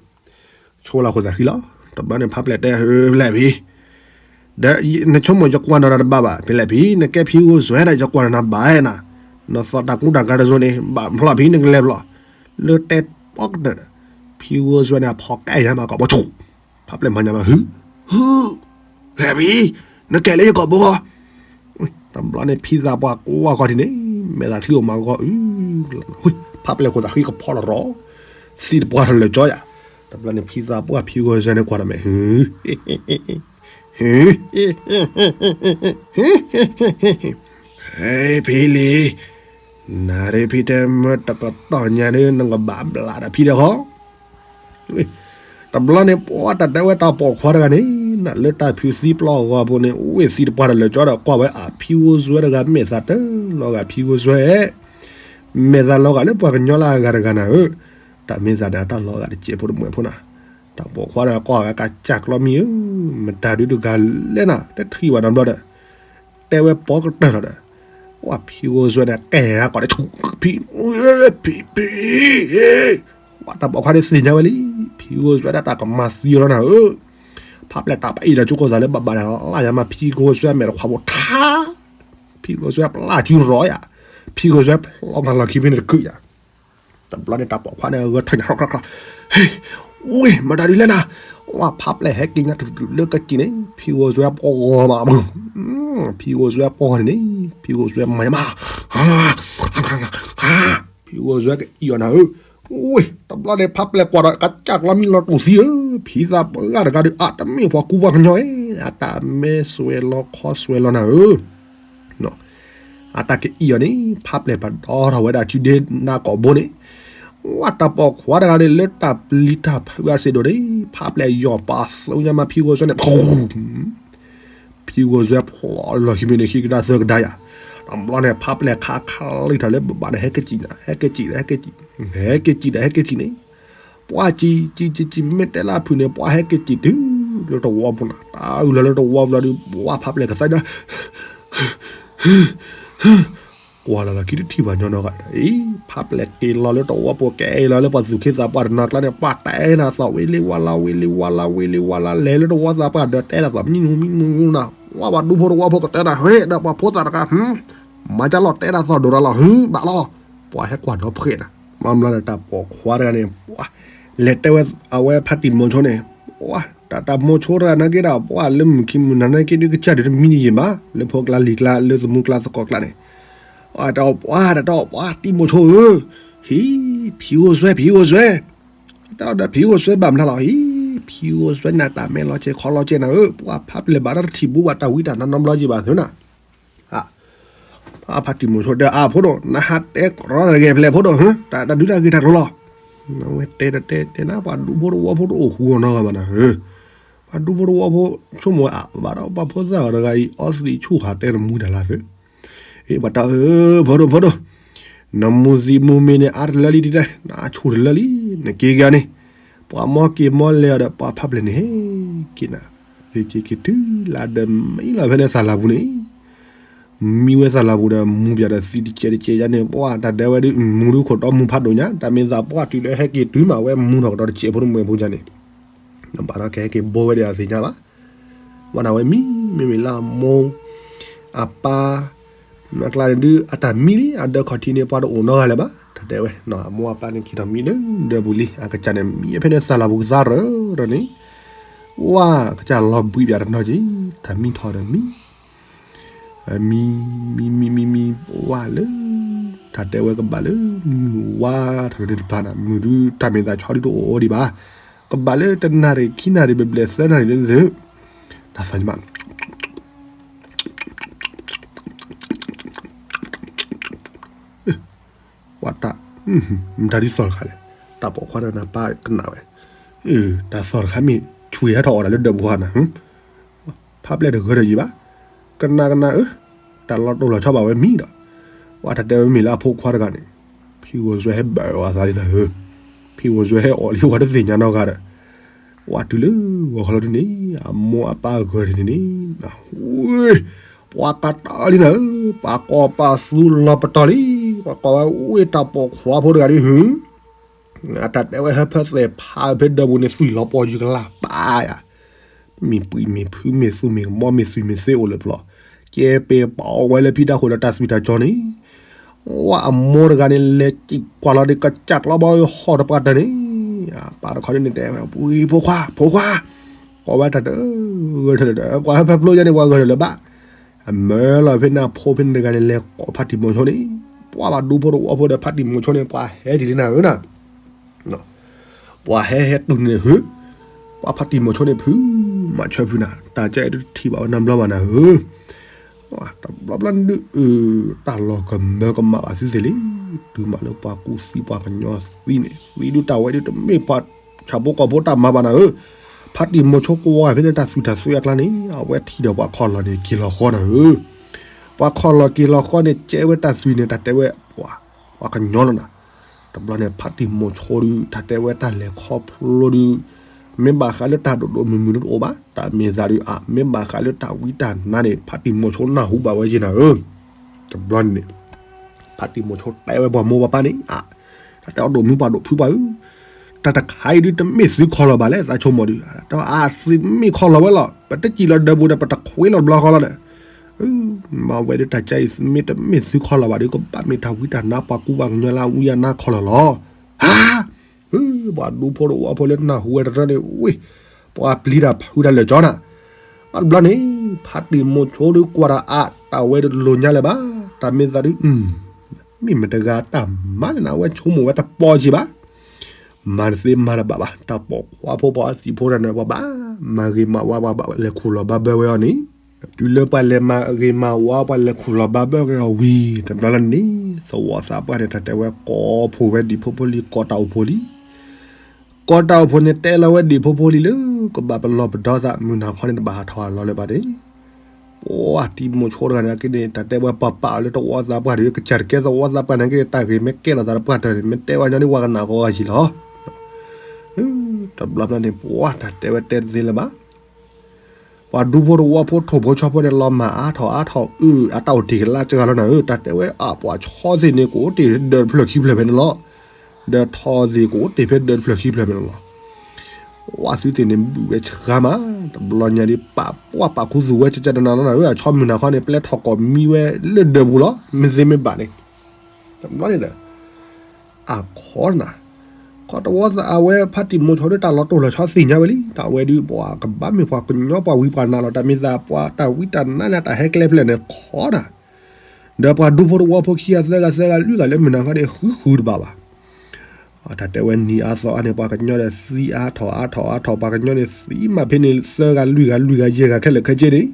ဆိလီၤခိၣ်သးဃံလီၤ, တဘျီန့ၣ် ဖးပျဲၢ်တဲ ဟဲဖဲလဲၣ်ဖံ, ဒီးနဆိကမိၣ်ယကွၢ်နၤဒီးတဘၣ်ဘၣ် ဖဲလဲၣ်ဖံ, နကဲဖံဂိၢ်စွဲဒီးယကွၢ်နၤဘၣ်နၤ, နသီၣ်တၢ်ကူတၢ်ကၤတစိၤန့ၣ် ဘၣ်ဖျီဖံနကလဲၤဖျီ, လၢတဲပီကတၢၢ်ဒီး, ဖံဂိၢ်စွဲန့ၣ် အဖီကဲယၤမးကီးဘီဆူၣ်, ဖးပျဲၢ်မၤညါမး ဟု, ဟု, လဲၣ်ဖံ, နကဲလၢယကီးဘိ တဘျီန့ၣ် ဖံသးပှၢ်ကွၢ်ခီၣ်ထံးန့ၣ် မဲာ်သးချံအိၣ်မးဂီၤအု, ဖးပျဲၢ်ခိၣ်သးဃံကဖီလီၤရီၤ, သံးတပှၢ်ထီၣ်လၢာ်ကၠီယၤ, တဘျီန့ၣ် ဖံသးပှၢ်ဖံဂိၢ်စွဲန့ၣ်ကွၢ်ဒီးမဲာ် ဟု, ဟု, ဟဲဖံလံ, နၤရ့ဖံတဲမၢတကတီၢ်ညါဒီး နကဘၣ်ဘျးဒီးဖံဒီးဃီ တဘျီန့ၣ် ပှၤတၢ်တဲဝဲတၢ်ပိာ်ခွါတဂၤန့ၣ် နလၢတၢ်ဖုးသံပျီအဂီၢ်ဖိန့ၣ် ဝ့ၢ်သံးတပှၢ်တလၢာ်ကၠီဒီးကွၢ်ဝဲအဖံဂိၢ်စွဲတဂၤ မဲာ်သးတလီၤဂာ်ဖံဂိၢ်စွဲ, မဲာ်သးလီၤဂာ်လၢပှၤကညီလၢအဂၤတဂၤနၤဧၢ, တၢ်မဲာ်သးန့ၣ် အတၢ်လီၤဂာ်တစဲးဖိတမှဲးဖိနၤ, တၢ်ပိာ်ခွါတဂၤကွၢ်ဝဲကစၢ်ကျီမံဧၢ, မတၤဒုတဂၤလဲၣ်နၤ တထံၣ်ဘၣ်နီတဘျီဒီး တဲဝဲပီကတၢၢ်လီၤဒီး, ဝဲဖံဂိၢ်စွဲန့ၣ် ကဲဟဲကီးဒီးဆူၣ်ဖံ, ဖံ, ဖံ, ဝဲတၢ်ပိာ်ခွါန့ၣ်သ့ၣ်ညါဝဲလံ, ဖံဂိၢ်စွဲဒၣ်တၢ်ကမၤသံအီၤလီၤနၤဧၢ, ဖးပျဲၢ်တၢ်ပအံၣ်လီၤဆူခိၣ်သးလၢဘၣ်ဘၣ်န့ၣ် လၢယၤမးဖံဂိၢ်စွဲမဲာ်တခွါဖိထါ, ဖံဂိၢ်စွဲပျၢ်စုရီယၤ, ဖံဂိၢ်စွဲဖျီမၤလီၤခံဖဲန့ၣ်တကုာ်ယၤ, တဘျီန့ၣ် တၢ်ပိာ်ခွါန့ၣ်ဂဲၤထၢၣ်ညါ ဟဲ, ဝ့ၢ် မတၤဒုလဲၣ်နၤ, ဝဲဖးပျဲၢ်ဟဲက့ၤညါတုၤတုၤလၢကစံၣ်န့ၣ် ဖံဂိၢ်စွဲပီဂီၤမး, ဖံဂိၢ်စွဲပီဂီၤန့ၣ်န့ၣ် ဖံဂိၢ်စွဲမၤယမး, ဖံဂိၢ်စွဲကအံၣ်အီၤနၤဧၢ, ဝ့ၢ် တဘျီန့ၣ် ဖးပျဲၢ်ကွၢ်ဒီးကစၢ်ကျီမံလီၤတူၢ်သံဧၢ, ဖံသးပှၢ်တဂၤဒီး အတမ့ၢ်ပှၤကူပှၤကညီဧၢ, အတၢ်မဲဆွဲလီၤခီဆွဲလီၤနၤဧၢ အတၢ်ကအံၣ်အီၤန့ၣ် ဖးပျဲၢ်ပဒီထီၣ်ဝဲဒၣ်စုဒ့နါကိာ်ဘိန့ၣ်, ဝဲတၢ်ပိာ်ခွါတဂၤန့ၣ် လၢတၢ်ပျံၤတၢ်ဖုးအစ့ၣ်ဒိၣ်န့ၣ် ဖးပျဲၢ်ယီၤပာ်သိညါမးဖံဂိၢ်စွဲန့ၣ်, ဖံဂိၢ်စွဲဖျီလီၤခံဖဲန့ၣ် ခံကဒါသၢကဒါယၤ, တဘျီန့ၣ် ဖးပျဲၢ်ခးခးလံထီၣ်လၢဘၣ်န့ၣ် ဟဲက့ၤစံၣ်နၤ ဟဲက့ၤစံၣ်ဒီး ဟဲက့ၤစံၣ်, ဟဲက့ၤစံၣ်ဒီး ဟဲက့ၤစံၣ်န့ၣ်, ပှၤစံၣ်စံၣ်စံၣ်စံၣ် မ့ၢ်တဲလၢအဖုၣ်န့ၣ် ပှၤဟဲက့ၤစံၣ်တုၤ လၢတဝီပူၤနၤ, တၢ်အုၣ်လီၤလၢတဝီပူၤလီၤဒီး ပှၢ်ဖးပျဲၢ်ကသါညါ ကွၢ်လီၤလီၤခံတထံၣ်ဘၣ်ညီနီၢ်ဂၤဒီး အံၤ ဖးပျဲၢ်က့ၤလီၤလၢတဝီပူၤ ကဲအံၤလီၤလၢပှၤသူၣ်က့သးပှၢ်တနီၤကျါန့ၣ် ပှၢ်တဲနၤသီၣ်ဝ့လ့ဝါလါ ဝ့လ့ဝါလါ ဝ့လ့ဝါလါ လဲၤလၢတဝီသးပှၢ်ဒီးတဲနၤသီၣ်မံမံမံမံနၤ, ဝါ ပှၤဒူဖိတဝီဖိကတဲနၤ ဟဲဒီး ပှၤဖိသၣ်တဂၤ မၤကလီၤတဲနၤသီၣ်ဒိၣ်နၤလီၤ ဟူဘၣ်လီၤ, ပှၤဟဲကွၢ်ဒီဖှဲးနၤ, မၤမလီၤဒီးတၢ်ပိာ်ခွါတဂၤန့ၣ် ပှၢ် လဲၤတဲဝဲအဝဲဖါတံၢ်မိၤဆိန့ၣ်, ပှၢ် တၢ်တၢ်မိၤဆိတဂၤနာ်က့ဒီး ပှၢ်လၢမုၢ်ခံမုၢ်နၤနာ်က့ဒုးကစၢ်ဒုးတမံန့ၣ်ယံာ်ဘၣ် လၢဖိကျါလံၤကျါ လၢသမူကျါသကိးကျါန့ၣ်, တၢ်ပှၢ် တၢ်တၢ်ပှၢ် တံၤမိၤဆိဧၢ, ဟံ ဖံအိၣ်စွဲ ဖံအိၣ်စွဲ, တၢ်ဒီးဖံအိၣ်စွဲဘၣ်မနုၤလီၤ ဟံ ဖံအိၣ်စွဲန့ၣ် တၢ်မဲာ်လီၤကဲခီလီၤကဲနၤဧၢ, ပှၢ်ဖးပျဲၢ်ဘၣ်တၢ်တထံၣ်ဘူးဘၣ်တၢ်ဝံတၢ်နါနီတဘျီက့ၤဘၣ်သၢနၤ ဖါတံၢ်မိၤဆိတဲအါဖိဒိၣ် နဟးတဲကရီတဂဲၤဖျဲၣ်ဖိဒိၣ် တၢ်ဒုးတၢ်ဂ့ၤတၢ်ကျိၤလီၤ, အဝဲတဲတဲတဲတဲနၤ ပှၤဒူဖိတဝီဖိတအိၣ်ဃူအီၤနီတဂၤဘၣ်နၤဧၢ, ပှၤဒူဖိတဝီဖိဆိကမိၣ်ဝဲအါဘၣ်ဒီး ပှၤဖိသၣ်အီၤတဂၤအံၤ အီသံးဆူၣ်ဟးတဲနမူတၢ်လၢသၢ, အ့ ပှၤတၢ်ဧၢ ဖိဒိၣ်ဖိဒိၣ်, နမူသံးမူမ့ၢ်န့ၣ် အါတလၢလံတတဲ နဆူၣ်တလၢလံ, နက့ၤက့ၤန့ၣ်, ပှၤမီက့ၤမီလဲၤအီၤဒီး ပှၤဖးပျဲၢ်န့ၣ်ဟဲက့ၤနၤ, က့ၤက့ၤတုၤလၢဒီးမံလီၤဖဲန့ၣ်သၣ်လၤပူၤန့ၣ် မံဝဲသၣ်လၤပူၤဒီး မူပၠးဒီးသံတကဲးတကဲးယါန့ၣ် ပှၢ်တၢ်ဒဲဝဲဒုး မူဒုးခိၣ်တီမူဖးဒိၣ်ညါ တၢ်မ့ၢ်သးပှၢ်တုၤလၢဟဲက့ၤတုၤမး အဝဲမူထီၣ်ကဒီးတစဲးဖိတမှဲၤဖိညါန့ၣ်, နဘၣ်ဒီးကဟဲက့ၤဘိဝဲဒီးအသ့ၣ်ညါဘၣ်, ဝဲဒၣ်ဝဲမံ မ့မ့ၢ်လၢအမိၢ် အပၢ် မၤကျါန့ၣ်ဒုး အတၢ်မံလံ အဒၢးခီၣ်ထံးန့ၣ် ပှၤတအိၣ်နီတဂၤလၢၤဘၣ် တၢ်တဲဝဲ, အမိၢ်အပၢ်န့ၣ်က့ၤထီၣ်မံလၢဒၢးပူၤလံ အကစၢ်န့ၣ် မံဖဲန့ၣ်သၣ်လၤပူၤကသါရၢၢ်ရၢၢ်န့ၣ်, ဝါ ကစၢ်လီၤဘှံးပၠးတနီၤက့ၤ တၢ်မံထီၣ်ဒီးမံ မံ မံ မံ မံ မံ ဝါလၢ တၢ်တဲဝဲကဘၣ်လၢ မုၢ်ဝါထီၣ်န့ၣ်တဖၣ်န့ၣ် မုၢ်ဒုးတၢ်မ့ၢ်သးဆီဒုးတအိၣ်ဒံးဘၣ်, ကဘၣ်လၢတနၣ်ရံၣ် ခံနၣ်ရံၣ်ဘျဲၣ်ဘျဲၣ်သၢနၣ်ရံၣ်လၢ တၢ်သီၣ်ညါမး ပှၤတၢ် မတၤဒ်သီၣ်တခါလဲၣ်, တၢ်ပိာ်ခွါတဂၤန့ၣ် ပၢ်ကနၣ်ဝဲ, တၢ်သီၣ်တခါမ့ၢ်ဆွံဟဲထီၣ်အီၣ်တၢ်လၢဒၢးပူၤဟါနၤ, ဖးပျဲၢ်တဂၢၢ်ဒီးယံၤဘၣ်, ကနၣ်ကနၣ်ဧၢ, တၢ်လီၤတိၢ်လီၤဆီဘၣ်ဝဲမံဒီး, ပှၤတၢ်တဲဝဲမ့ၢ်လၢအဖိခွါတဂၤန့ၣ်, ဖံဂီၤစွဲဟဲဘၣ်အီၤသးလံနၤဧၢ, ဖံဂီၤစွဲဟဲအီၣ်လံ ပှၤတသ့ၣ်ညါနီတဂၤဒီး ပှၤတုၤလၢဂီၤခီလီၤဒုန့ၣ် အမိၢ်အပၢ်ဂၢၢ်တန့ၣ်န့ၣ်, ဝ့ၢ် ပှၤကတၢၢ်လံနၤဧၢ, ပှၤကိးပသူလီၤပတီၢ်လံ, ပှၤကိးဝဲဝ့ၢ်တၢ်ပိာ်ခွါဖိတဂၤဒု ဟူ အတၢ်တဲဝဲဟဲဖဲသဲးဖးဖဲဒၢးပူၤန့ၣ် သွံၣ်လီၤပှီၢ်ယုၢ်ကလၢ်ပာ်ယၤ, မ့ၢ်ပှံာ်မ့ၢ်ဖုမ့ၢ်သူမ့ၢ်ကမီမ့ၢ်သွံၣ်မ့ၢ်သ့အိၣ်လၢပျီ, ကဲပ့ၤပာ်အီၤဝဲလၢဖံတၢ်ဃိၣ်ဒီးတၢ်သွံၣ်တၢ်စီၤန့ၣ် ဝဲအမိၢ်တဂၤန့ၣ် လဲၤစံၣ်ကွၢ်လီၤဒီးကစၢ်ကျီဘီဟီၣ်တပှၢ်တၢၢ်န့ၣ်, အပၢ်တခီဒုန့ၣ်တဲဝဲ ဝ့ၢ်ဖိခွါ ဖိခွါ, ကိးဝဲတၢ်တဂၢၢ်ထၢၣ်လၢၤဒီး ပှၤဟဲဖဲဖျိယါန့ၣ် ပှၤဂၢၢ်ထၢၣ်လၢၤဘၣ်, အမၢလီၤဖဲန့ၣ်အဖိဖဲန့ၣ်တဂၤန့ၣ် လဲၤကိးဖါတံၢ်မိၤဆိန့ၣ်, ပှၤဘၣ်ဒူဖိတဝီဖိဒီးဖါတံၢ်မိၤဆိန့ၣ် ပှၤဟဲက့ၤလံနၤဧၢနၤ ပှၤဟဲဟဲတုၤန့ၣ်ဟၢ, ပှၤဖါတံၢ်မိၤဆိန့ၣ်ဖုး, မၤဆၢဖုးနၤ, တၢ်ကဲအံၤတထံၣ်ဘၣ်ဝဲနဘျီဘၣ်နၤဧၢ, တဘျီဘျီန့ၣ်ဒုး တၢ်လီၤကမၢကမၣ်ဘၣ်သုသ့ၣ်လံ, တုၤမးလၢပှၤကူသံပှၤကညီသံန့ၣ် သံဒုးတၢ်ဝဲဒုးတမ့ၢ်ပှၤဆၣ်ဖိကီၢ်ဖိတၢ်မၤဘၣ်နၤဧၢ, ဖါတံၢ်မိၤဆိကွၢ်ဖဲန့ၣ်တၢ်သွံၣ်တၢ်သွံၣ်အကျါန့ၣ် အဝဲထံၣ်ဒီးပှၤခီၣ်လီၢ်န့ၣ်က့ၤလီၤဃီနၤဧၢ, ပှၤခီၣ်လီၢ်က့ၤလီၤဃီန့ၣ် ကဲဝဲတၢ်သွံၣ်န့ၣ် တၢ်တဲဝဲ ပှၤ ပှၤကညီလီၤနၤ, တဘျီန့ၣ် ဖါတံၢ်မိၤဆိဒုး တၢ်တဲဝဲတၢ်လဲၤခီဖျိဒုး မ့ၢ်ဘၣ်ဃးလၢတၢ်ဒိၣ်ဒိၣ်မုၢ်မုၢ်ဒုးတအိၣ်ဘၣ်, တၢ်မ့ၢ်သးဒုးအါ မ့ၢ်ဘၣ်ဃးလၢတၢ်ဝံတၢ်နါန့ၣ် ဖါတံၢ်မိၤဆိနၢ်ဟူဘၣ်ဝဲက့ၤနၤဧၢ, တဘျီန့ၣ် ဖါတံၢ်မိၤဆိတဲဝဲပှၤမိၢ်ပှၤပၢ်န့ၣ် အါ, တၢ်တဲအီၤဒိၣ်မုၢ်ပှၢ်ဒိၣ်ဖုပှၢ်ဧၢ, တၢ်တခါအံၤဒုးတမ့ၢ်သုခီၣ်လီၢ်ဘၣ်လဲၣ် သးဆိကမိၣ်ဒုး, တၢ်အါသုမ့ၢ်ခီၣ်လီၢ်ဝဲလီၤ ပတစံၣ်လီၤဒၢးပူၤဒီး ပတခွ့လီၤတဘျီဃီလီၤဒီး မၤဝဲဒုးတၢ်ကဲအံၤမ့ၢ်တမ့ၢ်သုခီၣ်လီၢ်ဘၣ်ဒီး ကဘၣ်မ့ၢ်တၢ်ဝံတၢ်နါပှၤကူပှၤကညီလၢအဝံအနါခီၣ်လီၢ်လီၤ, ဟါ ပှၤဒူဖိတဝီဖိလၢနၢ်ဟူဝဲတရၢန့ၣ် ဝ့ၢ် ပှၤပျံၤတၢ်ဖုးတၢ်လၢာ်ကၠီနၤ, အတဘျီန့ၣ် ဖါတံၢ်မိၤဆိဒုးကွၢ်တၢ်အါ တၢ်ဝဲတလိၤညါလၢၤဘၣ်, တၢ်မ့ၢ်သးဒုး မ့ၢ်မတၤတဂၤတၢ်မၤန့ၣ်နၤ အဝဲဆိကမိၣ်ဝဲတပီၢ်က့ၤဘၣ် မၤတသ့မၤတဘၣ်ဘၣ် တၢ်ပိာ်ခွါဖိပှၤသံၣ်ဖိတၢ်န့ၣ် ပှၤဘၣ်မၤဂ့ၤမၤဝါ ပှၤဘၣ်လဲၤခူၣ်လီၤဘၣ်ဘၢဝဲအီၤန့ၣ်, တုၤလၢပှၤလဲၤမၤဂ့ၤမၤဝါ ပှၤလဲၤခူၣ်လီၤဘၣ်ဘၢက့ၤအီၤဝံၤ တဘျီလၢန့ၣ် သဝီသးပှၢ်န့ၣ် တၢ်တဲဝဲကိးဖှိၣ်ဝဲဒံၣ်ဖိဖိလံၤ ကိးတၢ်အိၣ်ဖှိၣ်လံ, ကိးတၢ်အိၣ်ဖှိၣ်န့ၣ် တဲလီၤဝဲဒံၣ်ဖိဖိလံၤလၢ ကဘၣ်ပလီၢ်ပဒီသး မုၢ်နၤခီန့ၣ် တဘၣ်ဟးထီၣ်အလီၢ်လၢၤဘၣ်န့ၣ် ပှၤတံၤမိၤဆိတဂၤန့ၣ်က့န့ၣ် တၢ်တဲဝဲပှၤပာ်အီၤလၢသဝီသးပှၢ်ဒီး ကစၢ်တကဲသဝီသးပှၢ်န့ၣ်က့ တၢ်ဂ့ၤမ့ၢ်ကဲထီၣ်သးတပှၢ်တၢၢ်န့ၣ် မ့ၢ်တဲဝဲညီဒ်ဝဲကနၣ်ကီဂၤဆံးလီၤ. တဘျီဘျီန့ၣ် ပှၤတၢ်တဲဝဲတဲတသ့လၢၤဘၣ်. ပှၤဒူဖိတဝီဖိထိၣ်ဖိဆီဖိန့ၣ် လီၤမၢ်အါထီၣ်အါထီၣ်အုၣ် အတၢ်အိၣ်တ့ၢ်ကလါစှၤလီၤနၤဧၢ, တၢ်တဲဝဲအပှၤဆီသ့ၣ်န့ၣ် ကအိၣ်တ့ၢ်ဒၢးတဖျၢၣ်ခံဖျၢၣ်ဖဲန့ၣ်လီၤ. ဒီးထီသ့ၣ်ကအိၣ်တ့ၢ်ဖဲဒၢးတဖျၢၣ်ခံဖျၢၣ်ဖဲန့ၣ်လီၤ. ဝဲသုသ့ၣ်န့ၣ် ဘုၣ်ဝဲဆှါမး, တဘျီညါဒ်ပာ်ပှၢ်ပာ်ခူသူၣ်ဝဲကကနၤနၤလီၤနၤဧၢ, အဆီမုၢ်နၤခီန့ၣ် ပျဲထီၣ်ကိးမံဝဲလၢဒၢးပူၤလီၤ, မ့ၢ်သ့မ့ၢ်ဘၣ်န့ၣ်, တဘျီန့ၣ်ဒီး အခီနၤ, ခီတဝီသးအဝဲဖါတံၢ်မိၤဆိဒ်တၢ်လီၤတိၢ်လီၤဆီသ့ၣ်ညါဝဲလံ, တၢ်ဝဲဒုးပှၤကဘၣ်မ့ၢ်ပှၤကညီပှၤဝံပှၤနါလီၤ, တၢ်မ့ၢ်သးပှၤတၢ်ဝံတၢ်နါန့ၣ် တၢ်ဟဲကျဲဖျဲၣ်န့ၣ်ခီနၤ, ဒီးပှၤဒူဖိတဝီဖိခံဂၤသၢဂၤသၢဂၤလွံၢ်ဂၤလၢမုၢ်နၤခီန့ၣ် ဃုဃုတဘၣ်ဘၣ်. တၢ်တဲဝဲနံၤအါသီအါန့ၣ် ပှၤကညီဒီးသံအါထီၣ်အါထီၣ်အါထီၣ် ပှၤကညီန့ၣ်သံမးဖဲန့ၣ် သၢဂၤလွံၢ်ဂၤလွံၢ်ဂၤယဲၢ်ဂၤခဲလၢာ်ခဲဆ့န့ၣ်,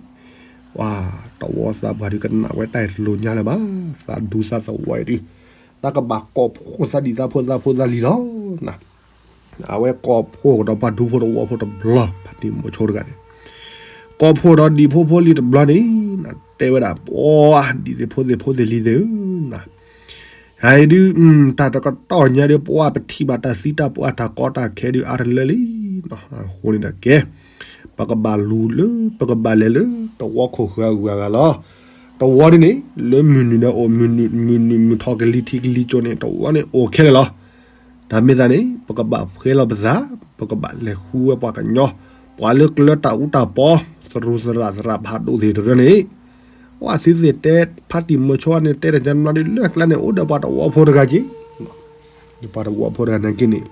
ပှၤတဝီသးပှၢ်ဒုးကနၣ်ဝဲတၢ်အံၤတလိၤညါလၢၤဘၣ်, သးဒူသးသဝီအံၤဒုး သးကဘၣ်ကိးဖှိၣ်သးဒံၣ်သးဖိသးဖိသးလံၤလီၤ. အဝဲကိးဖှိၣ်ကဒီးပှၤဒူဖိတဝီဖိတဘျီ ဖါတံၢ်မိၤဆိတဂၤန့ၣ်, ကိးဖှိၣ်ဒီးဒံၣ်ဖိဖိလံၤတဘျီန့ၣ်, တဲဝဲဒၣ်ပှၤဒံၣ်သ့ၣ်ဖိသ့ၣ်ဖိသ့ၣ်လံၤသ့ၣ်ဧၢ ဟဲဒုး တၢ်တကတီၢ်ညါဒီး ပှၤပထံၣ်ဘၣ်တၢ်သံတၢ်ပှၢ်တၢ်ကီတၢ်ခဲဒုးအါတလၢလံ. အဃိန့ၣ်ဒီးကဲ, ပကဘၣ်လူၤလၢ ပကဘၣ်လဲၤလၢ တဝီခိၣ်ဃၢၤအဂုၤအဂၤလီၤ. တဝီဒ်န့ၣ် လၢမုၢ်နုာ်ဒီးအိၣ် မုၢ်နုာ်မုၢ်ထီၣ်ကလံၤထံးကလံၤကၠိန့ၣ် တဝီန့ၣ်အိၣ်ခဲလၢာ်လီၤ. တၢ်မ့ၢ်သးန့ၣ် ပကဘၣ်ဖှဲလီၤပသး, ပကဘၣ်လဲၤဃုဝဲပှၤကညီ, ပှၤလၢကျၢၤတၢ်အူတၢ်ပီ, သရူးသရၣ်သရၣ်ဖးဒိၣ်သ့ၣ်တဖၣ်န့ၣ်, ပှၤသုသ့ၣ်တဲ ဖါတံၢ်မိၤဆိန့ၣ် တဲတၢ်ကညီလၢကျါန့ၣ် အိၣ်ဒီးပှၤတဝီဖိတဂၤက့ၤ, ပှၤတဝီဖိတဂၤနာ်က့န့ၣ်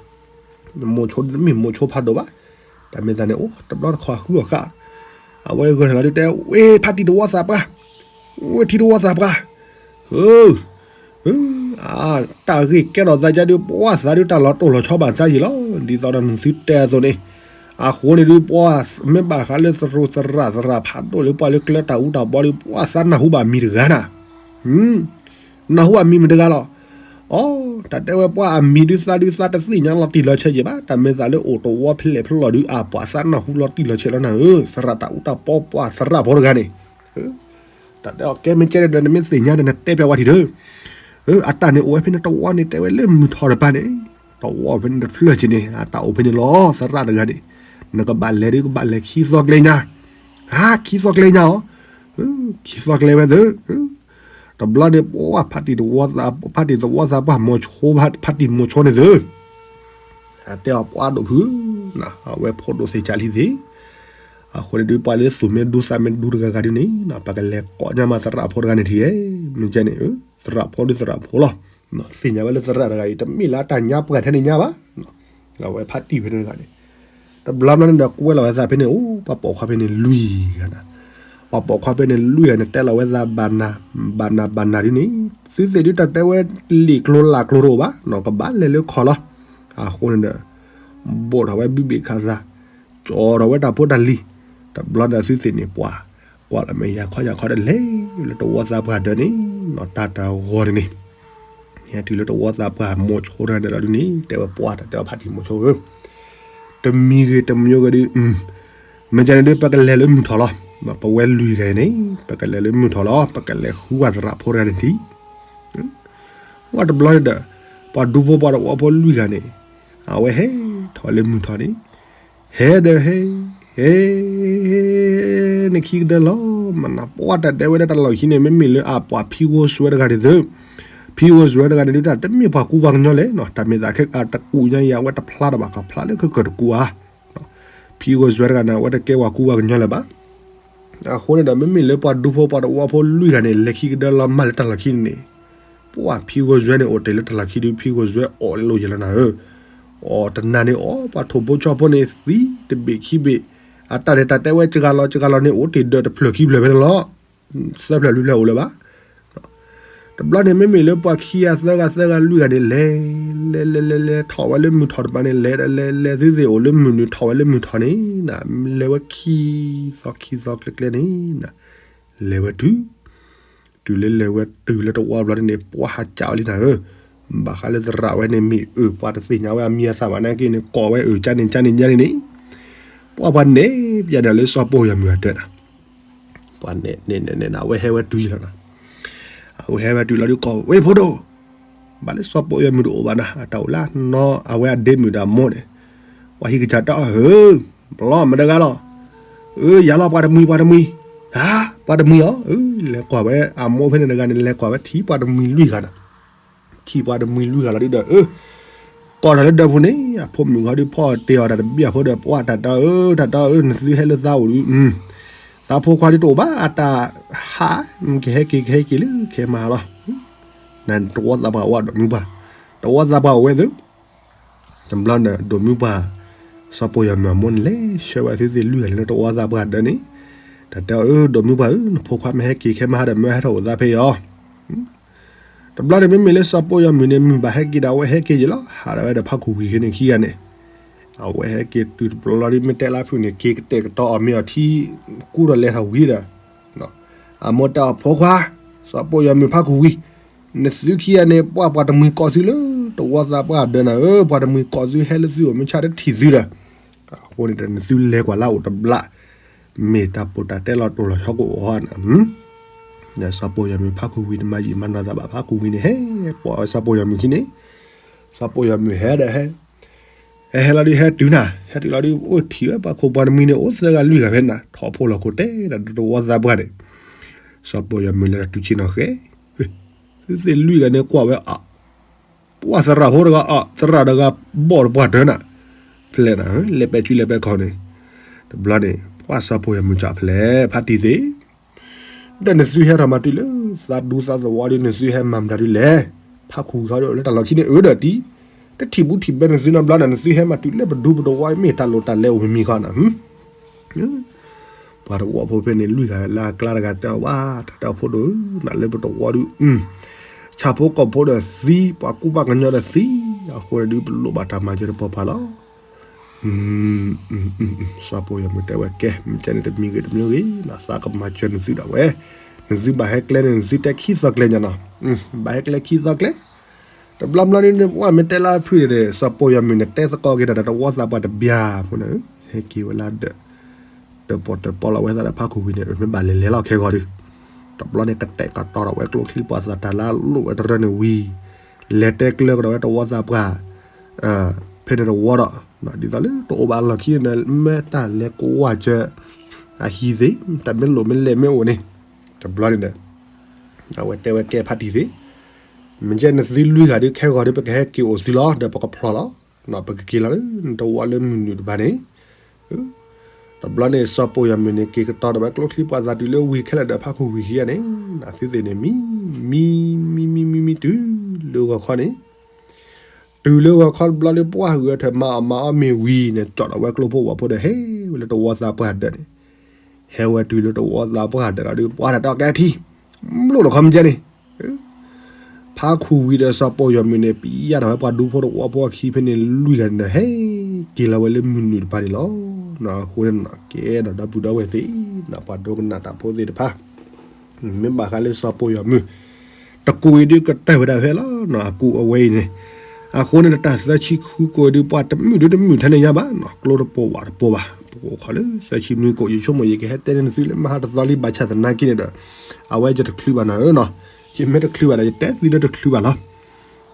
မိၤဆိတမ့ၢ်မိၤဆိဖးဒိၣ်ဘၣ်. တၢ်မ့ၢ်သးန့ၣ် အိၣ်တဘျီတခီၣ်ဃုအီၤဃာ်, အဝဲဂၢၢ်ထီၣ်လီၤဒုးတဲ ဝ့ၢ်ဖါတံၢ်တဝီသးပှၢ်, ဝ့ၢ်ထံတဝီသးပှၢ်, ဧၢ တၢ်ဂ့ၢ်ကဲထီၣ်သးဒုး ပှၤသးဒုးတၢ်လီၤတိၢ်လီၤဆီဘၣ်သးယံာ်လီၤ. ဒ်သိးဒီးနသုတဲအသိးန့ၣ်, အဃိန့ၣ်ဒုး ပှၤမ့ၢ်ဘၣ်ဃးလၢသရူးသရၣ်သရၣ်ဖးဒိၣ်လၢပှၤလၢကျၢၤတၢ်အူတၢ်ပီဒုး ပှၤသးနၢ်ဟူဘၣ်မံၤတဂၤနၤ, နၢ်ဟူဘၣ်မံၤမတဂၤလီၤ. အိ တၢ်တဲဝဲပှၤအမံၤဒုး သးဒုးသးတသ့ၣ်ညါလီၤတံၢ်လီၤဆဲးက့ၤဘၣ်. တၢ်မ့ၢ်သးလၢအိၣ်တဝီဖဲလဲၣ်ဖဲလဲၣ်ဒုး အပှၤသးနၢ်ဟူလီၤတံၢ်လီၤဆဲးလီၤနၤဧၢ, သရၣ်တၢ်အူတၢ်ပီပှၤသရၣ်ဖိတဂၤန့ၣ် တၢ်တဲအီၤကဲမ့ၢ်ကဲန့ၣ်ဒီး နမ့ၢ်သ့ၣ်ညါဒီး နတဲပျးဝဲထံၣ်ဒီး, အတၢ်န့ၣ်အိၣ်ဝဲဖဲန့ၣ်တဝီန့ၣ် တဲဝဲလၢမုၢ်ထီၣ်တပၤန့ၣ်, တဝီဖဲန့ၣ်တဖျၢၣ်က့ၤန့ၣ် အတၢ်အိၣ်ဖဲန့ၣ်လီၤ. သရၣ်တဂၤန့ၣ် နကဘၣ်လဲၤဒုးကဘၣ်လဲၤခံသီကျဲညါ, ဟါ ခံသီကျဲညါအီၤ, ခံသီကျဲဝဲသ့ၣ် တဘျီန့ၣ် ပှၤဖါတံၢ်တဝီသး ဖါတံၢ်သဝီသးပှၢ်မိၤဆိ ဖါတံၢ်မိၤဆိန့ၣ်သ့ၣ် တဲအီၤပှၤဒိၣ်ဖု, အဝဲဖိဒိၣ်သ့ၣ်ကၢ်လံသ့ၣ်, အဃိန့ၣ်ဒုး ပှၤလၢသူၣ်မ့ၢ်ဒူသးမ့ၢ်ဒူတဂၤဂၤဒုးန့ၣ် ပကလဲၤကိးညါမးသရၣ်ဖိတဂၤန့ၣ်ထံၣ်, မ့ၢ်ကဲန့ၣ် သရၣ်ဖိဒုးသရၣ်ဖိလီၤ. သ့ၣ်ညါဝဲလၢသရၣ်တဂၤအံၤ တမ့ၢ်လၢအတၢ်ညါပှၢ်ထဲန့ၣ်ညါဘၣ်, အဝဲဖါတံၢ်ဖဲန့ၣ်တဂၤန့ၣ် တဘျီဘျီန့ၣ်ဒီး ကွဲလီၤဝဲသးဖဲန့ၣ် အိၣ် ပှၤပိာ်ခွါဖဲန့ၣ်လွံၢ်ဂၤနၤ, ပှၤပိာ်ခွါဖဲန့ၣ်လွံၢ်ဂၤန့ၣ် တဲလီၤဝဲသးဘၣ်နၤ ဘၣ်နၤဘၣ်နၤဒ်န့ၣ်, သုသ့ၣ်ဒုးတၢ်တဲဝဲလံာ်ကျိၤလၢ်ကျိၤတအိၣ်ဘၣ်, ကဘၣ်လဲၤလၢခီၣ်လီၤ. အဃိန့ၣ်ဒီး ဘိးထီၣ်ဝဲဘုဘ့ၣ်ခးသး, ကၠီထီၣ်ဝဲတၢ်ဖိတၢ်လံၤ, တဘျီဒီးသုသ့ၣ်န့ၣ်ပှၤ ကွၢ်လီၤမ့ၢ်ယၤခီယၤခီဒီးလဲၤလၢတဝီသးပှၢ်ဒၢးန့ၣ်, နီၢ်တၢ်တၢ်ဂီၤန့ၣ်န့ၣ် ဟဲတုၤလၢတဝီသးပှၢ်မိၤဆိတဂၤန့ၣ်လီၤဒုးန့ၣ် တဲဝဲပှၤတၢ်တဲဝဲဖါတံၢ်မိၤဆိဧၢ, တမံၤဂ့ၤတမံၤဂ့ၤဒုး, မ့ၢ်ကဲန့ၣ်ဒုး ပကလဲၤလၢမုၢ်ထီၣ်လီၤ. ပဝဲလွံၢ်ဂၤန့ၣ် ပကလဲၤလၢမုၢ်ထီၣ်လီၤ. ပကလဲၤဃုဝဲသရၣ်ဖိတဂၤန့ၣ်ထံၣ်, ဝဲတဘျီန့ၣ်ဒီး ပှၤဒူဖိပှၤတဝီဖိလွံၢ်ဂၤန့ၣ် အဝဲဟဲထီၣ်လၢမုၢ်ထီၣ်န့ၣ် ဟဲဒီးဟဲ, ဟဲ နခံကတၢၢ်လီၤ. မနၤပှၤတၢ်တဲဝဲဒၣ်တၢ်လီၢ်ခံန့ၣ် မ့မ့ၢ်လၢအပှၤဖံဂိၢ်စွဲတဂၤန့ၣ်သ့ၣ်, ဖံဂိၢ်စွဲတဂၤန့ၣ်ဒုး တၢ်တမ့ၢ်ပှၤကူပှၤကညီလဲၣ်, တၢ်မ့ၢ်သးခဲအတကူးညါအံၤ အဝဲတဖျါတဘၣ်ကဖျါလၢခဲကတကူးဧါ. ဖံဂိၢ်စွဲတဂၤန့ၣ် အဝဲတကဲပှၤကူပှၤကညီလၢၤဘၣ်. အဃိန့ၣ်ဒီး မ့မ့ၢ်လၢပှၤဒူဖိပှၤတဝီဖိလွံၢ်ဂၤန့ၣ် လဲၤခံကတၢၢ်လီၤမၢ်လၢတၢ်လီၢ်ခံန့ၣ်, ပှၤဖံဂိၢ်စွဲန့ၣ် အိၣ်တ့ၢ်လၢတၢ်လီၢ်ခံဒုး ဖံဂိၢ်စွဲအီၣ်လိာ်ယဲၢ်လီၤနၤဧၢ, အီၣ်တနၤန့ၣ်အီၣ် ပှၤထိၣ်ဖိဆီဖိန့ၣ်သံတဘ့ၣ်ခံဘ့ၣ်, အတၢ်န့ၣ်တၢ်တဲဝဲစှၤလီၤစှၤလီၤန့ၣ် အိၣ်တ့ၢ်ဒၢးတဖျၢၣ်ခံဖျၢၣ်ဖဲန့ၣ်လီၤ. သၢဖျၢၣ်လွံၢ်ဖျၢၣ်အိၣ်လၢၤဘၣ်. တဘျီန့ၣ် မ့မ့ၢ်လၢပှၤခံဂၤသၢဂၤသၢဂၤလွံၢ်ဂၤန့ၣ် လဲၤ လဲၤလဲၤလဲၤလဲၤထီၣ်ဝဲလၢမုၢ်ထီၣ်တပၤန့ၣ် လဲၤလဲၤလဲၤသုသ့ၣ်အိၣ်လၢမုၢ်နုာ်ထီၣ်ဝဲလၢမုၢ်ထီၣ်န့ၣ် လဲၤဝဲခံသီခံသီကျဲကျဲန့ၣ် လဲၤဝဲတုၤ တုၤလၢလဲၤဝဲတုၤလၢတဝီဘျီန့ၣ် ပှၤဟးကၠးဝဲလံနၤဧၢ, ဘၣ်ဃးလၢသရၣ်ဝဲန့ၣ်မ့ၢ်အၢ ပှၤတသ့ၣ်ညါဝဲအမံၤအသၣ်ဘၣ်နာ်က့န့ၣ် ကိးဝဲအၢ ကၢန့ၣ်ကၢန့ၣ်ကၢန့ၣ်န့ၣ်, ပှၤပှၤနဲၣ်ပျဲဒၣ်လၢစီၤပီၢ်ယွၤမုၢ်အတၢၢ်နၤ ပှၤနဲၣ်နဲၣ်နဲၣ်န့ၣ် အဝဲဟဲဝဲတုၤလီၤနၤ, အဝဲဟဲဝဲတုၤလီၤဒုးကိးဝဲဖိဒိၣ်, ဘၣ်လၢစီၤပီၢ်ယွၤမုၢ်တအိၣ်ဘၣ်နၤ အတၢ်အိၣ်လၢနီၢ်အဝဲအဒ့မုၣ်ဒီးအမိၢ်န့ၣ်, ပှၤဟံးကစၢ်တၢ်အီၣ်ဧၢ, ဘျီမတဂၤလီၤ, ဧ အၢ ယၤလီၤ ပှၤတမှံၤ ပှၤတမှံၤ, ဟါ ပှၤတမှံၤအီၤ, လဲၤကွၢ်ဝဲ အမိၢ်ဖဲန့ၣ်တဂၤန့ၣ် လဲၤကွၢ်ဝဲ ထံၣ်ပှၤတမှံၤလွံၢ်ဂၤဒီး, ထံၣ်ပှၤတမှံၤလွံၢ်ဂၤလီၤဒုဒီး အၢ ကိးထီၣ်လၢဒၢးပူၤန့ၣ် အဖိမုၣ်ဂီၤဒုးဖီၣ်တ့ၢ်အီၤတၢ်တဘံၣ်အဖိဒီး ပှၤတၢ်တၢ်အၢ တၢ်တၢ်အၢ နသုဟဲလၢသးအိၣ်ဒုး, သးဖိခွါဒုးတအိၣ်ဘၣ် အတၢ်ဟး, ကဟဲက့ၤ ကဟဲက့ၤလၢခဲမၤလီၤ, နတဝီသးပှၢ်အိၣ်ဒိးမုၢ်ပှၢ်, တဝီသးပှၢ်အိၣ်ဝဲသု တဘျီန့ၣ် ဒိးမုၢ်ပှၢ် စီၤပိာ်ယီၤမုၢ်အမိၢ်န့ၣ် လဲၤဆှၢဝဲသုသ့ၣ်လွံၢ်ဂၤန့ၣ် တဝီသးပှၢ်ဒၢးန့ၣ်, တၢ်တဲအီၤ အၢ ဒိးမုၢ်ပှၢ်ဧၢ နဖိခွါမ့ၢ်ဟဲက့ၤခဲမၤဟါဒီး မ့ၢ်ဟဲထီၣ်အိၣ်သးဖဲအံၤအီၤ, တဘျီန့ၣ် မ့မ့ၢ်လၢစီၤပိာ်ယီၤမုၢ်န့ၣ် မုၢ်ဘၣ်ဟဲက့ၤဒီး အဝဲဟဲက့ၤယ့ၤလီၤ ဟးဒီးဝဲဒီးဖးခူၣ်ဝံၤန့ၣ်ခံဂၤန့ၣ်, အဝဲဟဲက့ၤတုၤတဘျီလီၤဒုး မ့ၢ်တဲလၢဖုၣ်န့ၣ် က့ၤကတဲာ်ကတီၤအီၤမ့ၢ်အီၤထံ ကူဒီးလဲၤထီၣ်ဝံၤဒီး, အမိၢ်တဲအီၤ ဖိခွါ, စီၤပိာ်ယီၤမုၢ်ဖးခူၣ်ဝံၤ နသုခံဂၤန့ၣ် ပှၤပှၤတမှံၤကိးသုလၢ တဝီသးပှၢ်ဒၢးနၤဧၢ, ပှၤတမှံၤကိးသုဟဲလၢသုအိၣ်မုၢ်ဆါတထံၣ်သုဒီး, အဃိန့ၣ်ဒီး နသုလဲၤကွၢ်လၢအအိၣ်တဘျီ, မ့ၢ်တၢ်ပိာ်တၢ်တဲလီၤတိၢ်လီၤဆီကအိၣ်အီၤနၤ, ဒီးစီၤပိာ်ယီၤမုၢ်ဖးခူၣ်ဝံၤန့ၣ် မၤယံာ်မၤနီၢ်သးဘၣ် ဖးခူၣ်ဝံၤန့ၣ် ဟဲပိာ်ဝဲစီၤပိာ်ယီၤမုၢ်ခံန့ၣ်, စီၤပိာ်ယီၤမုၢ်ဟဲဒီးဟဲ ဟဲဟဲလီၤဒုး ဟဲတုၤနၤ ဟဲတုၤလီၤဒုး အိၣ်ထံၣ်ဝဲပှၤခိၣ်ပှၤတမှံၤန့ၣ် အိၣ်သၢဂၤလွံၢ်ဂၤဖဲနၤ ထီၣ်ဖိလီၤခိၣ်တဲဒီးတဝီသးပှၢ်န့ၣ်, စီၤပိာ်ယီၤမုၢ်လဲၤဒီးတုၤဆ့ၣ်နီၤဃဲ, သုသ့ၣ်လွံၢ်ဂၤန့ၣ်ကွၢ်ဝဲအီၤ, ပှၤသရၣ်ဖိတဂၤအီၤ သရၣ်တဂၤဘီၣ်တပှၢ်တၢၢ်နၤ, ဖျဲးနၤ လဲၤပဲာ်စုလဲၤပဲာ်ခီၣ်န့ၣ်, တဘျီန့ၣ် ပှၤစီၤပိာ်ယီၤမုၢ်စံးဖျဲး ဖးတံၢ်သ့ၣ် ဒီးနသုဟဲထီၣ်မၤတုၤလၢ သးဒူသးသဝီဒီး နသုဟဲမၤမတၤဒုလဲၣ်, ဖးခူၣ်ဝံၤဃီဒီး လၢတၢ်လီၢ်ခံန့ၣ်အၢဒီးတံၢ်, တထံၣ်ဘူးထံၣ်ဘဲနသုနီတဘျီဒီး နသုဟဲမၤတုၤလၢပဒူပတဝီ မ့ၢ်တၢ်လိၣ်တၢ်လဲၤအိၣ်မံၤမံၤဃီနၤ, ပှၤတဝီဖိဖဲန့ၣ် လွံၢ်ဂၤလၢအကျါတဂၤတဲအီၤ ဘၣ်တၢ်တဲအီၤဖိဒိၣ်ဧၢ နလၢပတဝီဒုး ဆၣ်ဖိကီၢ်ဖိဒီးသံ ပှၤကူၣ်ဘၣ်ကညီဒီးသံ, အဃိန့ၣ်ဒုး ပလိၣ်ဘၣ်တၢ်မၤစၢၤတပှၤပှၤလီၤ. စီၤပိာ်ယီၤမုၢ်တဲဝဲကဲ မ့ၢ်ကဲန့ၣ်တမံၤဂ့ၤတမံၤဂ့ၤ သးကမၤစၢၤနသုဒၣ်ဝဲ, နသုဘၣ်ဟဲကျဲန့ၣ် နသုတဲခံသီကျဲညါနီၤ, ဘၣ်ဟဲကျဲခံသီကျဲ, တဘျီဘျီဒုး ပှၤမ့ၢ်တဲလၢအဖုၣ်န့ၣ်ဒီး စီၤပိာ်ယီၤမုၢ်န့ၣ် တဲသကိးက့ၤတၢ်ဒီးတဝီသးပှၢ်တဘျီဖိန့ၣ် ဟဲက့ၤဝဲလၢဒၢး ဒီးပိာ်တၢၢ်ပီလီၤဝဲသးဒီးဖးခူၣ်ဝံၤန့ၣ် မ့ၢ်ဘၣ်လဲၤလဲၤလီၤခဲဂီၤဒုး, တဘျီန့ၣ် ကတဲာ်ကတီၤဒီးဝဲကျိချံပှၤသးတၢ်လၢအလိၣ်ဝဲတရၢန့ၣ်ဝံၤ, လဲၤတဲကျၢကဒီးဝဲတဝီသးပှၢ် ဖဲန့ၣ်တဝီဒီး, ဒ်သိးလၢတအိၣ်ဘၣ်အလီၢ်ခံန့ၣ် မ့ၢ်တၢ်လဲၤကွၢ်စၢၤ အဟံၣ်သ့ၣ် တၢ်မ့ၢ်လိၣ်မ့ၢ်လဲၢ်မ့ၢ်အိၣ်န့ၣ်, တဘျီန့ၣ်ဒီး အဝဲတဲဝဲကဲဖးတံၢ်သ့ၣ်, မ့ၢ်ကဲနသုလွံၢ်ဂၤဒုးခဲဂီၤဒုး ပကဟဲက့ၤအိၣ်သုလီၤ ဒီးပကဖျီလီၤ, ပကက့ၤလီၤလၢနတဝီလၢမုၢ်နုာ်တဘျီန့ၣ် တဘျီန့ၣ် စီၤပိာ်ယီၤမုၢ်န့ၣ် က့ၤကတီၤဒီးဝဲကျိချံပှၤသးတုၤလၢဝံၤခဲလၢာ်ဒီးဖးခူၣ်ဝံၤခံဂၤန့ၣ်, သုသ့ၣ်န့ၣ် မံ မံ မံ မံ မံ မံ တုၤလၢဂီၤခီန့ၣ်, တုၤလၢဂီၤခီတဘျီလၢပှၢ်ဂဲၤထၢၣ်မၤအီၣ်မၤအီမ့ၤဝံၤန့ၣ် ကၠီၣ်ဒီးဝဲကျိဖိဝၣ်ဖိဒီးဟဲဝဲလၢတဝီသးပှၢ်ဒၢးန့ၣ်, ဟဲဝဲတုၤလၢတဝီသးပှၢ်ဒၢးလီၤဒုး ပှၤတၢ်တဲအီၤထံ လိၣ်လီၤခီမ့ၢ်ကဲန့ၣ် ဖးခူၣ်ဝံၤဒီးစီၤပိာ်ယီၤမုၢ်န့ၣ် ပျံၤယၢ်ထီၣ်ဝဲပှၤဒူဖိတဝီဖိအခံဖဲန့ၣ်လွံၢ်ဂၤန့ၣ်ဒီး ဟဲက့ၤလီၤဝဲလၢမုၢ်နုာ်တပၤန့ၣ်လီၤ. အဃိန့ၣ် ကဲဒီးဒီပုၢ်ဒီဝဲၢ်သ့ၣ် ပှၤဒိကနၣ်တၢ်ဖိသ့ၣ်တဖၣ် မ့ၢ်ဘၣ်ဃးလၢစီၤပိာ်ယီၤမုၢ် တကူးအံၤဒုးကတၢၢ်ဝဲဒၣ်ဖဲလီၤနီၤ အကူးအဝဲအံၤန့ၣ် အဃိန့ၣ်ဒီးတၢ်သၢဆံဃုကိးအံၤဒုး ပှၤတမုာ်ဒုးတမုာ်ထဲန့ၣ်ညါဘၣ်နီၤ ကျိတပိာ်ဝၣ်တပိာ်ဘၣ် ပအိၣ်ခိးလၢသၢဆံနွံကိး ယဆိကမိၣ်ယကဟဲတဲန့ၢ်နသုလၢမဟါတသီလံ ဘၣ်ဆၣ်သနာ်က့န့ၣ်ဒီး အဝဲယတချုးဘၣ်နီၤဧၢနီၤ ယမ့ၢ်တချုးဘၣ်ဒီး ယတဲသုလၢတချုးဘၣ်လီၤ.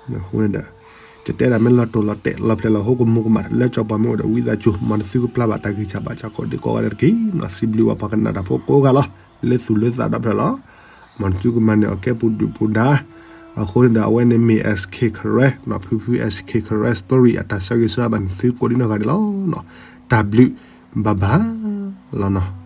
အဃိန့ၣ်ဒီး ယတဲဒၣ်မ့ၢ်လီၤတိၢ်လီၤတဲာ်လီၤဖျဲးလီၤဟိ ကမူၤကမၣ်လၢကၠီပှၤမ့ၢ်အိၣ်ဒီး ဝံသးစူၤ မ်နသုကပျၢ်ဘၣ်တၢ်ဂံၢ်စၢ်ဘါစၢ်ကိးဒံကိးဂၤဒဲးတက့ၢ်နီၤ စံးဘျုးဘၣ်ပှၤကနၣ်တၢ်ဖိကိးဂၤလီၤ လၢသူၣ်လၢသးဒီဖျၢၣ်လီၤ. မ်နသုကမၤန့ၢ်အီၤကဲပူၤဒုၣ်ပူၤဒါ အဃိန့ၣ်ဒီး အဝဲန့ၣ်မ့ၢ် SK Karen နီၤ ဖုဖု SK Karen Story အတၢ်ဆၢဂ့ၤဆၢဝါဘၣ်နသုကိးဒံနီၢ်ဂၤန့ၣ်လီၤ. တၢ်ဘျုး bye bye လီၤနီၤ.